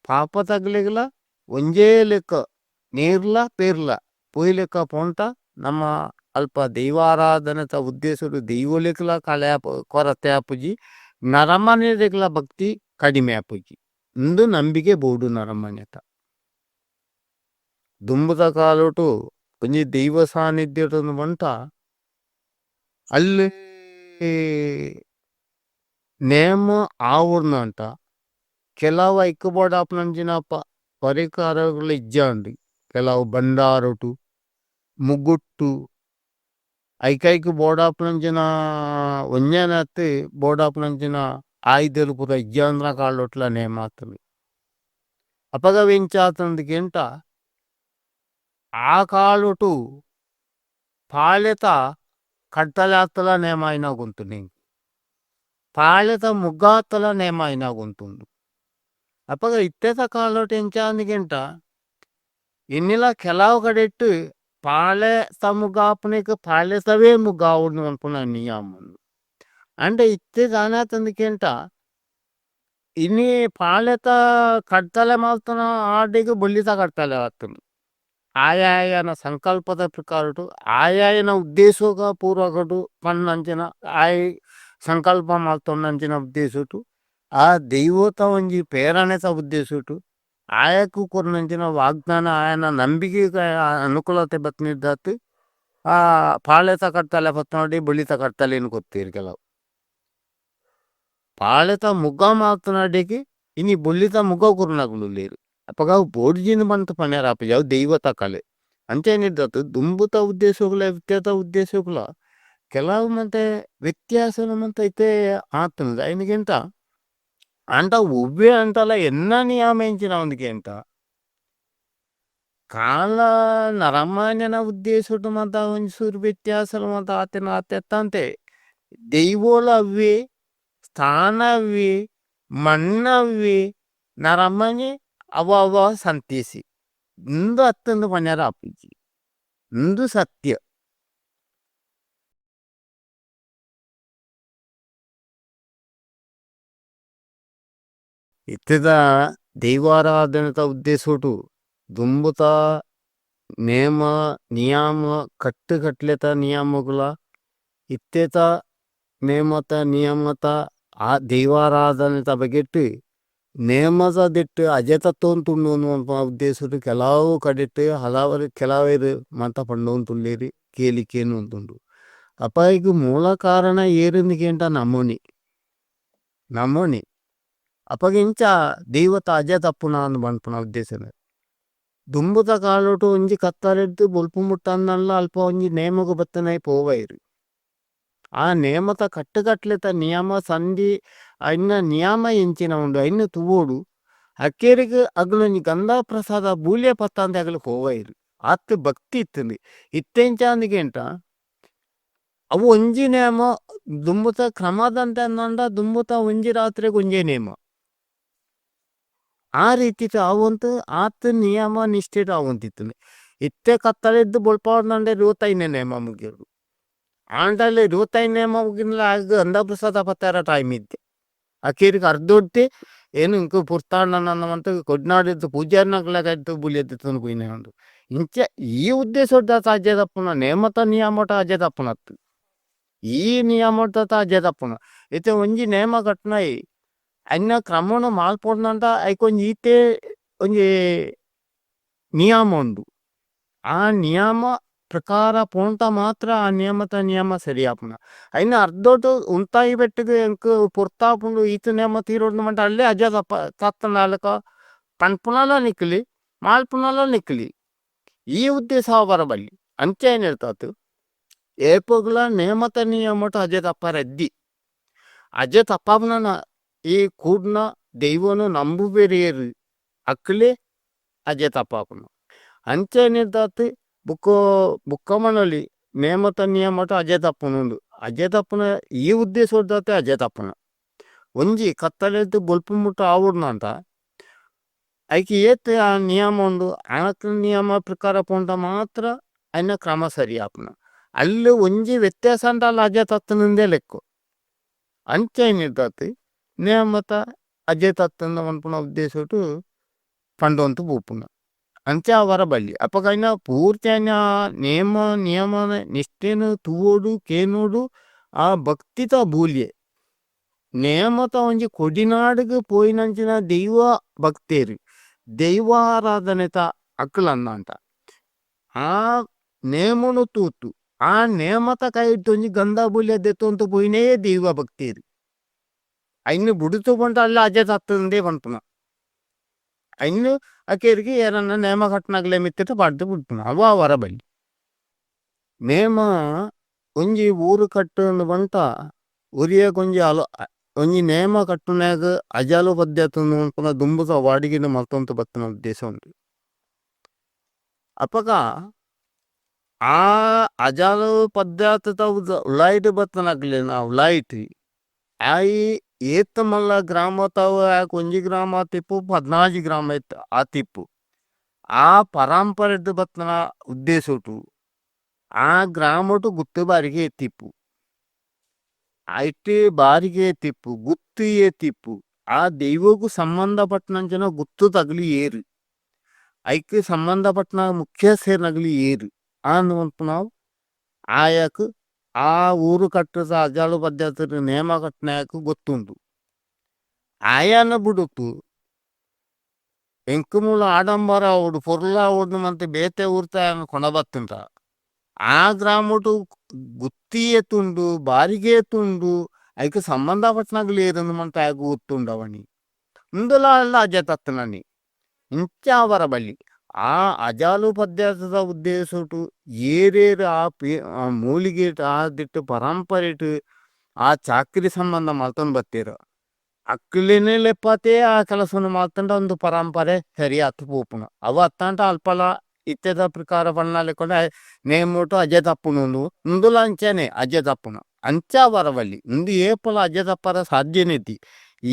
S1: ಪಾಪತಗುಲೆಗ್ಲ ಒಂಜೇ ಲೆಕ್ಕ ನೀರ್ಲ ಪೇರ್ಲ ಪೋಯಿಲೆಕ್ಕ ಪೋಂಟ ನಮ್ಮ ಅಲ್ಪ ದೈವಾರಾಧನೆದ ಉದ್ದೇಶೊಡು ದೈವೊಲೆಗ್ಲ ಕಲೆ ಕೊರತೆ ಆಪುಜಿ ನರಮಾನ್ಯೆರೆಗ್ಲ ಭಕ್ತಿ ಕಡಿಮೆ ಆಪುಜಿ. ಉಂದು ನಂಬಿಕೆ ಬೋಡು ನರಮಾನ್ಯತ. ದುಂಬುದ ಕಾಲೊಟು ಒಂಜಿ ದೈವ ಸಾನಿಧ್ಯಡ್ ಪಂಡ ಅಲ್ಲ್ ನೇಮ ಆವೊಡುಂಡ ಕೆಲವು ಐಕ್ ಬೋಡಾಪಿನಂಚಿನ ಪರಿಕಾರಗಳು ಇಜ್ಜಾಂಡ್. ಕೆಲವು ಭಂಡಾರೊಟು ಮುಗುಟ್ಟು ಐಕೈಕ್ ಬೋಡಾಪಿನಂಚಿನ ಒಂಜೆನತ್ ಬೋಡಾಪಿನಂಚಿನ ಆಯುಧಲು ಪೂರ ಇಜ್ಜಾಂದ್ರ ಕಾಲೊಟ್ಲ ನೇಮ ಆತುಂಡು. ಅಪಗ ಅವು ಎಂಚ ಆತುಂಡು ಕೇಂಡ ಆ ಕಾಲೊಟು ಪಾಳೆತ ಕಡ್ತಲೆ ಆತಲ ನೇಮ ಆಯಿನ ಗೊಂತುಂಡು. ಪಾಳೆತ ಮುಗ್ಗಾತಲ ನೇಮ ಆಯಿನ ಗೊಂತುಂಡು. ಅಪಗ ಇತ್ತೆದ ಕಾಲೊಟು ಎಂಚ ಆಂಡ್ ಕೇಂಡ ಇನ್ನಿಲ ಕೆಲವು ಕಡೆಟ್ ಪಾಳೆತ ಮುಗ್ಗ ಆಪುನೆಕ್ ಪಾಳೆತವೇ ಮುಗ್ಗ ಆವೊಡು ಪನ್ಪುನ ನಿಯಮ ಉಂಡು. ಆಂಡ ಇತ್ತೆ ದಾದ ಆತುಂಡು ಕೇಂಡ ಇನಿ ಪಾಳೆತ ಕಡ್ತಲೆ ಮಲ್ತುನ ಆಡೆಗ್ ಬೊಳ್ಳಿದ ಕಡ್ತಲೆ ಆತುಂಡು. ಆಯಾಯನ ಸಂಕಲ್ಪದ ಪ್ರಕಾರಡು ಆಯಾಯನ ಉದ್ದೇಶದ ಪೂರ್ವಕಡು ಪನ್ನಂಚಿನ ಆಯ್ ಸಂಕಲ್ಪ ಮಲ್ತೊನ್ನಂಚಿನ ಉದ್ದೇಶೊಟು ಆ ದೈವತ ಒಂಜಿ ಪ್ರೇರಣೆತ ಉದ್ದೇಶೊಟು ಆಯಗ್ ಕೊರ್ನಂಚಿನ ವಾಗ್ದಾನ ಆಯನ ನಂಬಿಕೆಗ್ ಅನುಕೂಲತೆ ಬತ್ತಿನಿರ್ದಾತ್ ಆ ಪಾಳೆತ ಕಡ್ತಲೆ ಪತ್ತುನಡೆ ಬೊಳ್ಳಿತ ಕಡ್ತಲೆನ್ ಕೊರ್ಪೆರ್ ಕೆಲವು. ಪಾಳೆತ ಮುಗ್ಗ ಮಲ್ತುನಡೆಗ್ ಇನಿ ಬೊಳ್ಳಿತ ಮುಗ್ಗ ಕೊರ್ನಕುಲು ಉಲ್ಲೆರ್. ಅಪಗ ಅವು ಬೋಡ್ಜಿಂದ್ ಪಂದ್ ಪನರೆ ಆಪುಜಿ ಅವು ದೈವತ ಕಲೆ. ಅಂಚನೆ ದುಂಬುದ ಉದ್ದೇಶಗುಲ ಇತ್ತೆದ ಉದ್ದೇಶಗುಲ ಕೆಲವು ಮಂತೆ ವ್ಯತ್ಯಾಸಲು ಮಂತ ಇತ್ತೆ ಆತುಂಡು ದಾಯೆಗ್ ಆಂಡ ಒವ್ವೇ ಆಂಡಲ ಎನ್ನ ನಿಯಮ ಎಂಚಿನ ಉಂದು ಕೇಂಡ ಕಾಲ ನರಮಾನ್ಯನ ಉದ್ದೇಶಡ್ ಮಾತ ಒಂಚೂರು ವ್ಯತ್ಯಾಸಲು ಮಾತ ಆತಿನ ಆತೆತ್ತಂತೆ ದೈವೋಲ ಅವ್ವೇ ಸ್ಥಾನ ಅವ್ವೇ ಮಣ್ಣ್ ಅವ್ವೇ ನರಮಾನಿ ಅವ ಅವ ಸಂತೇಸಿ ಉಂದು ಅತ್ತುಂದು ಪನರೆ ಆಪುಜಿ ಉಂದು ಸತ್ಯ. ಇತ್ತೆದ ದೈವಾರಾಧನೆದ ಉದ್ದೇಶೊಟು ದುಂಬುದ ನೇಮ ನಿಯಮ ಕಟ್ಟು ಕಟ್ಲೆತ ನಿಯಮಗುಲ ಇತ್ತೆದ ನೇಮತ ನಿಯಮತ ಆ ದೈವಾರಾಧನೆದ ಬಗೆಟ್ ನೇಮದ ದಿಟ್ಟು ಅಜೆತತ್ವ ಪನ್ಪುನ ಉದ್ದೇಶೊಡು ಕೆಲವು ಕಡೆಟ್ ಹಲವಾರು ಕೆಲವೆರ್ ಮಾತ ಪಂಡೊಂದುಲ್ಲೆರ್ ಕೇಲಿ ಕೇನೊಂದುಂಡು. ಅಪ ಐಕ್ ಮೂಲ ಕಾರಣ ಏರುಂದು ಕೇಂಡ ನಮೊನೆ ನಮೊನೆ. ಅಪಗ ಇಂಚ ದೈವತ ಅಜೆ ತಪ್ಪುನ ಪನ್ಪುನ ಉದ್ದೇಶನೆ. ದುಂಬುದ ಕಾಲೊಟು ಒಂಜಿ ಕತ್ತಲೆರ್ದ್ ಬೊಲ್ಪು ಮುಟ್ಟ ಅಂಡಲ ಅಲ್ಪ ಒಂಜಿ ನೇಮೊಗು ಬತ್ತಿನೈ ಪೋವೈರ್. ಆ ನೇಮದ ಕಟ್ಟು ಕಟ್ಲೆದ ನಿಯಮ ಸಂಧಿ ಐನ ನಿಯಮ ಎಂಚಿನ ಉಂಡು ಐನ್ ತೂವೊಡು ಅಕೇರಿಗ್ ಅಕುಲು ಒಂಜಿ ಗಂಧ ಪ್ರಸಾದ ಬೂಲ್ಯ ಪತ್ತಂದೆ ಅಕುಲು ಪೋವೈರ್. ಆತ್ ಭಕ್ತಿ ಇತ್ತುಂಡು. ಇತ್ತೆ ಎಂಚ ಆಂಡ್ ಕೇಂಡ ಅವು ಒಂಜಿ ನೇಮ ದುಂಬುದ ಕ್ರಮದಂತೆ ಅಂಡ ದುಂಬುದ ಒಂಜಿ ರಾತ್ರೆಗ್ ಒಂಜೇ ನೇಮ. ಆ ರೀತಿಟ್ ಆವೊಂತು ಆತ್ ನಿಯಮ ನಿಷ್ಠೆಡ್ ಆವೊಂದಿತ್ತುಂಡು. ಇತ್ತೆ ಕತ್ತಲೆರ್ದ್ ಬೊಲ್ಪಾವೊಡುಂಡ ಇರುವತ್ತೈನೆ ನೇಮ ಮುಗಿಯೊಡು. ಆಂಡಲ ಇರುವತ್ತೈನೆ ನೇಮ ಮುಗಿಂಡಲ ಆಯಗ್ ಗಂಧ ಪ್ರಸಾದ ಪತ್ತೆರೆ ಟೈಮ್ ಇಜ್ಜಿ. ಅಕೇರಿಗ್ ಅರ್ಧೊಡ್ಡೆ ಏನ್ ಎಂಕ್ ಪೊರ್ತಾಂಡ ಮಂತ್ ಕೊಡ್ನಾಡಿರ್ದ್ ಪೂಜಾರಿನಕ್ಲೆಗ್ ಬೂಲ್ಯ ದೆತ್ತೊಂದು ಪೋಯಿನ ಉಂಡು. ಇಂಚ ಈ ಉದ್ದೇಶೊಡ್ದು ಅಜೆ ತಪ್ಪುನ ನೇಮದ ನಿಯಮಡ್ ಅಜೆ ತಪ್ಪುನತ್ತ್. ಈ ನಿಯಮಡ್ ಅಜೆ ತಪ್ಪುನ. ಇತ್ತೆ ಒಂಜಿ ನೇಮ ಕಟ್ಟುನೈ ಐನ ಕ್ರಮೊನು ಮಲ್ಪೊಡುಂಡ ಐಕ್ ಒಂಜಿ ಈತೆ ಒಂಜಿ ನಿಯಮ ಉಂಡು. ಆ ನಿಯಮ ಪ್ರಕಾರ ಪೋಂಡ ಮಾತ್ರ ಆ ನಿಯಮದ ನಿಯಮ ಸರಿ ಆಪುನ. ಐನ ಅರ್ಧೊಟು ಉಂತಾಯಿ ಪೆಟ್ಟುಗು ಎಂಕ್ ಪೊರ್ತಾಪುಂಡು ಈತ್ ನೇಮ ತೀರೊಡು ಪಂಡ ಅಲ್ಲೇ ಅಜೆ ತತ್ತುನಲಕ ಪನ್ಪುನಲ ನಿಕ್ಲೆ ಮಲ್ಪುನಲ ನಿಕ್ಲೆ. ಈ ಉದ್ದೇಶ ಆವರ ಬಲ್ಲಿ ಅಂಚ ಏನ್ ಹೇಳ್ತಾತು ಏಪೊಗುಲ ನೇಮದ ನಿಯಮಡ್ ಅಜೆ ತಪ್ಪರೆ ಇದ್ದಿ. ಅಜೆ ತಪ್ಪಾಪುನ ಈ ಕೂಡ್ನ ದೈವೊನು ನಂಬುವೆರ್ ಏರ್ ಅಕ್ಲೆ ಅಜೆ ತಪ್ಪಾಪುನ. ಅಂಚನೆ ದಾತ್ ಬುಕ್ಕೊ ಬುಕ್ಕಮನೊಲಿ ನೇಮತ ನಿಯಮಟ್ ಅಜೆ ತಪ್ಪುನುಂಡು ಅಜೆ ತಪ್ಪುನ ಈ ಉದ್ದೇಶೊಡ್ದಾತೆ ಅಜೆ ತಪ್ಪುನ ಒಂಜಿ ಕತ್ತಲೆಡ್ದ್ ಬೊಲ್ಪು ಮುಟ್ಟ ಆವೊಡ್ನಾಂಡ ಐಕ್ ಏತ್ ಆ ನಿಯಮ ಉಂಡು ಆತ್ ನಿಯಮ ಪ್ರಕಾರ ಪೋಂಡ ಮಾತ್ರ ಐನ ಕ್ರಮ ಸರಿ ಆಪುಂಡು ಅಲ್ಲು ಒಂಜಿ ವ್ಯತ್ಯಾಸ ಆಂಡಲ ಅಜೆ ತತ್ತುನುಂದೆ ಲೆಕ್ಕೊ ಅಂಚೈನೆಡ್ದಾತ್ ನೇಮತ ಅಜೆ ತತ್ತುಂದ ಪನ್ಪುನ ಉದ್ದೇಶೊಡು ಪಂಡೊಂತು ಪೋಪುನ ಅಂಚ ಆವರ ಬಲ್ಲಿ ಅಪಗ ಐನ ಪೂರ್ತಿ ಐನ ನೇಮ ನಿಯಮದ ನಿಷ್ಟೆನ್ ತೂವೊಡು ಕೇನೊಡು ಆ ಭಕ್ತಿತ ಬೂಲ್ಯೆ ನೇಮತ ಒಂಜಿ ಕೊಡಿನಾಡುಗು ಪೋಯಿನಂಚಿನ ದೈವ ಭಕ್ತೆರ್ ದೈವಾರಾಧನೆತ ಅಕುಲಂದಾಂಡ ಆ ನೇಮೊನು ತೂತು ಆ ನೇಮತ ಕೈಟ್ ಒಂಜಿ ಗಂಧ ಬೂಲ್ಯ ದೆತ್ತೊಂದು ಪೋಯಿನೆ ದೈವ ಭಕ್ತೆರ್ ಐನ್ ಬುಡುತು ಪೋಂಡ ಅಲ್ಲ ಅಜೆ ತತ್ತುಂದೆ ಪನ್ಪುನ ಐನ್ ಅಕೇರಿಗೆ ಏರನ್ನ ನೇಮ ಕಟ್ಟುನಗಲೆ ಮಿತ್ತುಡು ಪಾಡ್ದು ಬುಡ್ಪುನ ಅವು ಆವರ ಬಲ್ಲಿ ನೇಮ ಒಂಜಿ ಊರು ಕಟ್ಟುಂದು ಪಂಡ ಒರಿಯಗ್ ಒಂಜಿ ಅಲ ಒಂಜಿ ನೇಮ ಕಟ್ಟುನಗ ಅಜಾಲು ಪದ್ಧತಿ ಪೂರ ದುಂಬುದ ವಾಡಿಗೆಡ್ ಮಲ್ತೊಂದು ಬತ್ತಿನ ಉದ್ದೇಶ ಉಂಡು ಅಪಗ ಆ ಅಜಾಲು ಪದ್ಧತಿದ ಉಲಾಯಿಡ್ ಬತ್ತಿನಕಲೆನ ಉಲಾಯಿಟ್ ಆಯಿ ಏತ್ ಮಲ್ಲ ಗ್ರಾಮದ ಒಂಜಿ ಗ್ರಾಮ ಆತಿಪ್ಪು 14 ಗ್ರಾಮ ಆತಿಪ್ಪು ಆ ಪರಂಪರೆಡ್ ಬತ್ತಿನ ಉದ್ದೇಶೊಡು ಆ ಗ್ರಾಮೊಡು ಗುತ್ತು ಬಾರಿಗೆ ಏತಿಪ್ಪು ಐಟ್ ಬಾರಿಗೆ ಏತಿಪ್ಪು ಗುತ್ತು ಏತಿಪ್ಪು ಆ ದೈವೊಗು ಸಂಬಂಧ ಪಟ್ಟಿನಂಚಿನ ಗುತ್ತುದಕುಲು ಏರ್ ಐಕ್ ಸಂಬಂಧ ಪಟ್ಟಿನ ಮುಖ್ಯಸ್ಥೆರ್ನಕುಲು ಏರ್ ಆಂದ್ ಪನ್ಪುನವು ಆಯಗ್ ಆ ಊರು ಕಟ್ಟುದ ಅಜಾಲು ಪದ್ಧತಿಡ್ ನೇಮ ಕಟ್ಟುನಯಗ್ ಗೊತ್ತುಂಡು ಆಯನ ಬುಡುಕು ಎಂಕ್ ಮೂಲು ಆಡಂಬರ ಆವೊಡು ಪೊರ್ಲು ಆವೊಡು ಮಂತ್ ಬೇತೆ ಊರ್ದ ಕೊನಬತ್ತುಂಡ ಆ ಗ್ರಾಮೊಡು ಗುತ್ತಿ ಏತುಂಡು ಬಾರಿಗೆ ಏತುಂಡು ಐಕ್ ಸಂಬಂಧ ಪಟ್ಟಿನಕುಲು ಏರ್ ಮಂತ್ ಆಯಗ್ ಗೊತ್ತುಂಡು ಅವನಿ ಉಂದುಲ ಅಲ್ಲ ಅಜೆ ತತ್ತುನನಿ ಇಂಚ ಆವರ ಬಲ್ಲಿ ಆ ಅಜಾಲು ಪದ್ಧತಿದ ಉದ್ದೇಶೊಡು ಏರೇರು ಆ ಮೂಲಿಗೆಟ್ ಆ ದಿಟ್ಟು ಪರಂಪರೆಟ್ ಆ ಚಾಕಿರಿ ಸಂಬಂಧ ಮಲ್ತೊಂದು ಬತ್ತೆರ್ ಅಕ್ಲೆನ ಲೆಪ್ಪತೆ ಆ ಕೆಲಸೊನು ಮಲ್ತುಂಡ ಉಂದು ಪರಂಪರೆ ಸರಿಯಾತ್ ಪೋಪುಂಡು ಅವು ಅತ್ತಾಂಡ ಅಲ್ಪಲ ಇತ್ತೆದ ಪ್ರಕಾರ ಪನ್ನಲೆಕ್ಕನೆ ನೇಮೊಟು ಅಜೆ ತಪ್ಪುನು ಉಂದುಲ ಅಂಚನೆ ಅಜೆ ತಪ್ಪುನು ಅಂಚ ಆವರ ಬಲ್ಲಿ ಉಂದು ಏಪಲ ಅಜೆ ತಪ್ಪರೆ ಸಾಧ್ಯನೆ ಇಜ್ಜಿ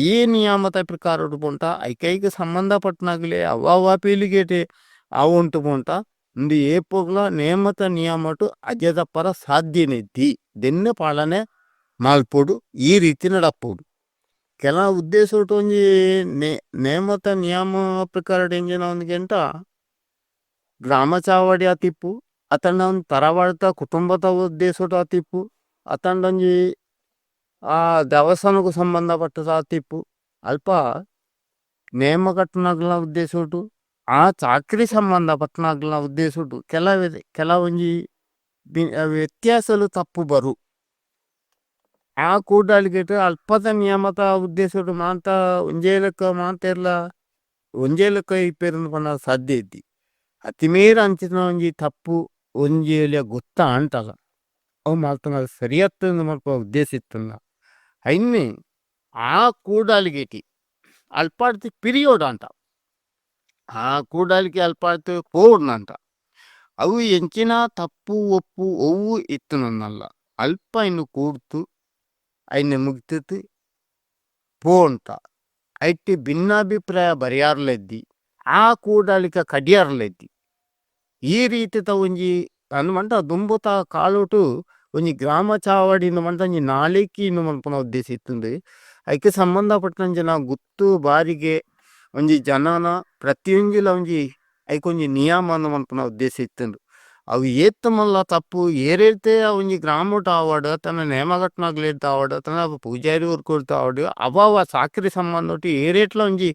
S1: ಈ ನಿಯಮದ ಪ್ರಕಾರೊಡು ಪೋಂಡ ಐಕೈಕ್ ಸಂಬಂಧ ಪಟ್ಟಿನಕುಲೆ ಅವ್ವವ್ವ ಪೀಳಿಗೆಡ್ ಆವೊಂತು ಪೋಂಡ ಉಂದು ಏಪೊಗ್ಲ ನೇಮದ ನಿಯಮೊಟು ಅಜೆ ತಪ್ಪರೆ ಸಾಧ್ಯನೆ ಇಜ್ಜಿ ದೆನ್ನ್ ಪಾಲನೆ ಮಲ್ಪೊಡು ಈ ರೀತಿ ನಡಪೊಡು ಕೆಲ ಉದ್ದೇಶೊಡು ಒಂಜಿ ನೇಮದ ನಿಯಮ ಪ್ರಕಾರಡ್ ಎಂಚಿನ ಪಂಡ ಗ್ರಾಮ ಚಾವಡಿ ಆತಿಪ್ಪು ಅತ್ತುಂಡ ಒಂಜಿ ತರವಾಡುದ ಕುಟುಂಬದ ಉದ್ದೇಶೊಡು ಆತಿಪ್ಪು ಅತ್ತುಂಡ ಒಂಜಿ ಆ ದೇವಸ್ಥಾನಗ್ ಸಂಬಂಧ ಪಟ್ಟುದ ಆತಿಪ್ಪು ಅಲ್ಪ ನೇಮ ಕಟ್ಟುನಕಲ್ನ ಉದ್ದೇಶೊಡು ಆ ಚಾಕಿರಿ ಸಂಬಂಧ ಪಟ್ಟುನಕಲ್ನ ಉದ್ದೇಶೊಡು ಕೆಲವೊಂಜಿ ವ್ಯತ್ಯಾಸಲು ತಪ್ಪು ಬರು ಆ ಕೂಡಲಿಗೆಟ್ ಅಲ್ಪದ ನಿಯಮದ ಉದ್ದೇಶೊಡು ಮಾತ ಒಂಜೇ ಲೆಕ್ಕ ಮಾತೆರ್ಲ ಒಂಜೇ ಲೆಕ್ಕ ಇಪ್ಪೆರ್ ಇಂದ್ ಪಂಡ ಸಾಧ್ಯ ಇಜ್ಜಿ ಅತಿಮೀರ್ ಅಂಚಿನ ಒಂಜಿ ತಪ್ಪು ಒಂಜಿ ಎಲ್ಯ ಗೊತ್ತ ಆಂಡಲ ಅವು ಮಲ್ತುಂಡ ಸರಿ ಅತ್ತ್ ಇಂದ್ ಮನ್ಪುನ ಉದ್ದೇಶ ಇತ್ತುಂಡ ಐನ್ ಆ ಕೂಡಲಿಗೆಟ್ ಅಲ್ಪಡ್ದ್ ಪಿರಿಯೊಡಾಂಡ ಆ ಕೂಡಲಿಗೆ ಅಲ್ಪಡ್ದ್ ಪೋವೊಡುಂಡ ಅವು ಎಂಚಿನ ತಪ್ಪು ಒಪ್ಪು ಒವ್ವು ಇತ್ತುಂಡಲ ಅಲ್ಪ ಐನ್ ಕೂಡ್ದು ಐನ್ ಮುಗ್ತುದು ಪೋಂಡ ಐಟ್ ಭಿನ್ನಾಭಿಪ್ರಾಯ ಬರಿಯರ್ಲ ಇಜ್ಜಿ ಆ ಕೂಡಲಿಕೆ ಕಡಿಯರ್ಲ ಇಜ್ಜಿ ಈ ರೀತಿದ ಒಂಜಿ ಅಂದ್ ಪಂಡ ದುಂಬುದ ಕಾಲೊಡು ಒಂಜಿ ಗ್ರಾಮ ಚಾವಡಿ ಇಂದ್ ಪಂಡ ಒಂಜಿ ನಾಲಿಕೆ ಇಂದ್ ಮನ್ಪುನ ಉದ್ದೇಶ ಇತ್ತುಂಡು ಐಕ್ ಸಂಬಂಧ ಪಟ್ಟಿನಂಚಿನ ಗುತ್ತು ಬಾರಿಗೆ ಒಂಜಿ ಜನನ ಪ್ರತಿಯೊಂಜಿಲ ಒಂಜಿ ಐಕ್ ಒಂಜಿ ನಿಯಮ ಇಂದ್ ಮನ್ಪುನ ಉದ್ದೇಶ ಇತ್ತುಂಡು ಅವು ಏತ್ ಮಲ್ಲ ತಪ್ಪು ಏರೇತೇ ಒಂಜಿ ಗ್ರಾಮೊಡು ಆವಡ್ ಅತ್ತುಂಡ ನೇಮ ಕಟ್ಟುನಕ್ಲೆಡ್ದ್ ಆವಡ್ ಅತ್ತುಂಡ ಪೂಜಾರಿ ವರ್ಗೊಡ್ದು ಆವಡ್ ಅವ್ವವ್ವ ಚಾಕಿರಿ ಸಂಬಂಧೊಡು ಏರೇಟ್ಲ ಒಂಜಿ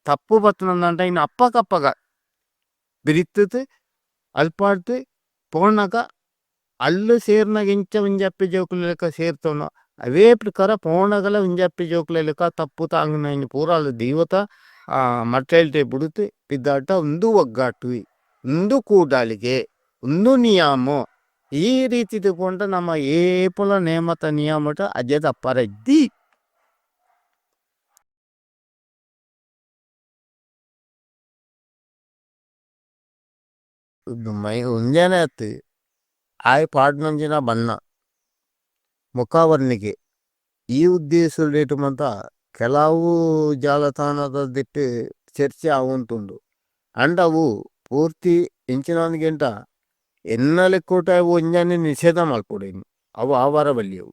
S1: ತಪ್ಪು ಬತ್ತುಂಡ ಐನ್ ಅಪ್ಪಗಪ್ಪಗ ಬಿರಿತುದು ಅಲ್ಪಡ್ದ್ ಪೋನಗ ಅಲ್ಲು ಸೇರ್ನಗ ಎಂಚ ಒಂಜಪ್ಪೆ ಜೋಕುಲು ಲೆಕ್ಕ ಸೇರ್ತೊನೋ ಅವೇ ಪ್ರಕಾರ ಪೋನಗಲ ಒಂಜಪ್ಪೆ ಜೋಕುಲೆ ಲೆಕ್ಕ ತಪ್ಪು ತಾಂಗುನೈನ್ ಪೂರ ಅಲ್ಲು ದೈವತ ಮಟ್ಟೆಲ್ಡೆ ಬುಡುದು ಪಿದಾಡ್ಡ ಉಂದು ಒಗ್ಗಟ್ಟು ಉಂದು ಕೂಡಾಲಿಗೆ ಉಂದು ನಿಯಮ ಈ ರೀತಿಡ್ ಪೋಂಡ ನಮ ಏಪಲ ನೇಮತ ನಿಯಮಡ್ ಅಜೆ ತಪ್ಪರೆ ಇಜ್ಜಿ. ಮೈ ಒಂಜೇನೆ ಅತ್ತ್ ಆಯೆ ಪಾಡ್ನಂಚಿನ ಬಣ್ಣ ಮುಖವರ್ಣಿಕೆ ಈ ಉದ್ದೇಶಡ್ ಮಾತ ಕೆಲವು ಜಾಲತಾಣದ ದಿಟ್ಟ್ ಚರ್ಚೆ ಆವೊಂತುಂಡು. ಆಂಡ ಅವು ಪೂರ್ತಿ ಎಂಚಿನ ಗೆಂಟ ಎನ್ನ ಲೆಕ್ಕೊಟು ಅವು ಒಂಜನೆ ನಿಷೇಧ ಮಲ್ಪೊಡು ಅವು ಆವರ ಬಲ್ಲಿ ಅವು.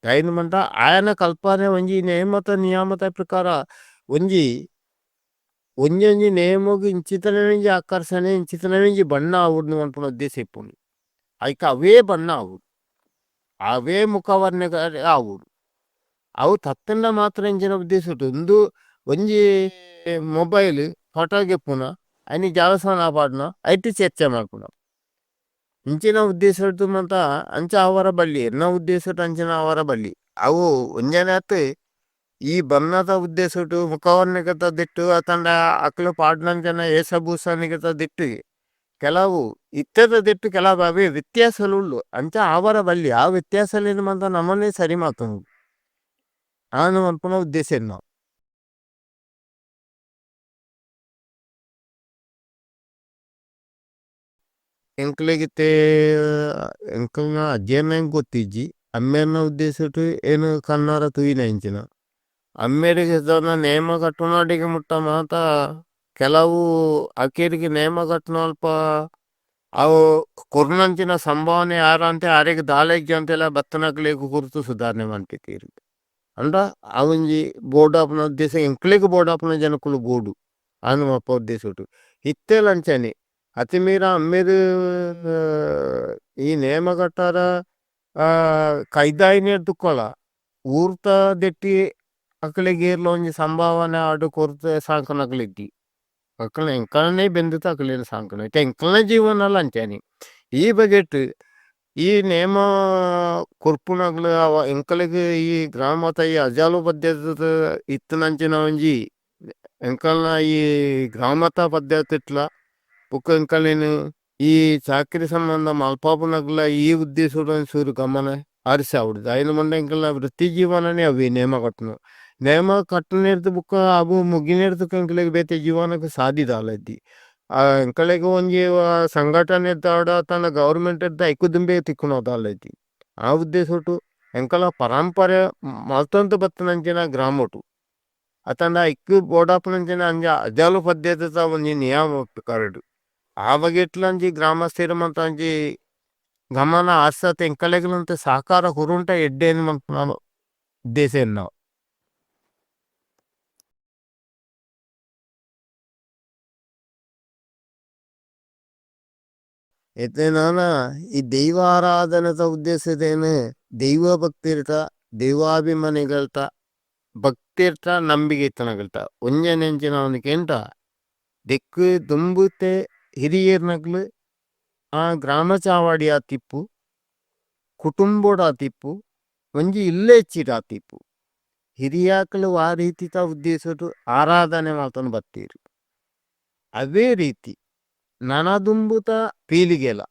S1: ದಾಯೆಗ್ ಪಂಡ ಆಯನ ಕಲ್ಪನೆ ಒಂಜಿ ನೇಮದ ನಿಯಮದ ಪ್ರಕಾರ ಒಂಜಿ ಒಂಜೊಂಜಿ ನೇಮೊಗು ಇಂಚಿತನೆ ಒಂಜಿ ಆಕರ್ಷಣೆ ಇಂಚಿತನೆ ಒಂಜಿ ಬಣ್ಣ ಆವೊಡು ಪನ್ಪುನ ಉದ್ದೇಶ ಇಪ್ಪುಂಡು. ಐಕ್ ಅವೇ ಬಣ್ಣ ಆವೊಡು ಅವೇ ಮುಖವರ್ಣೆ ಆವೊಡು. ಅವು ತತ್ತುಂಡ ಮಾತ್ರ ಇಂಚಿನ ಉದ್ದೇಶ ಉಂದು ಒಂಜಿ ಮೊಬೈಲ್ ಫೋಟೋ ಗೆಪ್ಪುನ ಐನ್ ಜಾಲತಾಣ ಪಾಡುನ ಐಟ್ ಚರ್ಚೆ ಮಲ್ಪುನ ಇಂಚಿನ ಉದ್ದೇಶಡ್ ಮಾತ ಅಂಚ ಆವರ ಬಲ್ಲಿ ಎನ್ನ ಉದ್ದೇಶಡ್ ಅಂಚಿನ ಆವರ ಬಲ್ಲಿ. ಅವು ಒಂಜನೆ ಅತ್ತ್ ಈ ಬಣ್ಣದ ಉದ್ದೇಶಡ್ ಮುಖವರ್ಣಿಗೆದ ದಿಟ್ಟು ಅತ್ತಂಡ ಅಕುಲು ಪಾಡ್ನಂಚಿನ ವೇಷಭೂಷಣಿಗೆದ ದಿಟ್ಟು ಕೆಲವು ಇತ್ತೆದ ದಿಟ್ಟು ಕೆಲವು ಅವೇ ವ್ಯತ್ಯಾಸಲು ಉಲ್ಲು ಅಂಚ ಆವರ ಬಲ್ಲಿ ಆ ವ್ಯತ್ಯಾಸಲೆನ್ ಮಾತ ನಮನೆ ಸರಿ ಮಲ್ತೊನೊಡು ಆಂದ್ ಮನ್ಪುನ ಉದ್ದೇಶ ಎನ್ನ. ಎಂಕ್ಲೆಗ್ ಇತ್ತೆ ಎಂಕಲ್ನ ಅಜ್ಜೆರ್ನ ಎಂಕ್ ಗೊತ್ತಿಜ್ಜಿ ಅಮ್ಮೆರ್ನ ಉದ್ದೇಶಡ್ ಏನ್ ಕಣ್ಣಾರ ತೂಯಿನ ಇಂಚಿನ. ಅಮ್ಮೆರೆಗ್ ದಾದ ನೇಮ ಕಟ್ಟುನಾಡೆಗ್ ಮುಟ್ಟ ಮಾತ ಕೆಲವು ಅಕೇರಿಗ್ ನೇಮ ಕಟ್ಟುನಲ್ಪ ಅವು ಕೊರ್ನಂಚಿನ ಸಂಭಾವನೆ ಯಾರಂತೆ ಆರೆಗ್ ದಾಲ ಇಜ್ಜಂತೆಲ ಬತ್ತನಕ್ಲೆಗ್ ಕೊರ್ದು ಸುಧಾರಣೆ ಮನ್ಪಿತ್ತೆರ್. ಅಂಡ ಅವೊಂಜಿ ಬೋಡಾಪುನ ಉದ್ದೇಶ ಎಂಕ್ಲೆಗ್ ಬೋಡಾಪುನ ಜನಕುಲು ಬೋಡು ಆಂದ್ ಮಲ್ಪ ಉದ್ದೇಶಡ್. ಇತ್ತೆಲ ಅಂಚನೆ ಅತಿಮೀರ ಅಮ್ಮೆರ್ ಈ ನೇಮ ಕಟ್ಟಾರ ಕೈದಾಯಿನೆರ್ದ್ ಊರ್ದ ದೆಟ್ಟಿ ಅಕಲೆಗ್ ಏರ್ಲ ಒಂಜಿ ಸಂಭಾವನೆ ಆದ್ ಕೊರ್ದು ಸಾಂಕುನಕುಲು ಇಜ್ಜಿ. ಅಕಲ್ನ ಎಂಕಲ್ನೇ ಬೆಂದುದು ಅಕಲೆನ್ ಸಾಂಕುನ ಇತ್ತೆ ಎಂಕಲ್ನ ಜೀವನಲ ಅಂಚನೆ. ಈ ಬಗೆಟ್ ಈ ನೇಮ ಕೊರ್ಪುನಕುಲು ಅವ ಎಂಕಲೆಗ್ ಈ ಗ್ರಾಮದ ಈ ಅಜಾಲು ಪದ್ಧತಿದ ಇತ್ತಿನಂಚಿನ ಒಂಜಿ ಎಂಕಲ್ನ ಈ ಗ್ರಾಮದ ಪದ್ಧತಿಟ್ಲ ಬೊಕ ಎಂಕಲೆನ್ ಈ ಚಾಕಿರಿ ಸಂಬಂಧ ಮಲ್ಪಾಪುನಕುಲ ಈ ಉದ್ದೇಶಡ್ ಒಂಚೂರು ಗಮನ ಹರಿಸಾವೊಡು. ದಾಯೆಗ್ ಪಂಡ ಎಂಕಲ್ನ ವೃತ್ತಿ ಜೀವನನೇ ಅವ್ವೆ ನೇಮ ಕಟ್ಟುನು. ನೇಮ ಕಟ್ಟುನೆರ್ದ್ ಬೊಕ ಅವು ಮುಗಿನೆರ್ದ್ ಬೊಕ ಎಂಕಲೆಗ್ ಬೇತೆ ಜೀವನಗ್ ಸಾದಿ ದಾಲ ಇಜ್ಜಿ. ಎಂಕಲೆಗ್ ಒಂಜಿ ಸಂಘಟನೆ ದಾಡ ಅತ್ತ್ಂಡ ಗವರ್ನಮೆಂಟ್ ದ ಐಕ್ ದುಂಬೇ ತಿಕ್ಕುನ ದಾಲ ಇಜ್ಜಿ. ಆ ಉದ್ದೇಶಡ್ ಎಂಕಲ್ನ ಪರಂಪರೆ ಮಲ್ತೊಂದು ಬತ್ತಿನಂಚಿನ ಗ್ರಾಮೊಟು ಅತ್ತ್ಂಡ ಐಕ್ ಬೋಡಾಪುನಂಚಿನ ಅಂಚ ಅಜಾಲು ಪದ್ಧತಿದ ಒಂಜಿ ನಿಯಮ ಕರಡು ಆ ಬಗೆಟ್ಲ ಒಂಜಿ ಗ್ರಾಮಸ್ಥೆರ್ ಮಾತ ಒಂಜಿ ಗಮನ ಹರ್ಸತ್ ಎಂಕಲೆಗ್ಲ ಒಂತೆ ಸಹಕಾರ ಕೊರುಂಟ ಎಡ್ಡೆ ಮನ್ಪುನ ಉದ್ದೇಶ ಎನ್ನವು. ಇತ್ತೆ ನಾನ ಈ ದೈವಾರಾಧನೆದ ಉದ್ದೇಶದೇನೆ ದೈವ ಭಕ್ತಿರ್ತ ದೈವಾಭಿಮಾನಿಗಳ್ತ ಭಕ್ತಿರ್ತ ನಂಬಿಕೆ ಇತ್ತನಗಳ್ತ ಒಂಜನೆಂಚಿನ ಒಂಜಿ ದಿಕ್ಕು ದುಂಬುತೆ ಹಿರಿಯರ್ನಕ್ಲು ಆ ಗ್ರಾಮ ಚಾವಡಿ ಆತಿಪ್ಪು ಕುಟುಂಬಡ್ ಆತಿಪ್ಪು ಒಂಜಿ ಇಲ್ಲೆಚ್ಚಿಡ್ ಆತಿಪ್ಪು. ಹಿರಿಯಾಕ್ಲು ಆ ರೀತಿದ ಉದ್ದೇಶಡ್ ಆರಾಧನೆ ಮಲ್ತೊಂದು ಬತ್ತೆರ್. ಅವೇ ರೀತಿ ನನ ದುಂಬುದ ಪೀಳಿಗೆಲ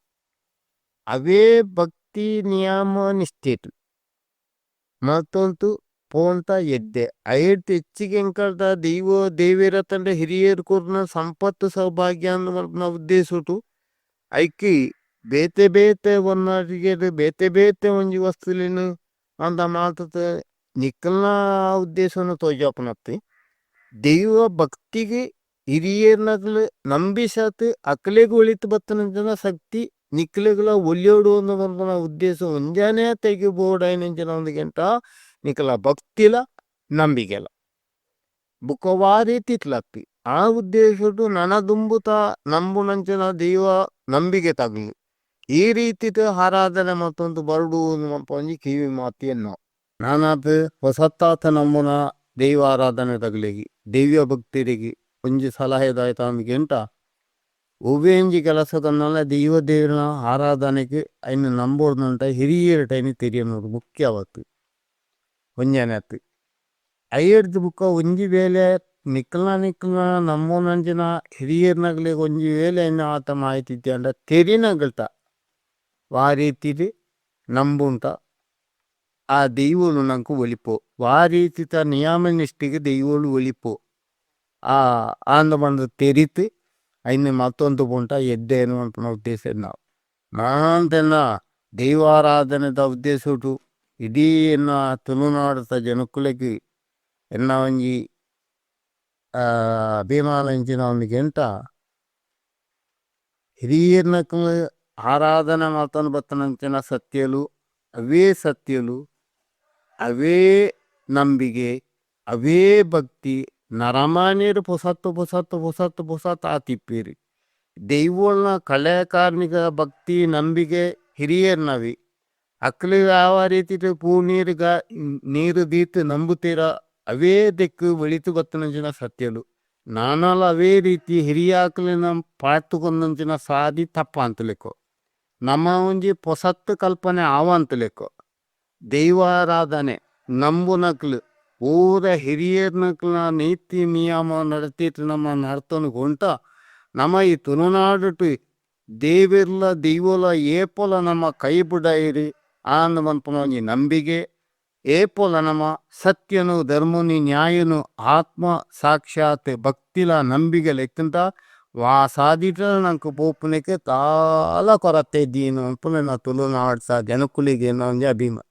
S1: ಅವೇ ಭಕ್ತಿ ನಿಯಮ ನಿಷ್ಠೆಟ್ ಮಲ್ತೊಂದು ಪೋಂಡ ಎಡ್ಡೆ ಐಡ್ದ್ ಹೆಚ್ಚಿಗೆ ಎಂಕಲ್ದ ದೈವ ದೇವೆರ್ ಅತ್ತಂಡ ಹಿರಿಯೆರ್ ಕೊರ್ನ ಸಂಪತ್ತು ಸೌಭಾಗ್ಯ ಮನ್ಪುನ ಉದ್ದೇಶಡ್ ಐಕ್ ಬೇತೆ ಬೇತೆ ಒನ್ನಾಟಿಗೆಡ್ ಬೇತೆ ಬೇತೆ ಒಂಜಿ ವಸ್ತುಲೆನ್ ಅಂದ ಮಲ್ತುದು ನಿಕಲ್ನ ಉದ್ದೇಶನ್ ತೋಜಾಪುನತ್ತ್ ದೈವ ಭಕ್ತಿಗ್ ಹಿರಿಯೆರ್ನಕುಲು ನಂಬಿಸಾತ್ ಅಕ್ಲೆಗ್ ಒಳಿತು ಬತ್ತಿನಂಚಿನ ಶಕ್ತಿ ನಿಕ್ಲೆಗ್ಲ ಒಲಿಯೊಡು ಪನ್ಪುನ ಉದ್ದೇಶ ಒಂಜನೇ ತೆಗೆ ಬೋಡಾಯಿನಂಚಿನ ಒಂಜಿ ನಿಕಲ್ನ ಭಕ್ತಿಲ ನಂಬಿಕೆಲ. ಬೊಕ ವಾ ರೀತಿಟ್ಲ ಅತ್ತ್ ಆ ಉದ್ದೇಶಡ್ ನನ ದುಂಬುತ ನಂಬುನಂಚಿನ ದೈವ ನಂಬಿಕೆ ತಗ್ಲು ಈ ರೀತಿಡ್ ಆರಾಧನೆ ಮಲ್ತೊಂದು ಬರೊಡು ಪನ್ಪುನ ಒಂಜಿ ಕಿವಿ ಮಾತು ಎನ್ನವು. ನಾನಾತ್ ಪೊಸತ್ತಾತ್ ನಂಬುನ ದೈವ ಆರಾಧನೆ ತಗಲೆಗ್ ದೈವ ಭಕ್ತೆರೆಗ್ ಒಂಜಿ ಸಲಹೆ ದಾಯ್ತ ಅಂದ್ ಒವ್ವೇ ಒಂಜಿ ಕೆಲಸ ತನ್ನಲ ದೈವ ದೇವೆರ್ನ ಆರಾಧನೆಗ್ ಐನ್ ನಂಬೊಡು ಹಿರಿಯೆರ್ಡ ಐನ್ ತೆರಿಯೊನೊಡು ಮುಖ್ಯವಾದ್ ಒಂಜನೆ ಅತ್ತ್. ಐರ್ದ್ ಬೊಕ ಒಂಜಿ ವೇಳೆ ನಿಕಲ್ನ ನಿಕಲ್ನ ನಂಬುನಂಚಿನ ಹಿರಿಯೆರ್ನಕ್ಲೆಗ್ ಒಂಜಿ ವೇಳೆ ಐನ ಆತ ಮಾಹಿತಿ ಇಜ್ಜಾಂಡ ತೆರಿನಗಲ್ತ ವಾ ರೀತಿಡ್ ನಂಬುಂಟ ಆ ದೈವೊಲು ನಂಕ್ ಒಲಿಪು ವಾ ರೀತಿದ ನಿಯಮ ನಿಷ್ಠೆಗ್ ದೈವೊಲು ಒಲಿಪು ಆ ಆಂದ್ ಪಂದ್ ತೆರಿತ್ ಐನ್ ಮಲ್ತೊಂದು ಪೋಂಡ ಎಡ್ಡೆ ಪನ್ಪುನ ಉದ್ದೇಶ ಎನ್ನ. ಮಾತೆನ್ನ ದೈವಾರಾಧನೆದ ಉದ್ದೇಶಡ್ ಇಡೀ ಎನ್ನ ತುಳುನಾಡ್ ದ ಜನೊಕುಲೆಗ್ ಎನ್ನ ಒಂಜಿ ಅಭಿಮಾನ ಎಂಚಿನ ಪಂದ್ ಕೆಂಡ ಹಿರಿಯೆರ್ನಕುಲು ಆರಾಧನೆ ಮಲ್ತೊಂದು ಬತ್ತಿನಂಚಿನ ಸತ್ಯಲು ಅವ್ವೆ ಸತ್ಯಲು ಅವ್ವೆ ನಂಬಿಕೆ ಅವ್ವೆ ಭಕ್ತಿ ನರಮಾನ್ಯೆರ್ ಪೊಸತ್ ಪೊಸತ್ ಪೊಸತ್ ಪೊಸತ್ ಆತಿಪ್ಪುವೆರ್ ದೈವೊಲ್ನ ಕಲೆ ಕಾರ್ಣಿಕ ಭಕ್ತಿ ನಂಬಿಕೆ ಹಿರಿಯೆರ್ನವೇ ಅಕ್ಲೆಗ್ ವಾ ರೀತಿಡ್ ಪೂ ನೀರ್ ನೀರ್ ದೀದ್ ನಂಬುದೆರ ಅವೇ ದಿಕ್ಕ್ ಒರಿತ್ ಬತ್ತಿನಂಚಿನ ಸತ್ಯಲು ನನಲ ಅವೇ ರೀತಿ ಹಿರಿಯಾಕ್ಲೆನ ಪಾಡ್ ದ ಸಾದಿ ತಪ್ಪಾವಂದಿಲಕ ನಮ ಒಂಜಿ ಪೊಸತ್ ಕಲ್ಪನೆ ಆವಂತಿಲಕ ದೈವಾರಾಧನೆ ನಂಬುನಕುಲು ಪೂರ ಹಿರಿಯೆರ್ನಕಲ್ನ ನೀತಿ ನಿಯಮ ನಡತಿಟ್ ನಮ ನಡತೊಂದು ಪೋಂಡ ನಮ ಈ ತುಳುನಾಡ್ ದೇವೆರ್ಲ ದೈವೊಲ ಏಪೊಲ ನಮ್ಮ ಕೈ ಬುಡಯೆರ್ ಆಂದ್ ಪನ್ಪುನ ಒಂಜಿ ನಂಬಿಕೆ ಏಪೊಲ ನಮ ಸತ್ಯನು ಧರ್ಮೊನು ನ್ಯಾಯೊನು ಆತ್ಮ ಸಾಕ್ಷಾತ್ ಭಕ್ತಿಲ ನಂಬಿಕೆಲ ಇತ್ತ್ಂಡ ವಾ ಸಾದಿಡ್ಲ ನಂಕ್ ಪೋಪುನೆಕ್ ದಾಲ ಕೊರತೆ ಇಜ್ಜಿ ಪನ್ಪುನ ಎನ್ನ ತುಳುನಾಡ್ ದ ಜನೊಕುಲೆಗ್ ಎನ್ನ ಒಂಜಿ ಅಭಿಮಾನ.